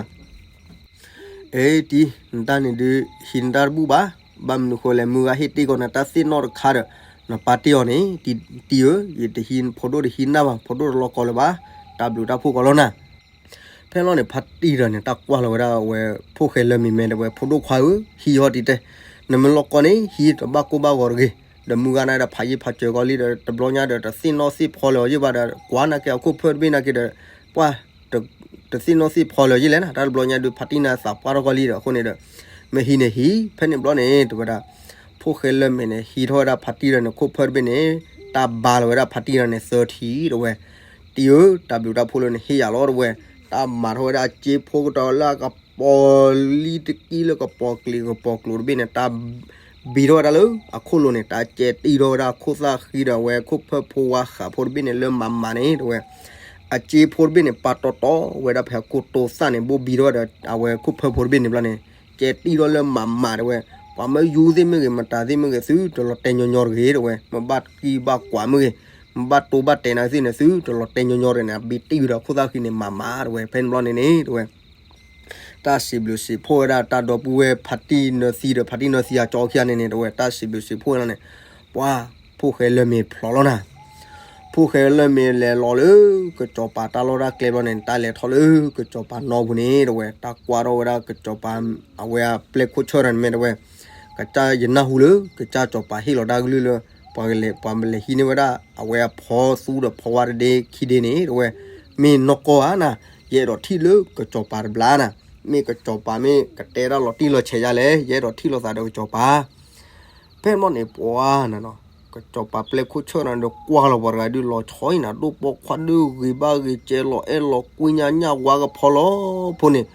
အ့ တံၤ နတၢ်န့ၣ်ဒုး ဟံးနတၢ်တဘူၣ်ဘၣ်. ဘၣ်မနုၤဃိလဲၣ် မုၢ်ဂၤဟ့ၣ်တ့ၢ်ကီးနတၢ်သ့ၣ်နီၣ်တခါဒီး နပာ်တ့ၢ်အီၤန့ၣ် တံၤဧၢ, ယတဟံး ဖိဒိၣ်တဟံးနၢ်ဘၣ်, ဖိဒိၣ်တလီၢ်ကီလၢၤဘၣ်. တၢ်ဘျုးတၢ်ဖှိၣ်ကီးလီၤနၤ. ဖဲလီၤန့ၣ် ဖါတံၢ်ဒီးန့ၣ် တၢ်ကွၢ်လီၤဝဲဒၣ်အဝဲ ဖိၣ်ဃဲလၢမ့ၤမဲဒီးဝဲ ဖိဒိၣ်ခွါဧၢ, ဟံးဟီၣ်တံၤတဲ, နမ့ၢ်လီၢ်ကီန့ၣ် ဟံးတဘၣ်ကိၢ်ဘၣ်ဂီၤတဂ့ၤ, ဒီးမုၢ်ဂၤန့ၣ်ဒီးဖးယံာ်ဖးစၢၤကီးလံဒီး တဘျီညါဒီး တသ့ၣ်နီၣ်သ့ၣ်ဖီလၢၤအီၤယ့ၢ်ဘၣ်ဒီး ကွၢ်နာ်က့အခိၣ်ဖၢၣ်တဘ့ၣ်နာ်က့ဒီး ပှၢ် တသ့ၣ်နီၣ်သ့ၣ်ဖီလၢၤယ့ၢ်လဲၣ်နၤ, တၢ်တဘျီညါဒုး ဖါတံၢ်န့ၣ်သးပှၢ်ထီၣ်ကီးလံဒီး အဃိန့ၣ်ဒီး မ့ၢ်ဟံးန့ၣ်ဟံး, ဖဲန့ၣ်ဘျီန့ၣ် တဲဝဲဒၣ် ဖိၣ်ဃဲလၢမ့ၤန့ၣ် ဟံးထီၣ်ဝဲဒၣ်ဖါတံၢ်ဒီးန့ၣ် ခိၣ်ဖၢၣ်တဘ့ၣ်န့ၣ် တၢ်ဘါလီၤဝဲဒၣ်ဖါတံၢ်ဒီးန့ၣ် သၢထံၣ်တဲဝဲ, တံၤဧၢ, တၢ်ဘျုးတၢ်ဖှိၣ်လၢနဟ့ၣ်ယၤလီၤတဲဝဲ, တၢ်မၤထီၣ်ဝဲဒၣ်အစ့ဖိကတီၤလၢအကပီၤလံတကံၢ်လၢကပီၤကျံၤကပီၤကျိၤတဘ့ၣ်န့ၣ် တၢ် ဘံထီၣ်ဝဲဒၣ်လၢအခိၣ်လိၤန့ၣ် တၢ်ကဲတံၢ်ထီၣ်ဝဲဒၣ်အခိၣ်သၣ်ဃံဒီးအဝဲခိၣ်ဖၢၣ်ဖိဝါဃးဖိတဘ့ၣ်န့ၣ် လၢမးမးန့ၣ်တဲဝဲ, အစ့ဖိတဘ့ၣ်န့ၣ် ပာ်တီတီဝဲဒၣ်ဖဲအကိၢ်တိသၣ်န့ၣ် ဘိၣ်ဘံထီၣ်ဝဲဒီးအဝဲခိၣ်ဖၢၣ်ဖိတဘ့ၣ်န့ၣ်ဘျီန့ၣ် ကဲတံၢ်ထီၣ်လၢမးမးတဲဝဲ, ပှၤမၢယူသ့ၣ်မ့ၢ်ဂ့ၤ မတၤသ့ၣ်မ့ၢ်ဂ့ၤ သုတလီၤတဲာ်ညီညီတဂ့ၤတဲဝဲ, မ့ၢ်ဘၣ်ကံၢ်ဘၣ်ကွၢ်မ့ၢ်ဂ့ၤ, မ့ၢ်ဘၣ်တိဘၣ်တဲာ်နၤသ့ၣ်န့ၣ် သုတလီၤတဲာ်ညီညီတဂ့ၤန့ၣ် အဘံတံၢ်ဝဲဒီးအခိၣ်သၣ်ဃံန့ၣ်မးမးတဲဝဲ, ဖဲန့ၣ်ဘျီန့ၣ်န့ၣ်တဲဝဲ တၢ်စံးဘျုးစံးဖှိၣ်ဝဲဒၣ်တၢ်ဒီပုၢ်ဝဲၢ်ဖါတံၢ်နၢသံဒီး ဖါတံၢ်နၢသံအကၠီခံဂၤန့ၣ်န့ၣ် တဲဝဲ တၢ်စံးဘျုးစံးဖှိၣ်ဝဲဒၣ်န့ၣ်, ပှၤ ဖိၣ်ဃဲလၢမ့ၤဖျိးလီၤနၤ. ဖိၣ်ဃဲလၢမ့ၤလဲၤလီၤလၢ ကစီၤပၤတၢ်လီၢ်တၢ်ကျဲဘျီန့ၣ် တၢ်လဲၤထီၣ်လၢကစီၤပၤနီပူၤန့ၣ် တဲဝဲ တၢ်ကွၢ်ထီၣ်ဝဲဒၣ်ကစီၤပၤ အဝဲအပျဲၢ်ခိၣ်ဆၢၣ်တၢ်န့ၣ်မ့ၢ်တဲဝဲ ကစၢ်ယနၢ်ဟူလၢ ကစၢ်စီၤပၤဟ့ၣ်လီၤတၢ်ကလုၢ်လၢ ပှၤကလဲၤ ပှၤလဲၤဟံးန့ၢ်ဝဲဒၣ် အဝဲအဖီသူဒီးဖီဝါတဒ့ခံဒ့န့ၣ် တဲဝဲ, မ့ၢ်နီၢ်ကီၢ်ဧါနၤ, ယအဲၣ်ဒိးထံၣ်လၢကစီၤပၤတဘျီနၤ, မ့ၢ်ကစီၤပၤမ့ၢ်ကတဲဒၣ်လီၤတံၢ်လီၤဆဲးယါလဲၣ်, ယအဲၣ်ဒိးထံၣ်လိာ်သးဒီးကစီၤပၤ ဖဲန့ၣ်ဘျီန့ၣ် ပှၤနၤနီၤ, ကစီၤပၤပျဲၢ်ခိၣ်ဆၢၣ်နၤဒီးကွၢ်လီၤပှၤတဂၤဒုးလီၤဆီအံၤနၤ, ဒိၣ်ပိာ်ခွါဒုးဂ့ၤဘၣ်ဂ့ၤ ကဲလီၤအဲၣ်လီၤကွံညါ ညၣ်ဝါကဖီလီၤဖိန့ၣ်,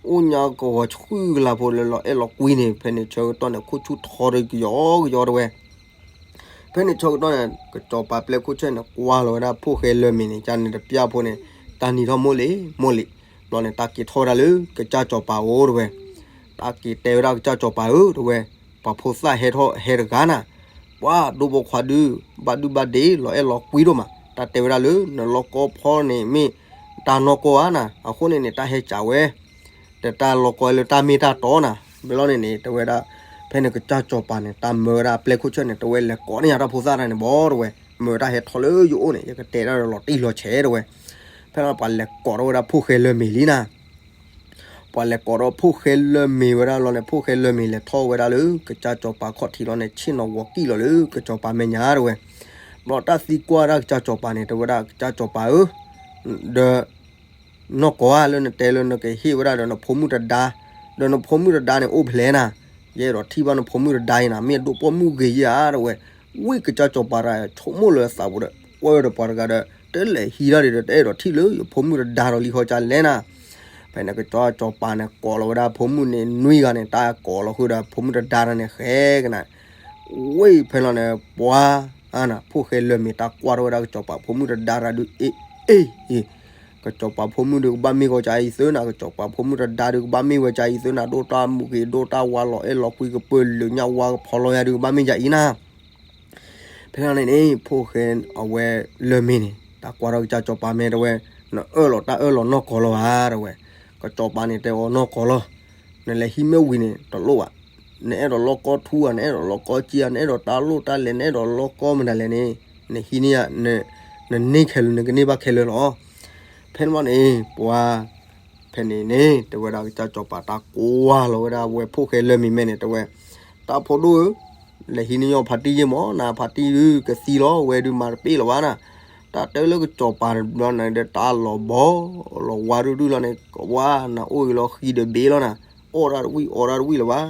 အိၣ်ညါကဝီၤဆှုၣ်ကလာ်ဖိလၢလီၤအဲၣ်လီၤကွံန့ၣ်, ဖဲန့ၣ်ဆၢကတီၢ်န့ၣ် ခိၣ်ဆူၣ်ထီဒီးကယီကယီတဲဝဲ ဖဲန့ၣ်ဆၢကတီၢ်န့ၣ် ကစီၤပၤပျဲၢ်ခိၣ်ဆၢၣ်န့ၣ် ကွၢ်လီၤဝဲဒၣ်ဖိၣ်ဃဲလၢမ့ၤန့ၣ် ကန့ၣ်တပျၢ်ဖိန့ၣ် တၢ်နံၤထီၣ်မိၢ်လံၤ မိၢ်လံၤ, ဘျီန့ၣ် တၢ်က့ၤထီၣ်ဝဲဒၣ်လၢကစၢ်စီၤပၤအိၣ်တဲဝဲ, တၢ်က့ၤတဲဝဲဒၣ်ကစၢ်စီၤပၤဧၢ တဲဝဲ, ပှၤဖိသၣ်ဟဲထီၣ်ဟဲတဂၤနၤ, ပှၤဒိၣ်ပိာ်ခွါဒုး ဘၣ်ဒုဘၣ်ဒ့ လီၤအဲၣ်လီၤကွံဒိၣ်မး, တၢ်တဲဝဲဒၣ်လၢနလီၢ်ကီဖီန့ၣ်မ့ၢ် တၢ်နီၢ်ကီၢ်ဧါနၤ, အဃိန့ၣ်န့ၣ် တၢ်ဟဲစံးဝဲ ဒီးတၢ်လီၢ်ကီၢ်လၢတၢ်မ့ၢ်တၢ်တီနၤ, ဘျီန့ၣ်န့ၣ် တဲဝဲဒၣ်, ဖဲန့ၣ်ကစၢ်စီၤပၤန့ၣ် တၢ်မၢဝဲဒၣ်ပျဲၢ်ခိၣ်ဆၢၣ်န့ၣ် တဲဝဲလဲၤကိးန့ၢ်ယၤတၢ်ဖိသၣ်တၢ်န့ၣ်ဘီ တဲဝဲ, မ့ၢ်တၢ်ဟဲထီၣ်လၢယအိၣ်န့ၣ် ယကတဲဒၣ်ဒီးလီၤတံၢ်လီၤဆဲးတဲဝဲ, ဖဲန့ၣ်ပှၤလဲၤကိးထီၣ်ဝဲဒၣ်ဖိၣ်ဃဲလၢမ့ၤလံနၤ ပှၤလဲၤကိးထီၣ်ဖိၣ်ဃဲလၢမ့ၤဝဲဒၣ်လီၤန့ၣ် ဖိၣ်ဃဲလၢမ့ၤလဲၤထီၣ်ဝဲဒၣ်လၢကစၢ်စီၤပၤခီၣ်ထံးလီၤန့ၣ် ဆ့ၣ်နီၤဝီၤကံၣ်လီၤလၢကစီၤပၤမဲာ်ညါတဲဝဲ, ဘျီတၢ်သံကွၢ်ဒၣ်ကစၢ်စီၤပၤန့ၣ် တဲဝဲဒၣ်ကစၢ်စီၤပၤဧၢ, ဒီး နီၢ်ကီၢ်ဧါ လၢနတဲလၢနကဟ့ၣ်ဝဲဒၣ်ဒီးနဖိမုၣ်တဒါ, ဒီးနဖိမုၣ်တဒါန့ၣ်အိၣ်ဖဲလဲၣ်နၤ, ယအဲၣ်ဒိးထံၣ်ဘၣ်နဖိမုၣ်တဒါအံၤနၤ မ့ၢ်အဒိၣ်ပိာ်မုၣ်ဂ့ၤယၤတဲဝဲ, ဝံၣ်ကစၢ်စီၤပၤတဂၤဆိကမိၣ်လၢအသးပူၤဒီး ကွၢ်ဝဲဒီးပှၤတဂၤဒီး တလဲၤဟံးတၢ်ဒံးဒီး တအဲၣ်ဒိးထံၣ်လၢယဖိမုၣ်တဒါဒီးလံဃီကလဲၣ်နၤ, ဖဲန့ၣ်ကစၢ်စီၤပၤန့ၣ် ကိးလီၤဝဲဒၣ်ဖိမုၣ်န့ၣ်နွံဂၤန့ၣ် တၢ်ကိးလီၤဃုာ်ဒီးဖိမုၣ်တဒါတဂၤန့ၣ် ဃဲကနၤ ဝံၣ်ဖဲလီၤန့ၣ် ပှၤ ဖိၣ်ဃဲလၢမ့ၤတၢ်ကွၢ်ထီၣ်ဝဲဒၣ်ကစီၤပၤဖိမုၣ်တဒါတဂၤဒုး အ့ အ့ အ့ ကစီၤပၤဖိမုၣ်ဒုးကဘၣ်မ့ၢ်ဂီၤကၢအံၤသၢနၤ, ကစီၤပၤဖိမုၣ်တဒါဒုးကဘၣ်မ့ၢ်ဝဲကၢအံၤသၢနၤ, ဒိၣ်တၢ်မူးဂ့ၤဒိၣ်တၢ်ဝါလီၤအဲၣ်လီၤကွံကပၢၢ်လၢညၣ်ဝါကဖီလီၤယၤဒုးကဘၣ်မ့ၢ်ယၤအံၤနၤ ဖဲန့ၣ်န့ၣ် ဖိၣ်ဃဲအဝဲလၢမ့ၤန့ၣ် တၢ်ကွၢ်ထီၣ်ကစၢ်စီၤပၤမဲာ်တဲဝဲ, နအၢၣ်လီၤတၢ်အၢၣ်လီၤနီၢ်ကီၢ်လီၤဧါတဲဝဲ, ကစီၤပၤန့ၣ်တဲအီၤနီၢ်ကီၢ်လီၤ, နလဲၤဟံးမ့ၢ်ဝံၤန့ၣ် တလိၣ်ဘၣ်, နအဲၣ်ဒိးလီၢ်ကီထူဧါ နအဲၣ်ဒိးလီၢ်ကီကံဧါ နအဲၣ်ဒိးတၢ်လိၣ်တၢ်လဲၤ နအဲၣ်ဒိးလီၢ်ကီမတၤလဲၣ်န့ၣ် နဟံးန့ၢ်ယၤ, နန့ၢ်ခဲလၢာ် နကန့ၢ်ဘၣ်ခဲလၢာ်လီၤ. ဖဲန့ၣ်ဘၣ်န့ၣ် ပှၤ ဖဲန့ၣ်န့ၣ် တဲဝဲဒၣ်ကစၢ်စီၤပၤတၢ်ကိးဝါလီၤဝဲဒၣ်ဝဲဖိၣ်ဃဲလၢမ့ၤမဲာ်န့ၣ် တဲဝဲ, တၢ်ဖိဒိၣ်ဧၢ, လဲၤဟံးန့ၢ်ညီဖါတံၢ်ယ့ၢ်မး နဖါတံၢ်ဒုးကသံလီၤ ဝဲဒုးမၤတပ့ၢ်လီၤဘၣ်နၤ, တၢ်တဲလၢကစီၤပၤတဘျီန့ၣ်ဒီး တၢ်လီၤဘီလီၤဝါဒုဒုလီၤန့ၣ် ကဝါနၤအိၣ်ဂ့ၤလီၤဃံဒီးဘ့လီၤနၤ, အီၣ်တၢ်တဝံၣ်အီတၢ်တဝံၣ်လၢၤဘၣ်,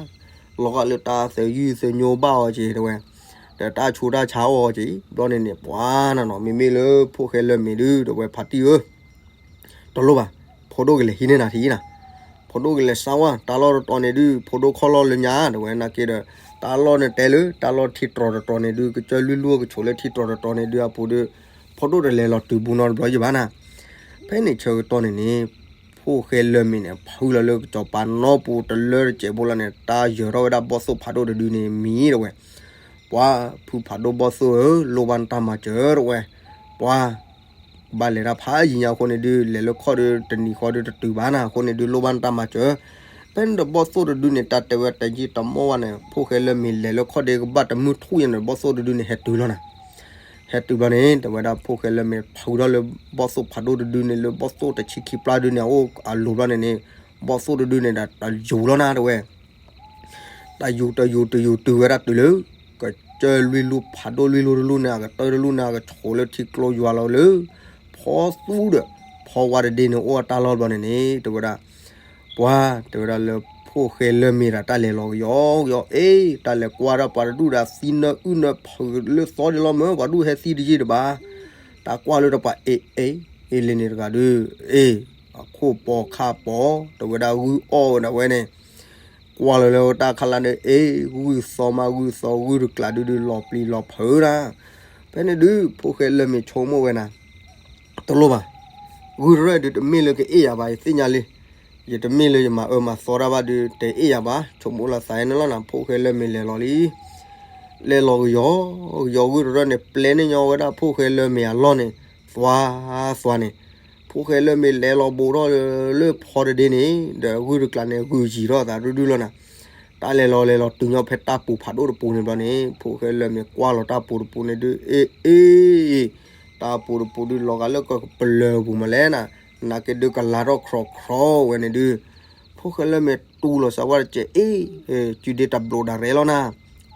လီၤဂာ်လၢတၢ်သယုၢ်သညိဘၣ်အီၤက့ၤတဲဝဲ, ဒီးတၢ်ဆူးတၢ်ဆါအီၤက့ၤ ဘျီန့ၣ်န့ၣ် ပှၤနၤနီၤ မ့မ့ၢ်လၢဖိၣ်ဃဲလၢမ့ၤဒု တဲဝဲဖါတံၢ်ဧၢ တလိၣ်ဘၣ်, ဖိဒိၣ်ကလဲၤဟံးန့ၢ်နၤထံၣ်နၤ, ဖိဒိၣ်ကလဲၤစါဝါ တၢ်လီၢ်တတီၤန့ၣ်ဒု ဖိဒိၣ်ခီၣ်လီၢ်လၢညါ တဲဝဲနာ်က့ဒီး တၢ်လီၢ်န့ၣ်တဲလၢ တၢ်လီၢ်ထံတြီၤတတီၤန့ၣ်ဒု ကစၢၢ်လွံၢ်လူၢ်ကဆိးလၢထံတြီၤတတီၤန့ၣ်ဒုအပူၤဒီး ဖိဒိၣ်တလဲၤလီၤတုၤဘူးနီတဘျီယဘၣ်နၤ. ဖဲန့ၣ်ဆၢကတီၢ်န့ၣ်န့ၣ် ဖိၣ်ဃဲလၢမ့ၤန့ၣ် ဖုလီၤလၢကစီၤပၤနီပူၤတလၢတစဲးဖိလီၤန့ၣ် တၢ်ယၢၤထီၣ်ဝဲဒၣ်ဘီၣ်သိၣ်ဖးဒိၣ်တဒုန့ၣ်မံၤတဲဝဲ, ပှၤဖုဖးဒိၣ်ဘီၣ်သိၣ်ဧၢ, လိၣ်ဘၣ်နတၢ်မၤစၢၤ တဲဝဲ. ပှၤ ကဘၣ်လဲၤတၢ်ဖးယံၤညါအဃိန့ၣ်ဒုး လဲၤလၢခီၣ်ဒီးတနံၤဃီဒီးတတုၤဘၣ်နၤ, အဃိန့ၣ်ဒုး လိၣ်ဘၣ်နတၢ်မၤစၢၤ. ဖဲန့ၣ်ဒီးဘီၣ်သိၣ်တဒုန့ၣ် တၢ်တဲဝဲတယံာ်တမီၢ်ဘၣ်န့ၣ် ဖိၣ်ဃဲလၢမ့ၢ်လဲၤလၢခီၣ်ဒ့ကဘၣ်တမုၢ်ထူၣ်ညါန့ၣ် ဘီၣ်သိၣ်တဒုန့ၣ် ဟဲတုၤလီၤနၤ. ဟဲတုၤဘျီန့ၣ် တဲဝဲဒၣ် ဖိၣ်ဃဲလၢမ့ၢ်ဖုထီၣ်လၢဘီၣ်သိၣ်ဖးဒိၣ်တဒုန့ၣ် လၢဘီၣ်သိၣ်တဆံခံပျၢ်ဒုန့ၣ် အအိၣ်အလိၤဘျီန့ၣ်န့ၣ် ဘီၣ်သိၣ်တဒုန့ၣ်ဒီးတယူၤလီၤနၤ တဲဝဲ. တၢ်ယူၤတယူၤတယူၤတုၤဝဲဒၣ်တုၤလၢ ကစၢၢ်လွံၢ်လူၢ်ဖးဒိၣ်လွံၢ်လူၢ်တလူၢ်န့ၣ် အကတၢၢ်တလူၢ်န့ၣ် အကဆိးလၢထံကျိယွၤလီၤလၢ ဖီသူဒီး ဖီဝါတဒ့န့ၣ်အိၣ်အတၢ်လီၢ်ဘျီန့ၣ်န့ၣ် တဲဝဲဒၣ်. ပှၤ တဲဝဲဒၣ်လၢဖိၣ်ဃဲလၢမ့ၢ်ဒၣ်တၢ်လဲၤလီၤကယီကယီ အ့ တၢ်လဲၤကွၢ်ဒၣ်ပှၤတဒူၣ်ဒီးသံနၢအုၣ်နၢဖုးလၢသီဒံးလီၤမၢ် ပှၤဒူၣ်ဟဲသံတယံာ်တဘၣ်. တၢ်ကွၢ်လၢတပၤ အ့ အ့ အ့လံန့ၣ်တဂၤဒုး အ့ အခိၣ်ပီၤခါပီၤ တဲဝဲဒၣ်ဂုၢ်အီၣ်ဝဲဒၣ်ဝဲန့ၣ် ကွၢ်လီၤလၢတၢ်ခါလၢ်န့ၣ် အ့ ဂုၢ်သီမးဂုၢ်သီ ဂုၢ်တကျးဒုးဒုးလီၤပျံၤလီၤဖုးဒၣ်. ဖဲန့ၣ်ဒုး ဖိၣ်ဃဲလၢမ့ၢ်ဆိကမိၣ်ဝဲနၤ တလိၣ်ဘၣ်. ဂုၢ်တရၢၣ်ဒုးတမ့ၢ်လၢကအ့ၣ်ယၤဘၣ် ယသ့ၣ်ညါလံ. ယတမ့ၢ်လၢယမၤအၢမၤသီတၢ်ဘၣ်ဒုး တအ့ၣ်ယၤဘၣ် ဆိကမိၣ်လီၤသးန့ၣ်လီၤနၤ ဖိၣ်ဃဲလၢမ့ၢ်လဲၤလီၤလံ လဲၤလီၤကယီကယီ ဂုၢ်တရၢၣ်န့ၣ် ပျဲန့ၢ်ညီဝဲဒၣ်ဖိၣ်ဃဲလၢမ့ၢ်အလီၢ်န့ၣ် သွါသွါန့ၣ် ဖိၣ်ဃဲလၢမ့ၢ်လဲၤလီၤဘူးထီၣ်လၢဖီတဒ့န့ၣ် ဒီးဂုၢ်တကျးန့ၣ် ဂုၢ်ယံၤထီၣ်သးဒုဒုလီၤနၤ. တၢ်လဲၤလီၤလဲၤလီၤတုၤညီဖဲတၢ်ပူၤဖးဒိၣ်တပူၤန့ၣ်ဘျီန့ၣ် ဖိၣ်ဃဲလၢမ့ၢ်ကွၢ်လီၤတၢ်ပူၤတပူၤန့ၣ်ဒုး အ့ အ့ တၢ်ပူၤတပူၤဒုးလီၤဂာ်လၢကပျၢၤပူၤမးလဲၣ်နၤ, နာ်က့ဒုးကလၤထီၣ်ခြီးခြီးဝဲန့ၣ်ဒုး ဖိၣ်ဃဲလၢမ့ၢ်တူၢ်လီၤစၢၤဝဲတကဲး အ့ စုဒ့တဘျိးဒၣ်ရဲလီၤနၤ,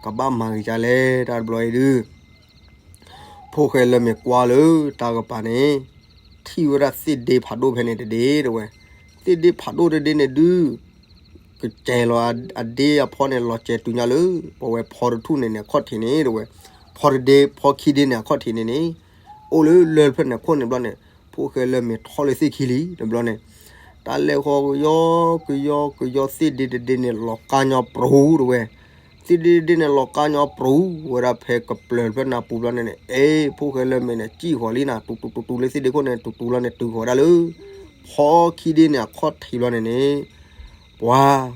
ကဘၣ်မၤဂ့ၤကလဲၣ်တၢ်တဘျီအံၤဒုး ဖိၣ်ဃဲလၢမ့ၢ်ကွၢ်လၢတၢ်ကပၤန့ၣ် ထံၣ်ဝဲဒၣ်သ့ၣ်ဒ့ဖးဒိၣ်ဖဲန့ၣ်တဒ့တဲဝဲ, သ့ၣ်ဒ့ဖးဒိၣ်တဒ့န့ၣ်ဒုး ကစဲးလီၤအဒ့အဖီန့ၣ် လီၤစဲးတုၤညါလၢ ပဝဲဖီတထူၣ်န့ၣ်န့ၣ် အခီၣ်ထံးန့ၣ်တဲဝဲ, ဖီတဒ့ ဖီခံဒ့န့ၣ် အခီၣ်ထံးန့ၣ်န့ၣ် အိၣ်လၢလၢၢ်တဖျၢၣ်န့ၣ်ခိၣ်န့ၣ်ဘျီန့ၣ် ဖိၣ်ဃဲလၢမ့ၢ်ထီၣ်လၢသ့ၣ်ခံလံတဘျီန့ၣ်, တၢ်လဲၤဃီကယီကယီကယီ သ့ၣ်ဒ့တဒ့န့ၣ် လီၤကါညီပြူၤတဲဝဲ, သ့ၣ်ဒ့တဒ့န့ၣ် လီၤကါညီပြူၤဝဲဒၣ်ဖဲကပျၢၤတဖျၢၣ်နၢ်ပူၤဘျီန့ၣ်န့ၣ် အ့ ဖိၣ်ဃဲလၢမ့ၢ်န့ၣ် စံၣ်ဃီၤလံနၤ တူတူတူတူလၢသ့ၣ်ဒ့ခိၣ်န့ၣ် တူတူလီၤန့ၣ် တုၤဃီၤဝဲဒၣ်လၢ ဖီခံဒ့န့ၣ် အခီၣ်ထံးဘျီန့ၣ်န့ၣ် ပှၤ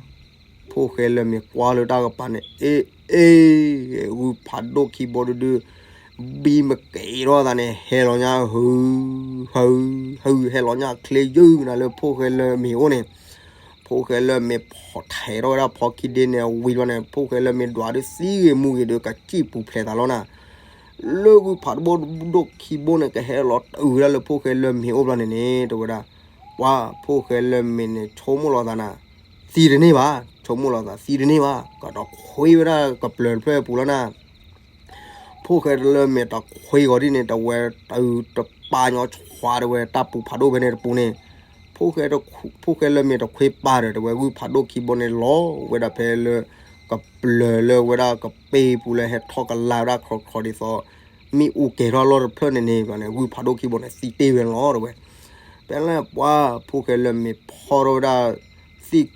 ဖိၣ်ဃဲလၢမ့ၢ်ကွၢ်လၢတၢ်ကပၤန့ၣ် အ့ အ့ ဂုၢ်ဖးဒိၣ်ခံဘိတဒု ဘံမ့ၢ်က့ၤထီၣ်သးန့ၣ် ဟဲလီၤညါ ဟု ဟု ဟု ဟဲလီၤညါချ့ယုၢ်နၤလၢဖိၣ်ဃဲလၢမ့ၢ်အိၣ်န့ၣ်, ဖိၣ်ဃဲလၢမ့ၢ်ဖီထဲးထီၣ်ဝဲဒၣ်ဖီခံဒ့န့ၣ်ဝံၤဘျီန့ၣ် ဖိၣ်ဃဲလၢမ့ၢ်ဒွးဒုးသံဂ့ၤမူဂ့ၤဒီး ကစံၣ်ပူၤဖျဲးသးလီၤနၤ, လၢဂုၢ်ဖးဒိၣ်ဒိၣ်ခံဘိန့ၣ် ကဟဲလီၤတုၤဝဲဒၣ်လၢဖိၣ်ဃဲလၢမ့ၢ်အိၣ်ဘျီန့ၣ်န့ၣ် တဲဝဲဒၣ်, ပှၤ ဖိၣ်ဃဲလၢမ့ၢ်န့ၣ် ဆိကမိၣ်လီၤသးနၤ သံတန့ၢ်ဘၣ်, ဆိကမိၣ်လီၤသးသံတန့ၢ်ဘၣ် ကဒီးခွ့ဝဲဒၣ်ကပျၢၤတဖျၢၣ်အပူၤလီၤနၤ ဖိၣ်ဃဲလၢမ့ၢ်တခွ့ဂီၤဒ်န့ၣ် တဝဲတပာ်ညီဆွးတဲဝဲ တၢ်ပူၤဖးဒိၣ်ဖဲန့ၣ်တပူၤန့ၣ်, ဖိၣ်ဃဲ ဖိၣ်ဃဲလၢမ့ၢ်တခွ့ပာ်ဒီး တဝဲဂုၢ်ဖးဒိၣ်ခံဘိန့ၣ် လီၤဝဲဒၣ်ဖဲလၢ ကပျၢၤလၢဝဲဒၣ်ကပ့ၢ်ပူၤလၢဟဲထီၣ်ကလၤဝဲဒၣ်ခီခီဒ်သိး မ့ၣ်အူကဲၤထီၣ်လီၢ်တဖျၢၣ်န့ၣ်န့ၣ် ဘျီန့ၣ် ဂုၢ်ဖးဒိၣ်ခံဘိန့ၣ် သံတ့ၢ်ဝဲလီၤတဲဝဲ, ဖဲလၢပှၤ ဖိၣ်ဃဲလၢမ့ၢ်ဖီထီၣ်ဝဲဒၣ် သ့ၣ်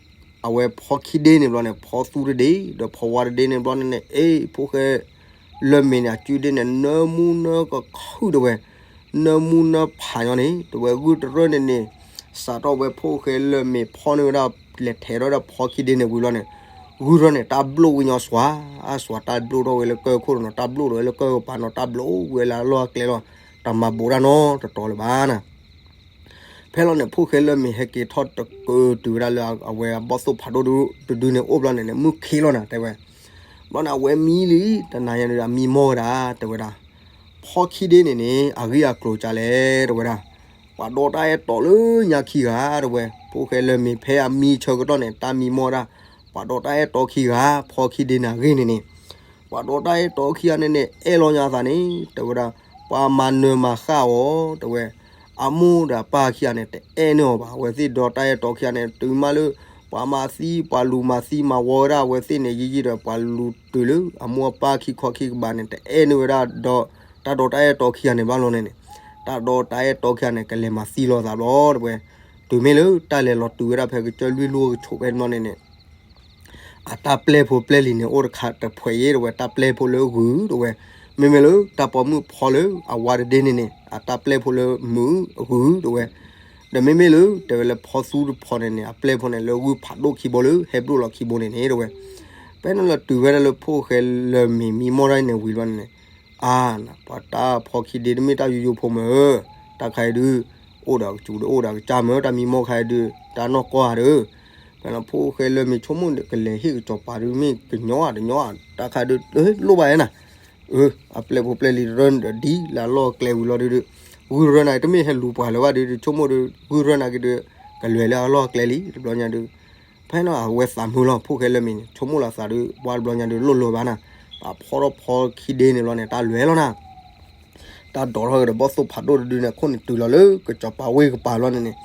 အဝဲဖီခံဒ့န့ၣ်ဘျီန့ၣ် ဖီသူတဒ့ ဒီးဖီဝါတဒ့န့ၣ်ဘျီန့ၣ်န့ၣ် အ့ ဖိၣ်ဃဲ လၢမ့ၢ်န့ၣ် အစုဒ့န့ၣ် နၢမူနၢကခုၣ်တဲဝဲ, နၢမူနၢဖးညီန့ၣ် တဲဝဲဂုၢ်တရၢၣ်န့ၣ်န့ၣ် စးထီၣ်ဝဲဖိၣ်ဃဲလၢမ့ၢ်ဖီန့ၢ်ဝဲဒၣ် လဲၤထဲးထီၣ်ဝဲဒၣ်ဖီခံဒ့န့ၣ်ဝံၤလီၤန့ၣ် ဂုၢ်တရၢၣ်န့ၣ် တၢ်ဘျိၣ်ဝံၤညီစွါ အစွါ တၢ်ဘျိၣ်ထီၣ်ဝဲလၢကၢၢ်ခိၣ်နီၤ တၢ်ဘျိၣ်ထီၣ်ဝဲလၢကၢၢ်ကပၤနီၤ တၢ်ဘျိၣ်ဝဲလၢအလီၢ်အကျဲလီၤ တၢ်မၤဘူးတၢ်နီတတီၤလၢၤဘၣ်နၤ ဖဲလီၤန့ၣ် ဖိၣ်ဃဲလၢမ့ၢ်ဟဲက့ၤထီၣ်တကၢတုၤဝဲဒၣ်လၢအဝဲအဘီၣ်သိၣ်ဖးဒိၣ်တဒုန့ၣ်အိၣ်ဘျီန့ၣ်န့ၣ် မုၢ်ခ့လီၤနၤတဲဝဲ, ဘျီန့ၣ် အဝဲမံလံ တနၤညါန့ၣ် အမံမီၢ်ဝဲဒၣ် တဲဝဲဒၣ်, ဖီခံဒ့န့ၣ်န့ၣ် အဂ့ၢ်အကျိၤကလဲၣ် တဲဝဲဒၣ်, ပှၤဒီးတၢ်အဲၣ်တီလၢညါခံဂၤ တဲဝဲ, ဖိၣ်ဃဲလၢမ့ၢ်ဖဲအမံဆၢကတီၢ်န့ၣ် တၢ်မံမီၢ်ဝဲဒၣ်, ပှၤဒီးတၢ်အဲၣ်တီခံဂၤ ဖီခံဒ့န့ၣ်အဂ့ၢ်န့ၣ်န့ၣ် ပှၤဒီးတၢ်အဲၣ်တီခံဂၤန့ၣ်န့ၣ် အဲၣ်လီၤညါအသးန့ၣ် တဲဝဲဒၣ်, ပှၤမၤနၢၤမၤဃၣ်အီၤ တဲဝဲ, အမိၢ်ဒီးအပၢ်ခံဂၤန့ၣ် တအဲၣ်န့ၢ်အီၤဘၣ်, အဝဲသ့ၣ်ဒီးတၢ်အဲၣ်တီခံဂၤန့ၣ် တုၤမးလၢ ပှၤမၤသံ ပှၤလူၤမၤသံမၤဝီဝဲဒၣ် အဝဲသ့ၣ်န့ၣ် ယံာ်ယံာ်ဒီး ပှၤလူၤတုၤလၢအမိၢ်အပၢ်ခံခီခံကပၤန့ၣ် တအဲၣ်န့ၢ်ဝဲဒၣ်ဒီး တၢ်ဒီးတၢ်အဲၣ်တီခံဂၤန့ၣ်ဘၣ်လီၤန့ၣ်န့ၣ်, တၢ်ဒီးတၢ်အဲၣ်တီခံဂၤန့ၣ် ကလဲၤမၤသံလိာ်သးဘျီ တဲဝဲ, တုၤမ့ၢ်လၢတၢ်လဲၤလီၤတုၤဝဲဒၣ်ဖဲ ကစၢၢ်လွံၢ်လူၢ်ကဆိးဖဲန့ၣ်ဘျီန့ၣ်န့ၣ် အတၢ်ပျဲၢ်ဖိပျဲၢ်လံၤန့ၣ် အိၣ်တခါတဖှဲးအံၤ တဲဝဲ, တၢ်ပျဲၢ်ဖိလၢဂုၤ တဲဝဲ, မ့မ့ၢ်လၢတၢ်ပိာ်မုၣ်ဖီလၢအဝါတဒ့န့ၣ်န့ၣ် အတၢ်ပျဲၢ်ဖိလၢမုာ်ဂုၤ တဲဝဲ, ဒီးမ့မ့ၢ်လၢ တဲဝဲလၢဖီသူတဖီန့ၣ်န့ၣ် အပျဲၢ်ဖိန့ၣ်လၢဂုၢ်ဖးဒိၣ်ခံဘိလၢဟဲဘျိၣ်လီၤခံဘိန့ၣ်န့ၣ် တဲဝဲ, ဖဲန့ၣ်လီၤတုၤဝဲဒၣ်လၢဖိၣ်ဃဲလၢမ့ၤမံမီၢ်တၢ်န့ၣ်ဝံၤဘျီန့ၣ်န့ၣ်, အါ, ပှၤတၢ်ဖီခံဒ့တမ့ၢ်တၢ်ယိယိဖိမ့ၢ်ဧၢ, တၢ်ခါအံၤဒုး အိၣ်ဒီးကစူၤဒီးအိၣ်ဒီးကစၢ်မ့ၢ်ဧၢ တၢ်မံမီၢ်ခါအံၤဒုး တၢ်နီၢ်ကီၢ်ဧါဒီး, ဖဲန့ၣ်ဖိၣ်ဃဲလၢမ့ၤဆိကမိၣ်န့ၣ် ကလဲၤဟ့ၣ်ကစီၤပၤဒုးမ့ၢ်ကညီဧါတညီဧါ တၢ်ခါဒုး လိၣ်ဘၣ်ဧါနၤ အၢ, အပျဲၢ်ဖိပျဲၢ်လံၤတရၢန့ၣ်ဒီး ဒ်လၢအလီၢ်အကျဲဝံၤလီၤဒုးဒုး, ဂုၢ်တရၢနၤတမ့ၢ်ဟဲလူၤပှၤလၢၤဘၣ်ဒုးဒုး ဆိကမိၣ်ဒီး ဂုၢ်တရၢနၤက့ၤဒီး ကလဲၤလၢအလီၢ်အကျဲလံ တဘျီညါဒုး, ဖဲန့ၣ်အဝဲသးမုာ်လီၤ ဖိၣ်ဃဲလၢမ့ၤန့ၣ် ဆိကမိၣ်လီၤသးဒုး ပှၤတဘျီညါဒုး လိၣ်လိၤဘၣ်နၤ, ပှၤဖီထီၣ်ဖီခံဒ့န့ၣ်ဘျီန့ၣ် တၢ်လဲၤလီၤနၤ တၢ်ဒိးထီၣ်က့ၤဒီးဘီၣ်သိၣ်ဖးဒိၣ်တဒုန့ၣ် အခိၣ်န့ၣ်တုၤလီၤလၢကစီၤပၤဝ့ၢ်ကပၤလီၤန့ၣ်န့ၣ်,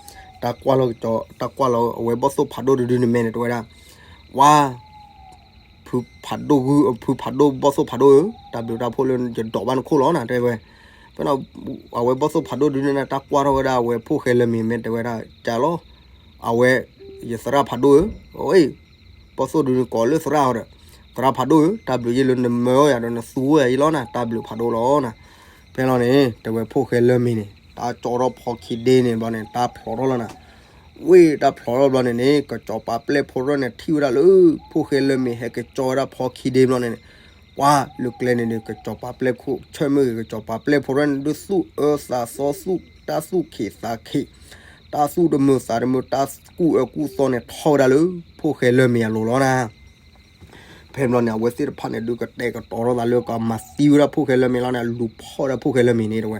တၢ်ကွၢ်လီၤကစီၤ တၢ်ကွၢ်လီၤအဝဲဘီၣ်သိၣ်ဖးဒိၣ်တဒုန့ၣ်မဲာ်န့ၣ် တဲဝဲဒၣ်, ဝါ, ဖုဖးဒိၣ်ဂုၢ် ဖုဖးဒိၣ်ဘီၣ်သိၣ်ဖးဒိၣ်ဧၢ, တၢ်ဘျုးတၢ်ဖှိၣ်လၢယဒိးဘၣ်နခိၣ်လီၤနၤ တဲဝဲ, ဖဲန့ၣ် အဝဲဘီၣ်သိၣ်ဖးဒိၣ်ဒုန့ၣ် တၢ်ကွၢ်ထီၣ်ဝဲဒၣ်အဝဲဖိၣ်ဃဲလၢမ့ၤမဲာ် တဲဝဲဒၣ် ကၢ်လီၤ, အဝဲ ယသရၣ်ဖးဒိၣ်ဧၢ, အ့ ဘီၣ်သိၣ်ဒုန့ၣ်ကိးလၢသရၣ်အီၤဒီး, သရၣ်ဖးဒိၣ်ဧၢ, တၢ်ဘျုးယဲလၢနမၢအီၤယၤဒီးနသူဝဲယၤအံၤလီၤနၤ, တၢ်ဘျုးဖးဒိၣ်လီၤနၤ, ဖဲလီၤန့ၣ် တဲဝဲဖိၣ်ဃဲလၢမ့ၤန့ၣ် တၢ်ကၠီထီၣ်ဖီခံဒ့န့ၣ်ဘျီန့ၣ် တၢ်ဖျိးထီၣ်လီၤနၤ, ဝ့ၢ်တၢ်ဖျိးထီၣ်ဘျီန့ၣ်န့ၣ် ကစီၤပၤပျဲၢ်ဖိတရၢန့ၣ် ထံၣ်ဝဲဒၣ်လၢ ဖိၣ်ဃဲလၢမ့ၤဟဲကၠီဝဲဒၣ်ဖီခံဒ့ဘျီန့ၣ်န့ၣ်, ပှၤလၢကျဲန့ၣ်ဒီး ကစီၤပၤပျဲၢ်ခိၣ်ဆၢၣ်မ့ၢ်ဂ့ၤ ကစီၤပၤပျဲၢ်ဖိတရၢန့ၣ် ဒုးသူၣ်အၢသးသီသူၣ် တၢ်သူၣ်ခံးသးခံး, တၢ်သူၣ်တမုာ်သးတမုာ် တၢ်ကူၣ်အၢကူၣ်သီန့ၣ် ထီၣ်ဝဲဒၣ်လၢ ဖိၣ်ဃဲလၢမ့ၤအလိၤလီၤနၤ ဖဲဘျီန့ၣ် အဝဲသ့ၣ်တဖၣ်န့ၣ်ဒုး ကတဲာ်ကတီၤထီၣ်သးလၢကမၤသံဝဲဒၣ်ဖိၣ်ဃဲလၢမ့ၤလီၤန့ၣ် လူၤဖီၣ်ဝဲဒၣ်ဖိၣ်ဃဲလၢမ့ၤန့ၣ် တဲဝဲ,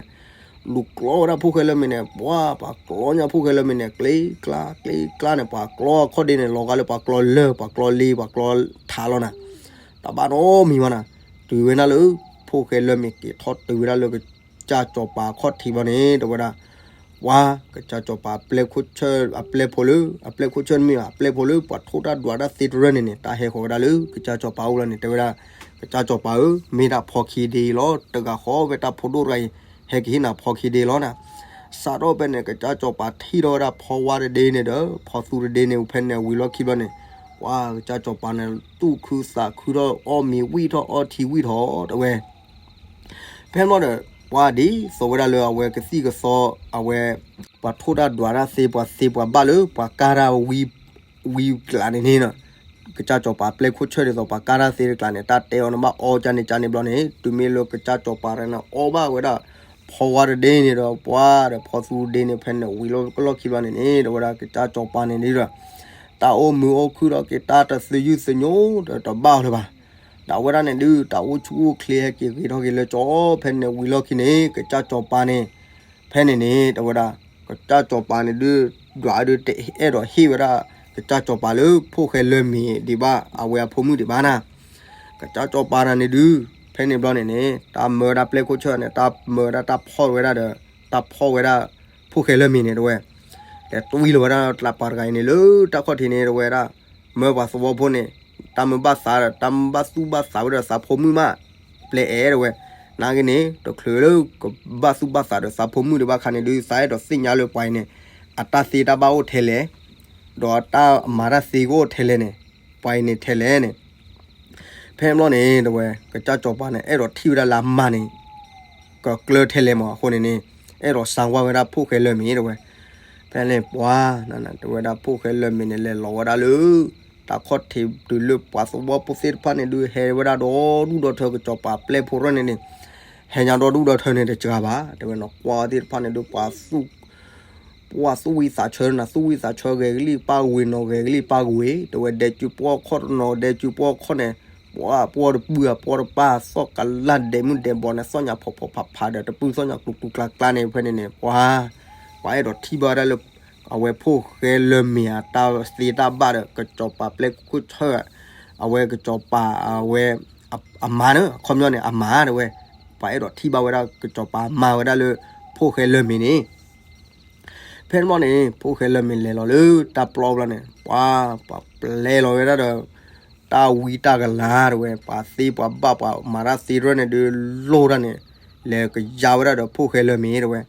လူၤကျီဝဲဒၣ်ဖိၣ်ဃဲလၢမ့ၤန့ၣ် ပှၤပှၤကျီညါဖိၣ်ဃဲလၢမ့ၤန့ၣ် ကျ့ကျါကျ့ကျါန့ၣ် ပှၤကျီအခီၣ်ဒ့န့ၣ် လီၤဂာ်လၢပှၤကျီလၢ ပှၤကျီလ့ ပှၤကျီထးလီၤနၤ, တဘၣ်နီတမံၤဘၣ်နၤ, တုၤဝဲဒၣ်လၢ ဖိၣ်ဃဲလၢမ့ၤက့ၤထီၣ်တုၤဝဲဒၣ်လၢကစၢ်စီၤပၤအခီၣ်ထံးဘျီန့ၣ် တဲဝဲဒၣ် ပှၤကစၢ်စီၤပၤအပျဲၢ်ခိၣ်ဆၢၣ် အပျဲၢ်ဖိလၢ အပျဲၢ်ခိၣ်ဆၢၣ်တမ့ၢ်ဘၣ် အပျဲၢ်ဖိလၢ ပှၤထိၣ်တၢ်ဒွးတၢ်သ့တရၢန့ၣ်န့ၣ် တၢ်ဟဲဃီၤဝဲဒၣ်လၢ ကစၢ်စီၤပၤအိၣ်လီၤန့ၣ် တဲဝဲဒၣ် ကစၢ်စီၤပၤဧၢ မ့ၢ်ဒၣ်ဖီခံဒ့အံၤလီၤ တဂၤဃီဖဲတၢ်ဖိဒိၣ်တဂၤအံၤ ဟဲက့ၤဟ့ၣ်နၤဖီခံဒ့လီၤနၤ, စးထီၣ်ဖဲန့ၣ်ကစၢ်စီၤပၤထံၣ်ထီၣ်ဝဲဒၣ်ဖီဝါတဒ့န့ၣ်ဒီး ဖီသူတဒ့န့ၣ် ဖဲန့ၣ်ဝံၤလီၢ်ခံဘျီန့ၣ် ပှၤကစၢ်စီၤပၤန့ၣ် သူၣ်ခုသးခုထီၣ် အီၣ်မ့ၤဝံၣ်ထီၣ် အီထံဝံၣ်ထီၣ် တဲဝဲ ဖဲန့ၣ်ဘျီဒီး ပှၤဒ်သိးဝဲဒၣ်လၢအဝဲကသံၣ်ကသီ အဝဲ ပှၤထိၣ်တၢ်ဒွးတၢ်သ့ ပှၤသ့ပှၤဘၣ်လၢ ပှၤကါတၢ်ဝံ ဝံကျးန့ၣ်န့ၣ် ကစၢ်စီၤပၤပျဲၢ်ခိၣ်ဆၢၣ်ဒ်သိး ပှၤကါတၢ်သ့တကျးန့ၣ် တၢ်တဲအီၤန့ၣ်ဘၣ်အီကၢ်န့ၣ်ကၢ်န့ၣ်ဘျီန့ၣ် တုၤမ့ၢ်လၢကစၢ်စီၤပၤန့ၣ် အီၣ်ဘၣ်ဝဲဒၣ် ဖီဝါတဒ့န့ၣ်ဒီး ပှၤဒီးဖီသူတဒ့န့ၣ် ဖဲန့ၣ်ဝံၤလီၢ်ကလီၢ်ခံဘျီန့ၣ်န့ၣ် ဒီးဝဲဒၣ်ကစၢ်စီၤပၤန့ၣ်ဒီး တၢ်အိၣ်မုာ်အိၣ်ခုၣ်ထီၣ်က့ၤ တၢ်တသုယုၢ်သညိဒီးတဘၣ်အီၤလၢၤဘၣ်. ဒီးအဝဲဒၣ်န့ၣ်ဒုး တၢ်အိၣ်ဆူၣ်အိၣ်ချ့ဟဲက့ၤဂ့ၤထီၣ်က့ၤလၢကၠီ ဖဲန့ၣ်ဝံၤလီၢ်ခံန့ၣ် ကစၢ်စီၤပၤန့ၣ် ဖဲန့ၣ်န့ၣ် တဲဝဲဒၣ် ကစၢ်စီၤပၤန့ၣ်ဒုး ဒွးဒုးတအဲၣ်ဒိးဟ့ၣ်ဝဲဒၣ် ကစၢ်စီၤပၤလၢဖိၣ်ဃဲလၢမ့ၤဒံးဘၣ် အဝဲအဖိမုၣ်ဒံးဘၣ်နၤ ကစၢ်စီၤပၤတဂၤန့ၣ်ဒုး ဖဲန့ၣ်ဘျီန့ၣ်န့ၣ် တၢ်မၢဝဲဒၣ်ပျဲၢ်ခိၣ်ဆၢၣ်န့ၣ် တၢ်မၢဝဲဒၣ်တၢ်ဖီၣ်ဝဲဒၣ်ဒီး တၢ်ဖီၣ်ဝဲဒၣ် ဖိၣ်ဃဲလၢမ့ၤန့ၣ်တဲဝဲ လဲၤတွံၢ်လီၤဝဲဒၣ်ကျးပၤတဂၤအံၤန့ၣ် လၢတၢ်ခီၣ်ထံးန့ၣ်တဲဝဲဒၣ် မၢပှၤသဝီဖိန့ၣ် တၢ်မ့ၢ်ဘၣ်သးဒီး တၢ်မ့ၢ်ဘၣ်သူၣ်ဘၣ်သးဝဲဒီးသးဖိမုၣ်မး ပျဲအဲၣ်တဲဝဲ နာ်က့န့ၣ် တချုးလၢကဘၣ်သူၣ်ဘၣ်သးဒီးသးဖိမုၣ်ဒံးဘၣ်ခါန့ၣ်ဒုး သးအဲၣ်ဒိးသ့ၣ်ညါလၢပှၤအံၤန့ၣ် အတၢ်သ့တၢ်ဘၣ်အိၣ်ထဲလဲၣ် ဒီးတၢ်မၤတၢ်သ့ကအိၣ်ထဲလဲၣ်န့ၣ် ပှၤအံၤန့ၣ်ထဲလဲၣ်န့ၣ် ဖဲန့ၣ်ဘျီန့ၣ် တဲဝဲ ကစၢ်စီၤပၤန့ၣ် အဲၣ်ဒိးထံၣ်ဝဲဒၣ်လၢအမါန့ၣ် ကကျၢထဲလဲၣ်မး အဃိန့ၣ်န့ၣ် အဲၣ်ဒိးစါဝါဝဲဒၣ်ဖိၣ်ဃဲလၢမ့ၤ တဲဝဲ ဖဲန့ၣ်ပှၤ တဲဝဲဒၣ်ဖိၣ်ဃဲလၢမ့ၤန့ၣ် လဲၤလီၤဝဲဒၣ်လၢ တၢ်ခီၣ်ထံးတုၤလၢပှၤသဝီဖိသ့ၣ်တဖၣ်န့ၣ်ဒုး ဟဲဝဲဒၣ်ဒီဒူၣ်ဒီထၢ ကစၢ်စီၤပၤပျဲၢ်ဖိတရၢန့ၣ်န့ၣ် ဟဲညါဒီဒူၣ်ဒီထၢန့ၣ်တစှၤဘၣ် တဲဝဲ နီၢ်ကွၢ်သ့ၣ်တဖၣ်န့ၣ်ဒုး ပှၤသူၣ် ပှၤသူၣ်ဝံသးဆၢနၤ သူၣ်ဝံသးဆၢဂဲၤကလံၣ်ပၢ်ဝ့ၤ နီၢ်ဂဲၤကလံၣ်ပၢ်ဝ့ၤ တဲဝဲ ဒဲကၠူပှီၢ်ခီၣ်တနီၤ ဒဲကၠူပှီၢ်ခီၣ်န့ၣ် ပှၤပှီၢ်တပုၢ်အပှီၢ်တပၢ် သီၣ်ကလၢ်ဒဲးမုၢ်ဒဲးဘီန့ၣ် သီၣ်ညါဖီဖီဖးဖးဒီး တပုၢ်သီၣ်ညါကျူကျူကျါကျါန့ၣ် ဖဲန့ၣ်န့ၣ် ပှၤ ပှၤအဲၣ်ဒိးထံၣ်ဘၣ်ဝဲဒၣ်လၢ အဝဲဖိၣ်ဃဲလၢမ့ၤအတၢ်သ့တၢ်ဘၣ်ဒီး ကစၢ်စီၤပၤပျဲၢ်ခိၣ်ဆၢၣ် အဝဲကစၢ်စီၤပၤ အဝဲ အမါန့ၣ် အခီပညီန့ၣ် အမါတဲဝဲ ပှၤအဲၣ်ဒိးထံၣ်ဘၣ်ဝဲဒၣ်ကစၢ်စီၤပၤမါဝဲဒၣ်လၢ ဖိၣ်ဃဲလၢမ့ၤန့ၣ် ဖဲန့ၣ်ဘျီန့ၣ် ဖိၣ်ဃဲလၢမ့ၤလဲၤလီၤလၢတၢ်ပျီဘျီန့ၣ် ပှၤ ပှၤပျဲလီၤဝဲဒၣ်ဒီး တၢ်ဝံတၢ်ကလၤတဲဝဲ ပှၤသ့ပှၤဘၣ်ပှၤမၤတၢ်သ့တရၢန့ၣ်ဒုး လိၣ်တၢ်န့ၣ် လဲၤကယါဝဲဒၣ်ဒီးဖိၣ်ဃဲလၢမ့ၤတဲဝဲ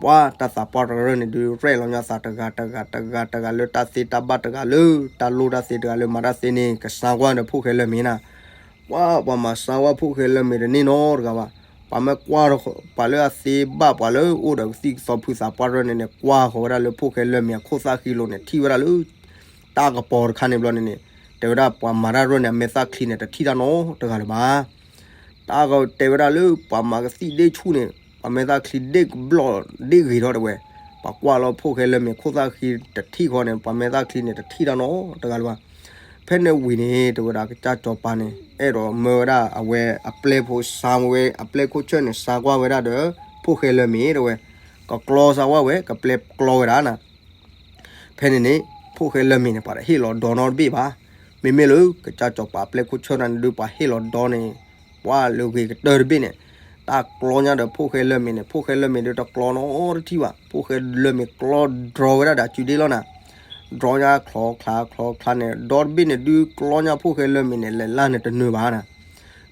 ပှၤတၢ်သးပှၢ်တရၢန့ၣ်ဒုး ရဲၣ်လီၤညါသးတဂၤတဂၤတဂၤတဂၤလၢတၢ်သ့တၢ်ဘၣ်တဂၤလၢ တၢ်လိၣ်တၢ်သ့တဂၤလၢမၤတၢ်သ့န့ၣ် ကစါကွၢ်ဒီးဖိၣ်ဃဲလၢမ့ၤနၤ ပှၤ ပှၤမၤစါဝဲဖိၣ်ဃဲလၢမ့ၤတန့ၢ်နီတဂၤဘၣ်. ပှၤမ့ၢ်ကွၢ် ပှၤလၢအသ့ဘၣ်ပှၤလၢအိၣ်ဒီးကသံၣ်ကသီဖုသးပှၢ်တရၢန့ၣ်န့ၣ် ကွၢ်ဃီၤဝဲဒၣ်လၢဖိၣ်ဃဲလၢမ့ၤအခိၣ်သၣ်ဃံလိၤန့ၣ် ထံၣ်ဝဲဒၣ်လၢ တၢ်ကပီၤတခါန့ၣ်ဘျီန့ၣ်န့ၣ် တဲဝဲဒၣ်ပှၤမၤတၢ်ရၢၢ်န့ၣ် အမဲာ်သၣ်ချံန့ၣ် တထံၣ်တၢ်နီတဂၤလၢၤဘၣ်. တၢ်ဂီၤတဲဝဲဒၣ်လၢပှၤမၤကသံၣ်ဒ့ၣ်ဆူၣ်န့ၣ် ပှၤမဲာ်သၣ်ချံဒ့ၣ်ကဘျီၣ်ဒ့ၣ်ဂ့ၤထီၣ်တဲဝဲ, ပှၤကွၢ်လီၤဖိၣ်ဃဲလၢမ့ၤခိၣ်သၣ်ဃံတထံၣ်ဃီန့ၣ် ပှၤမဲာ်သၣ်ချံန့ၣ် တထံၣ်တၢ်နီတဂၤလၢၤဘၣ်. ဖဲန့ၣ်ဝံၤန့ၣ် တဲဝဲဒၣ်ကစၢ်စီၤပၤန့ၣ် အဲၣ်ဒိးမၢဝဲဒၣ်အဝဲအပျဲၢ်ဖိဆၢၣ်န့ၣ် စါကွၢ်ဝဲဒၣ်ဒီး ဖိၣ်ဃဲလၢမ့ၤတဲဝဲ, ကကျီစါကွၢ်ဝဲ ကပျဲကျီဝဲဒၣ်နၤ ဖဲန့ၣ်န့ၣ် ဖိၣ်ဃဲလၢမ့ၤန့ၣ် ပှၤတဟ့ၣ်လီၤဒီနီတဘ့ၣ်ဘၣ်. မ့မ့ၢ်လၢကစၢ်စီၤပၤအပျဲၢ်ခိၣ်ဆၢၣ်န့ၣ်ဒုး ပှၤဟ့ၣ်လီၤဒီန့ၣ် ပှၤလၢဂ့ၤကတၢၢ်တဘ့ၣ်န့ၣ် တၢ်ကျီညါဒီးဖိၣ်ဃဲလၢမ့ၤန့ၣ် ဖိၣ်ဃဲလၢမ့ၤဒုးတကျီနီတထံၣ်ဘၣ်. ဖိၣ်ဃဲလၢမ့ၤကျီဒြီဝဲဒၣ်ဒီးစုဒ့လီၤနၤ, ဒြီညါချီချါချီချါန့ၣ် ဒီတဘ့ၣ်န့ၣ်ဒုးကျီညါဖိၣ်ဃဲလၢမ့ၤန့ၣ် လဲၤလၢ်န့ၣ်တနၢၤဘၣ်နၤ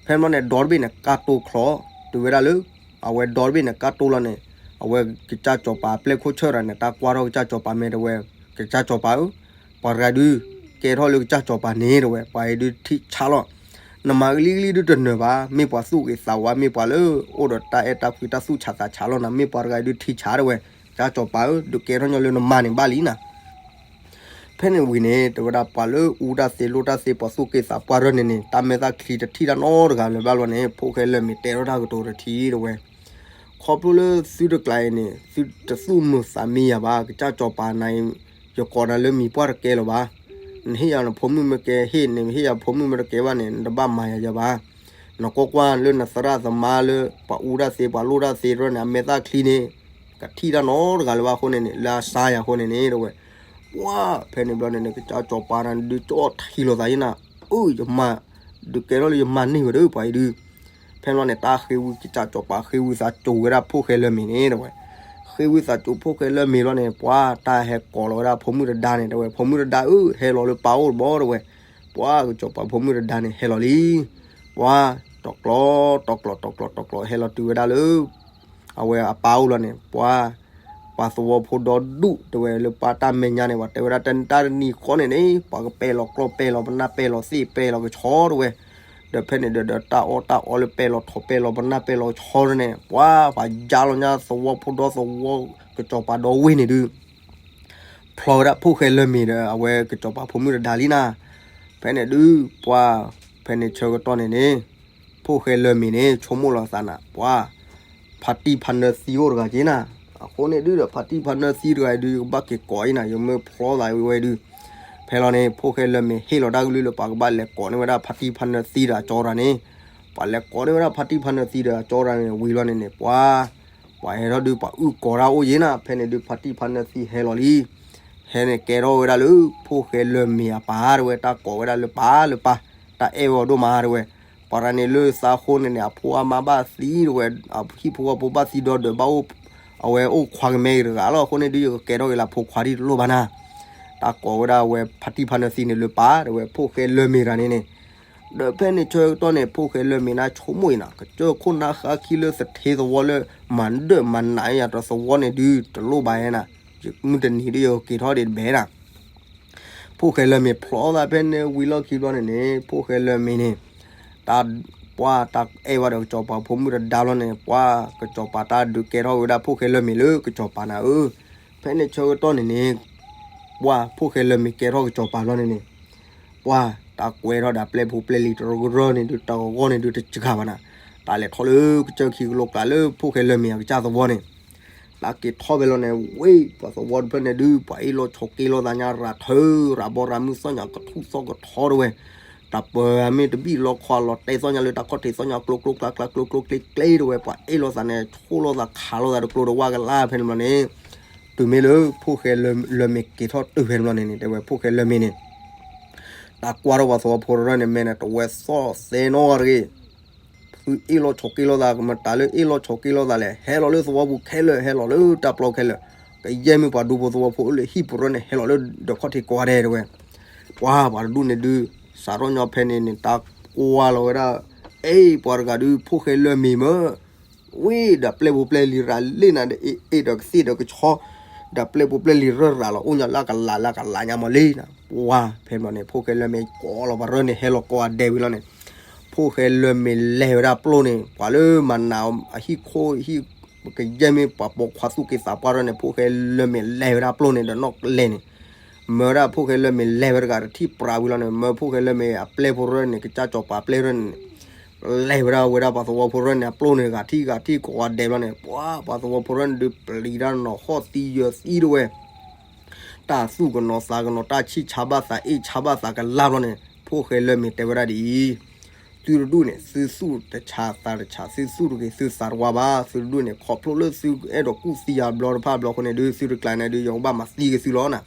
ဖဲန့ၣ်ဘျီန့ၣ် ဒီတဘ့ၣ်န့ၣ် ကၢ်တိၢ်ချီ, တုၤဝဲဒၣ်လၢ အဝဲဒီတဘ့ၣ်န့ၣ် ကၢ်တိၢ်လီၤန့ၣ် အဝဲကစၢ်စီၤပၤအပျဲၢ်ခိၣ်ဆၢၣ်တဂၤန့ၣ် တၢ်ကွၢ်ထီၣ်ကစၢ်စီၤပၤမ့ၢ်တဲဝဲ, ကစၢ်စီၤပၤဧၢ, ပှၤတဂၤဒုး ကဲထီၣ်လၢကစၢ်စီၤပၤန့ၣ်တဲဝဲ ပှၤအံၤဒုးထံၣ်ဆါလီၤ. နမၤကလံကလံဒုးတနၢၤဘၣ်, မ့ၢ်ပှၤသူၣ်ဂ့ၤသးဝါ မ့ၢ်ပှၤလၢအိၣ်ဒီးတၢ်အဲၣ်တၢ်ကွံတၢ်သူၣ်ဆးသးဆးလီၤနၤ, မ့ၢ်ပှၤတဂၤအံၤဒုးထံၣ်ဆါတဲဝဲ, ကစၢ်စီၤပၤဧၢ, ဒုးကဲထီၣ်ညီလၢနမါန့ၣ်ဘၣ်လံနၤ ဖဲန့ၣ်ဝံၤန့ၣ် တဲဝဲဒၣ်ပှၤလၢအူတၢ်သ့လိၣ်တၢ်သ့ ပှၤသူၣ်က့သးပှၢ်ရၢၢ်န့ၣ်န့ၣ် တၢ်မဲာ်သၣ်ချံတထံၣ်တၢ်နီတဂၤလၢၤဘၣ်လီၤန့ၣ် ဖိၣ်ဃဲလၢမ့ၤတဲထီၣ်တၢ်ကတိၤတထံၣ်တဲဝဲ, ခီဖျိလၢသုတကျါအံၤန့ၣ် သုတသူၣ်မုာ်သးမံယၤဘၣ်, ကစၢ်စီၤပၤနၤအံၤ ယကိးနၤလၢမံၤပှၢ်တကဲလၢၤဘၣ်. နဟ့ၣ်ယၤနဖိမုၣ်မ့ၢ်ကဲဟ့ၣ်, နဟ့ၣ်ယၤဖိမုၣ်မ့ၢ်တကဲဘၣ်န့ၣ် နတဘၣ်မၤယၤယၤဘၣ်. နကွၢ်ကွၢ်လၢနသရၣ်သမါလၢ ပှၤအူတၢ်သ့ ပှၤလိၣ်တၢ်သ့တဖၣ်န့ၣ် အမဲာ်သၣ်ချံန့ၣ် ကထံၣ်တၢ်နီတဂၤလၢၤဘၣ်အဃိန့ၣ်န့ၣ် လၢအစါယၤအဃိန့ၣ်န့ၣ် တဲဝဲ, ပှၤ ဖဲန့ၣ်ဘျီန့ၣ်န့ၣ် ကစၢ်စီၤပၤန့ၣ်ဒုးကၠီထံလီၤသးယဲနၤ, အၢ ယမါ ဒုးကဲထီၣ်လၢယမါန့ၢ်ဝဲဒီး ပှၤအံၤဒုး ဖဲန့ၣ်ဘျီန့ၣ် တၢ်ဃ့ဝံ ကစၢ်စီၤပၤဃ့ဝံသးစူၤဝဲဒၣ်ဖိၣ်ဃဲလၢမ့ၤန့ၣ် တဲဝဲ, ဃ့ဝံသးစူၤဖိၣ်ဃဲလၢမ့ၤဘျီန့ၣ် ပှၤတၢ်ဟဲကိးလီၤဝဲဒၣ်ဖိမုၣ်တဒါန့ၣ် တဲဝဲ, ဖိမုၣ်တဒါဧၢ ဟဲလီၤလၢပၢ်အိၣ်တဘျီ တဲဝဲ, ပှၤကစၢ်စီၤပၤဖိမုၣ်တဒါန့ၣ် ဟဲလီၤလံ. ပှၤ တီၤကျီ တီၤကျီ တီၤကျီ တီၤကျီ ဟဲလီၤတုၤဝဲဒၣ်လၢ အဝဲအပၢ်အိၣ်လီၤန့ၣ် ပှၤ ပှၤသဝီဖိဒီဒူၣ် တဲဝဲလၢပှၤတၢ်မဲာ်ညါန့ၣ် ပှၤတဲဝဲဒၣ်တနံၤတၢ်တနံၤဃီန့ၣ်န့ၣ် ပှၤကပဲာ်လီၤကျီ ပဲာ်လီၤပနၢ် ပဲာ်လီၤသ့ၣ် ပဲာ်လီၤကဆီ တဲဝဲ, ဒီးဖဲန့ၣ်ဒီး ဒီးတၢ်အီၣ်တၢ်အီလၢပဲာ်လီၤထိး ပဲာ်လီၤပနၢ် ပဲာ်လီၤကဆီန့ၣ် ပှၤ ပှၤယါလီၤညါသဝီဖိဒီသဝီ ကစၢ်စီၤပၤဒီဝ့ၢ်န့ၣ်ဒုး ဖျီဝဲဒၣ်ဖိၣ်ဃဲလၢမ့ၤဒီး အဝဲကစၢ်စီၤပၤဖိမုၣ်တဒါလံနၤ. ဖဲန့ၣ်ဒုး ပှၤ ဖဲန့ၣ်ဆၢကတီၢ်န့ၣ်န့ၣ် ဖိၣ်ဃဲလၢမ့ၤန့ၣ် ဆိကမိၣ်လီၤသးနၤ ပှၤ ဖါတံၢ်ဖါနၢသံအိၣ်တဂၤက့နၤ. အဃိန့ၣ်ဒုးဒီး ဖါတံၢ်ဖါနၢသံတဂၤအံၤဒုး ယကဘၣ်က့ၤကိးအံၤနၤ ယမ့ၢ်ဖျီသးဝဲဒုး. ဖဲလီၤန့ၣ် ဖိၣ်ဃဲလၢမ့ၤဟ့ၣ်လီၤတၢ်ကလုၢ်လၢပှၤကဘၣ်လဲၤကိးန့ၢ်ဝဲဒၣ်ဖါတံၢ်ဖါနၢသံဒီးအကၠီတဂၤန့ၣ်, ပှၤလဲၤကိးန့ၢ်ဝဲဒၣ်ဖါတံၢ်ဖါနၢသံဒီးအကၠီတဂၤန့ၣ် ဝံၤလီၤန့ၣ်န့ၣ် ပှၤ ပှၤဟဲထီၣ်ဒုး ပှၤအုၣ်ကီၤတၢ်အိၣ်ယဲနၤ. ဖဲန့ၣ်ဒုး ဖါတံၢ်ဖါနၢသံဟဲလီၤလံ. ဟဲန့ၣ်ကဲထီၣ်ဝဲဒၣ်လၢ ဖိၣ်ဃဲလၢမ့ၤအပၢ် တဲဝဲ တၢ်ကိးဝဲဒၣ်လၢပၢ်လၢပၢ် တၢ်အဲၣ်ဝဲဒိၣ်မး တဲဝဲ. ပှၤတဂၤန့ၣ်လၢသးအဃိန့ၣ်န့ၣ် အဖိအမါဘၣ်သံ တဲဝဲ, အဟံၣ်ဖိဃီဖိဘၣ်သံဒီးဒီးဘၣ်အိၣ်, အဝဲအိၣ်ခွါကမဲအံၤတဂၤလီၤ. အဃိန့ၣ်ဒုး ယကကဲထီၣ်က့ၤလၢအဖိခွါဒ်တလိၣ်ဘၣ်နၤ. တၢ်ကိးဝဲဒၣ်ဝဲဖါတံၢ်ဖါနၢသံန့ၣ်လၢပၢ် တဲဝဲ ဖိၣ်ဃဲလၢမ့ၤတဂၤန့ၣ်န့ၣ် ဒီးဖဲန့ၣ်ဆၢကတီၢ်န့ၣ် ဖိၣ်ဃဲလၢမ့ၤန့ၣ် ဆိကမိၣ်အံၤနၤ ကစၢၢ်ခိၣ်နၢ်ဃါခံလၢသထ့သဝီလၢ မၤဒၢၣ်မၤနးယၤဒီးသဝီန့ၣ်ဒုး တလိၣ်ဘၣ်နၤ, မုၢ်တနံၤဒုးယကက့ၤထီၣ်ဒံးတဘဲနၤ. ဖိၣ်ဃဲလၢမ့ၤဖျီသးဖဲန့ၣ်ဝံၤလီၢ်ခံဘျီန့ၣ်န့ၣ် ဖိၣ်ဃဲလၢမ့ၤန့ၣ် တၢ် ပှၤတၢ်အဲၣ်ဝဲဒီးကစၢ်စီၤပၤဖိမုၣ်တဒါလီၤန့ၣ် ပှၤကစၢ်စီၤပၤတၢ်ဒုးကဲထီၣ်ဝဲဒၣ်ဖိၣ်ဃဲလၢမ့ၤလၢကစၢ်စီၤပၤနၤဧၢ. ဖဲန့ၣ်ဆၢကတီၢ်န့ၣ်န့ၣ် ပှၤဖိၣ်ဃဲလၢမ့ၤကဲထီၣ်ကစၢ်စီၤပၤဘျီန့ၣ်န့ၣ် ပှၤတၢ်ကွဲထီၣ်ဒီးပျဲၢ်ဖိပျဲၢ်လံၤတရၢန့ၣ်ဒုး တၢ်ဂီၢ်န့ၣ်ဒုးတစှၤဘၣ်နၤ. တၢ်လဲၤထီၣ်လၢကစၢၢ်ခံကလိကျါလၢဖိၣ်ဃဲလၢမ့ၤအကစၢ်သဝီန့ၣ် တၢ်က့ၤထီၣ်ဖဲလီၤန့ၣ် ဝ့ၢ်ပှၤသဝီတဖျၢၣ်န့ၣ်ဒုး ပှၤအ့ၣ်လိာ်ဆိးက့လိာ်သးညါရၤထၢ ရၤဘီရၤမုၣ်သီၣ်ညါကထူၣ်သီၣ်ကထီတဲဝဲ, တၢ်ပၢၤမ့ၢ်တဘံၣ်လီခီလီၤတဲသီၣ်ညါလၢတၢ်ခီၣ်ထံးသီၣ်ညါကျိကျိကျါကျါကျိကျိကျ့ကျ့တဲဝဲ ပှၤအ့ၣ်လိာ်သးန့ၣ် ဆိၣ်လိာ်သးခးလိာ်သးတကျိတဝၢ်ကလါဖဲန့ၣ်ဘျီန့ၣ် တုၤမ့ၢ်လၢဖိၣ်ဃဲလၢမ့ၤက့ၤထီၣ်တုၤဖဲန့ၣ်ဘျီန့ၣ်န့ၣ် တဲဝဲဖိၣ်ဃဲလၢမ့ၤန့ၣ် တၢ်ကွၢ်ထီၣ်ပှၤသဝီဖိတဖျၢၣ်န့ၣ် မ့ၢ်န့ၣ် တဝဲသီၣ်သဲနီတဂ့ၤ သုအ့ၣ်လိာ်ဆိးက့လိာ်သး ကမတၤလၢအ့ၣ်လိာ်ဆိးက့လိာ်သးလဲၣ် ဟဲလီၤလၢသဝီပူၤခဲလၢာ် ဟဲလီၤလၢတၢ်ပျီခဲလၢာ်, ကယဲၢ်မ့ၢ်ပှၤဒူဖိသဝီဖိလၢဟံၣ်ပူၤရၢန့ၣ် ဟဲလီၤလၢဒီးခီၣ်ထံးကိးဂၤဒဲးတဲဝဲ, ပှၤပှၤတဒူၣ်န့ၣ်ဒုး စးထီၣ်ညီဖဲန့ၣ်န့ၣ် တၢ်ကွၢ်လီၤဝဲဒၣ်, အ့ၣ် ပှၤတဂၤဒုး ဖိၣ်ဃဲလၢမ့ၤမ့ၢ် ဝံၤဒီးပျဲၢ်ဖိပျဲၢ်လံၤရၤလ့ၣ်နၤဒီး အ့ၣ်ဒီးကသ့ၣ်ဒီးကဆီ, ဒီးပျဲၢ်ဖိပျဲၢ်လံၤရၢၢ်ရၤလီၤ အိၣ်ညီလၢကလးလၢကလးညါမးလံနၤ, ပှၤဖဲန့ၣ်န့ၣ် ဖိၣ်ဃဲလၢမ့ၤကိးလီၤပှၤရၢန့ၣ် ဟဲလီၤကိးဂၤဒဲးဝံၤလီၤန့ၣ်, ဖိၣ်ဃဲလၢမ့ၤလဲၤဝဲဒၣ်ပျိၢ်န့ၣ် ပှၤလၢမၤနးအဟံၣ်ခိၣ်ဟံၣ် ကယဲၢ်မ့ၢ်ပှၤပိာ်ခွါသူၣ်က့သးပှၢ်ရၢန့ၣ် ဖိၣ်ဃဲလၢမ့ၤလဲၤဝဲဒၣ်ပျိၢ်န့ၣ် ဒီးနီၣ်လဲၣ်န့ၣ်, မၢဒၣ်ဖိၣ်ဃဲလၢမ့ၤလဲၤဝဲတဂၤတထံၣ်ပြးဝံၤလီၤန့ၣ်, မၢဖိၣ်ဃဲလၢမ့ၤအပျဲၢ်ဖိရၢၢ်န့ၣ် ကစၢ်စီၤပၤပျဲၢ်ရၢၢ်န့ၣ် လဲၤဝဲဒၣ်ဝဲဒၣ်ပှၤသဝီဖိရၢၢ်န့ၣ် အပျိၢ်န့ၣ် ဂၤထံၣ်ဂၤထံၣ်ကိးဂၤဒဲးဘျီန့ၣ် ပှၤပှၤသဝီဖိရၢၢ်န့ၣ်ဒုးပျံၤတၢ်နီၤဟီၣ်သံယၢၤသံတဝဲ တၢ်သူၣ်ကနီၤသးကနီၤ တၢ်ဆံၣ်ဆါဘၣ်သးအ့ၣ်ဆါဘၣ်သးကလၢ်ဘျီန့ၣ် ဖိၣ်ဃဲလၢမ့ၤတဲဝဲဒၣ်ဒ်အံၤ, သုတဒူၣ်န့ၣ် သုသူၣ်တဆးသးတဆး သုသူၣ်တဂ့ၤသုသးတဝါဘၣ်. သုတဒူၣ်န့ၣ် ခီဖျိလၢသုအဲၣ်ဒိးကူၣ်သံယၤဘျီတဖၣ်ဘျီအဃိန့ၣ်ဒုး သုတကျါန့ၣ်ဒုး ယကဘၣ်မၤသံက့ၤသုလီၤနၤ.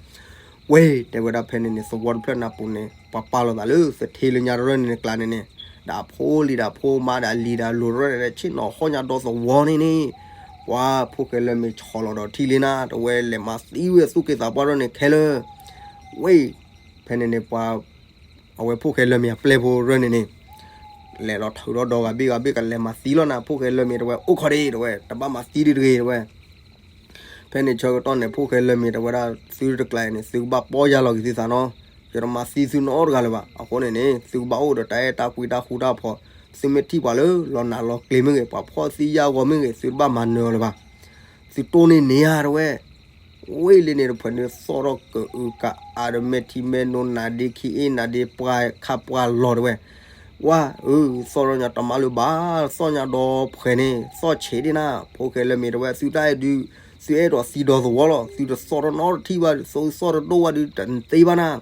ဝဲတဲဝဲဒၣ်ဖဲန့ၣ်န့ၣ် သဝီတဖျၢၣ်နၢ်ပူၤန့ၣ် ပှၤပာ်လီၤသးလၢသထ့လၢညါတရၢၢ်န့ၣ်န့ၣ်ကျါန့ၣ်န့ၣ် ဒီးအဖိလံၤဒီးအဖိမါဒီးအလံၤဒီးအလိၤတရၢၢ်န့ၣ် ဆ့ၣ်နီၤဟီၣ်ညါဒီသဝီန့ၣ်န့ၣ် ပှၤဖိၣ်ဃဲလၢမ့ၤဆီၣ်လီၤဒီးထံၣ်လံနၤ တဝဲလဲၤမၤသံဝဲသူၣ်က့သးပှၢ်ရၢၢ်န့ၣ်ခဲလၢာ် ဝဲ ဖဲန့ၣ်န့ၣ် ပှၤ အဝဲဖိၣ်ဃဲလၢမ့ၤအပျဲၢ်ဖိရၢၢ်န့ၣ်န့ၣ် လဲၤလီၤထုးထီၣ်ဒီဂၤဘ့ၣ်ဂၤဘ့ၣ်ကလဲၤမၤသံလီၤနၤ ဖိၣ်ဃဲလၢမ့ၤတဝဲအိၣ်ခိးဒ့တဝဲ တဘၣ်မၤသံဒံးတဂ့ၤတဝဲ ဖဲန့ၣ်ဆၢကတီၢ်န့ၣ် ဖိၣ်ဃဲလၢမ့ၤတဝဲဒၣ် သုတကျါအံၤန့ၣ် သုကဘၣ်ပီၢ်ယၢ်လီၤက့ၤသုသးနီၤ ယတမၤသံသုနီတဂၤလၢၤဘၣ်. အဃိန့ၣ်န့ၣ် သုကဘၣ်အိၣ်ဒီးတၢ်အဲၣ်တၢ်ကွံတၢ်ဃူတၢ်ဖိး သုမ့ၢ်ထံၣ်ပှၤလၢလီၤနးလီၤကျ့ၤမ့ၢ်ဂ့ၤ ပှၤဖှီၣ်သံယာ်ဂီၤမ့ၢ်ဂ့ၤ သုတဘၣ်မၤနၢၤအီၤလၢၤဘၣ်. သုတိၢ်န့ၢ်န့ၢ်ဧါတဝဲ ဝ့ၢ်လံန့ၣ်တဖုန့ၣ် သီၣ်ထီၣ်ကအုးကအါဒီးမဲာ်ထံမဲာ်နိ နးဒ့ခံအ့ၣ်နးဒ့ပှၢ်ခါပှၢ်လီၤတဝဲ ဝါ အၢ သီၣ်ထီၣ်ညါတမၤလၢၤဘၣ် သီၣ်ညါဒီးဖှဲးန့ၣ် သီၣ်ဆံးဒ့နၤ ဖိၣ်ဃဲလၢမ့ၤတဝဲ သုတၢ်အဲၣ်ဒုး သုအဲၣ်ဒိးသံဒီသဝီလီၤ သုတသီၣ်ထီၣ်နီတထံၣ်ဘၣ် သုသီၣ်တဒိၣ်ဘၣ်ဒုး တသ့ဘၣ်နၤ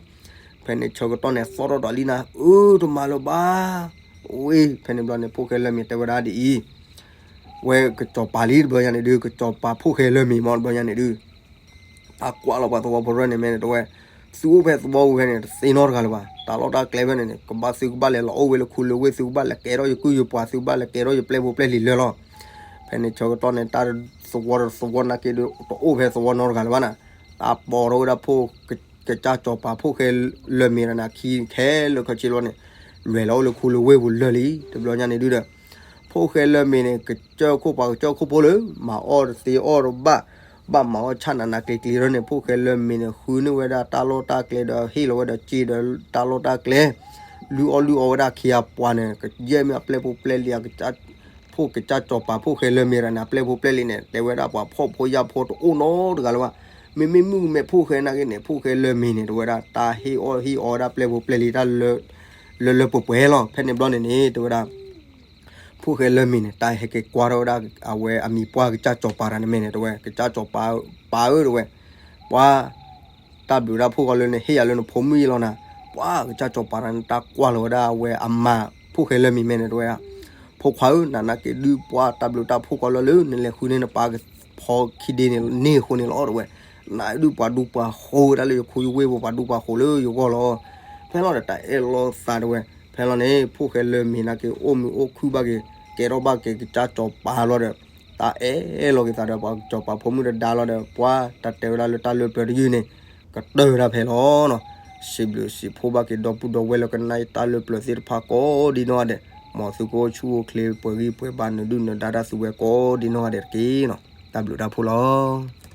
ဖဲန့ၣ်ဆၢကတီၢ်န့ၣ် သီၣ်ထီၣ်ဒီးလံနၤ အၢ တမၤလၢၤဘၣ် ဝ့ၢ် ဖဲန့ၣ်ဘျီန့ၣ် ဖိၣ်ဃဲလၢမ့ၤတဲဝဲဒၣ်ဒ်အံၤ ဝဲကစီၤပၤလံတဘျီညါန့ၣ်ဒုး ကစီၤပၤဖိၣ်ဃဲလၢမ့ၤမ့ၢ်တဘျီညါန့ၣ်ဒုး တၢ်ကွၢ်လီၤပှၤသဝီဖိရၢၢ်န့ၣ်မ့ၢ်န့ၣ်တဝဲ သုအိၣ်ဖဲသဝီပူၤဖဲန့ၣ် တသ့နီတဂၤလၢၤဘၣ် တၢ်လီၢ်တၢ်ကျဲဖဲန့ၣ်န့ၣ် ကဘၣ်သုကဘၣ်လဲၤလီၤအိၣ်ဝဲလၢခူလၢဝ့ၢ် သုကဘၣ်လဲၤကဲထီၣ်ယကုၢ်ယပှၤ သုကဘၣ်လဲၤကဲထီၣ်ယပျဲၢ်ဖိပျဲၢ်လံၤလၢာ်လီၤ. ဖဲန့ၣ်ဆၢကတီၢ်န့ၣ် တၢ်သဝီတသဝီနာ်က့ဒုး တအိၣ်ဖဲသဝီနီတဂၤလၢၤဘၣ်နၤ တၢ်ပိာ်ထီၣ်ဝဲဒၣ်ဖိ ကစၢ်စီၤပၤဖိၣ်ဃဲလၢမ့ၤတနၤခံခဲလၢာ်ခဲဆ့လီၤန့ၣ် လဲၤလီၤအိၣ်လၢခူလၢဝ့ၢ်ပူၤလၢာ်လံ တဘျီညါန့ၣ်ဒုးဒီး ဖိၣ်ဃဲလၢမ့ၤန့ၣ် ကစၢၢ်ခိၣ်ပှၤကစၢၢ်ခိၣ်ဖိလၢ မၤအီၣ်တသ့အီၣ်တဘၣ် ဘၣ်မၤအီၣ်ဆၣ်နးနးကျံၤကျံၤလီၤန့ၣ် ဖိၣ်ဃဲလၢမ့ၤန့ၣ် ဃုန့ၢ်ဝဲဒၣ်တၢ်လီၢ်တၢ်ကျဲဒီးဟ့ၣ်လီၤဝဲဒီးစ့ဒီးတၢ်လီၢ်တၢ်ကျဲ လုၢ်အီၣ်လုၢ်အီဝဲဒၣ်ခံဂၤပှၤန့ၣ် ကယဲၢ်မ့ၢ်အပျဲၢ်ဖိပျဲၢ်လံၤ ဖိကစၢ်စီၤပၤဖိၣ်ဃဲလၢမ့ၤတနၤ အပျဲၢ်ဖိပျဲၢ်လံၤန့ၣ် တဲဝဲဒၣ်ပှၤဖှီၣ်ဖိယာ်ဖိတအိၣ်နီတဂၤလၢၤဘၣ်. မ့မ့ၢ်မုၣ်ကမဲာ်ဖိၣ်ဃဲနာ်က့န့ၣ် ဖိၣ်ဃဲလၢမ့ၤန့ၣ် တဲဝဲဒၣ် တၢ်ဟ့ၣ်အီၣ်ဟ့ၣ်အီဝဲဒၣ်ပျဲၢ်ဖိပျဲၢ်လံၤတၢ်လၢ လၢလၢပှဲၤပှဲၤလီၤ. ဖဲန့ၣ်ဘျီန့ၣ်န့ၣ် တဲဝဲဒၣ် ဖိၣ်ဃဲလၢမ့ၤန့ၣ် တၢ်ဟဲက့ၤကွၢ်ထီၣ်ဝဲဒၣ် အဝဲအမံၤပှၢ်ကစၢ်စီၤပၤတၢ်န့ၣ်မ့ၢ်န့ၣ် တဲဝဲ ကစၢ်စီၤပၤဧၢ တဲဝဲ ပှၤ တၢ်ဘျုးတၢ်ဖှိၣ်ကီးလၢနဟ့ၣ်ယၤလၢနဖိမုၣ်အံၤလီၤနၤ. ပှၤကစၢ်စီၤပၤတၢ်န့ၣ် တၢ်ကွၢ်လီၤဝဲဒၣ်အဝဲအမါ ဖိၣ်ဃဲလၢမ့ၤမ့ၢ်န့ၣ် တဲဝဲ ဖိခွါဧၢ နနာ်က့ဒုး ပှၤတၢ်ဘျုးတၢ်ဖှိၣ်ကီးလၢလၢနလဲၤဃုန့ၢ်နပၢ်ဖီခံဒ့န့ၣ်န့ၣ်အဃိန့ၣ်လီၤ တဲဝဲ. နဒုးပှၤဒူပှၤဃိၤဝဲဒၣ်လၢယခိယဝ့ၢ်ပူၤ ပှၤဒူပှၤဃိၤလၢယဂီၢ်လီၤ. ဖဲလီၤဒီးတၢ်အဲၣ်လီၤသးတဲဝဲ. ဖဲလီၤန့ၣ် ဖိၣ်ဃဲလၢမ့ၤနာ်က့ အိၣ်မုာ်အိၣ်ခုၣ်ဘၣ်က့ၤ ကဲထီၣ်ဘၣ်က့ၤကစၢ်စီၤပၤလီၤဒီး တၢ်အဲၣ်လီၤက့ၤသးဒီးပှၤစီၤပၤဖိမုၣ်တဒါလီၤဒီး ပှၤတၢ်တဲဝဲဒၣ်လၢတၢ်လၢပျၢၤတယုၢ်န့ၣ် ကတၢၢ်ဝဲဒၣ်ဖဲလီၤနီၤ. စံးဘျုးစံးဖှိၣ်ဘၣ်က့ၤဒီပုၢ်ဒီဝဲၢ်လၢကနၣ်တၢ်လၢပျၢၤသ့ၣ်တဖၣ်ကိးဒ်နီၢ်ဂၤဒဲး, မ်သုကအိၣ်ဆူၣ်အိၣ်ချ့ပှဲၤဂံၢ်ပှဲၤဘါနဒုၣ်နဒါတၢ်သုဝဲကိးဒ်နီၢ်ဂၤဒဲးတက့ၢ်နီၤ. တၢ်ဘျုးတၢ်ဖှိၣ်လီၤ.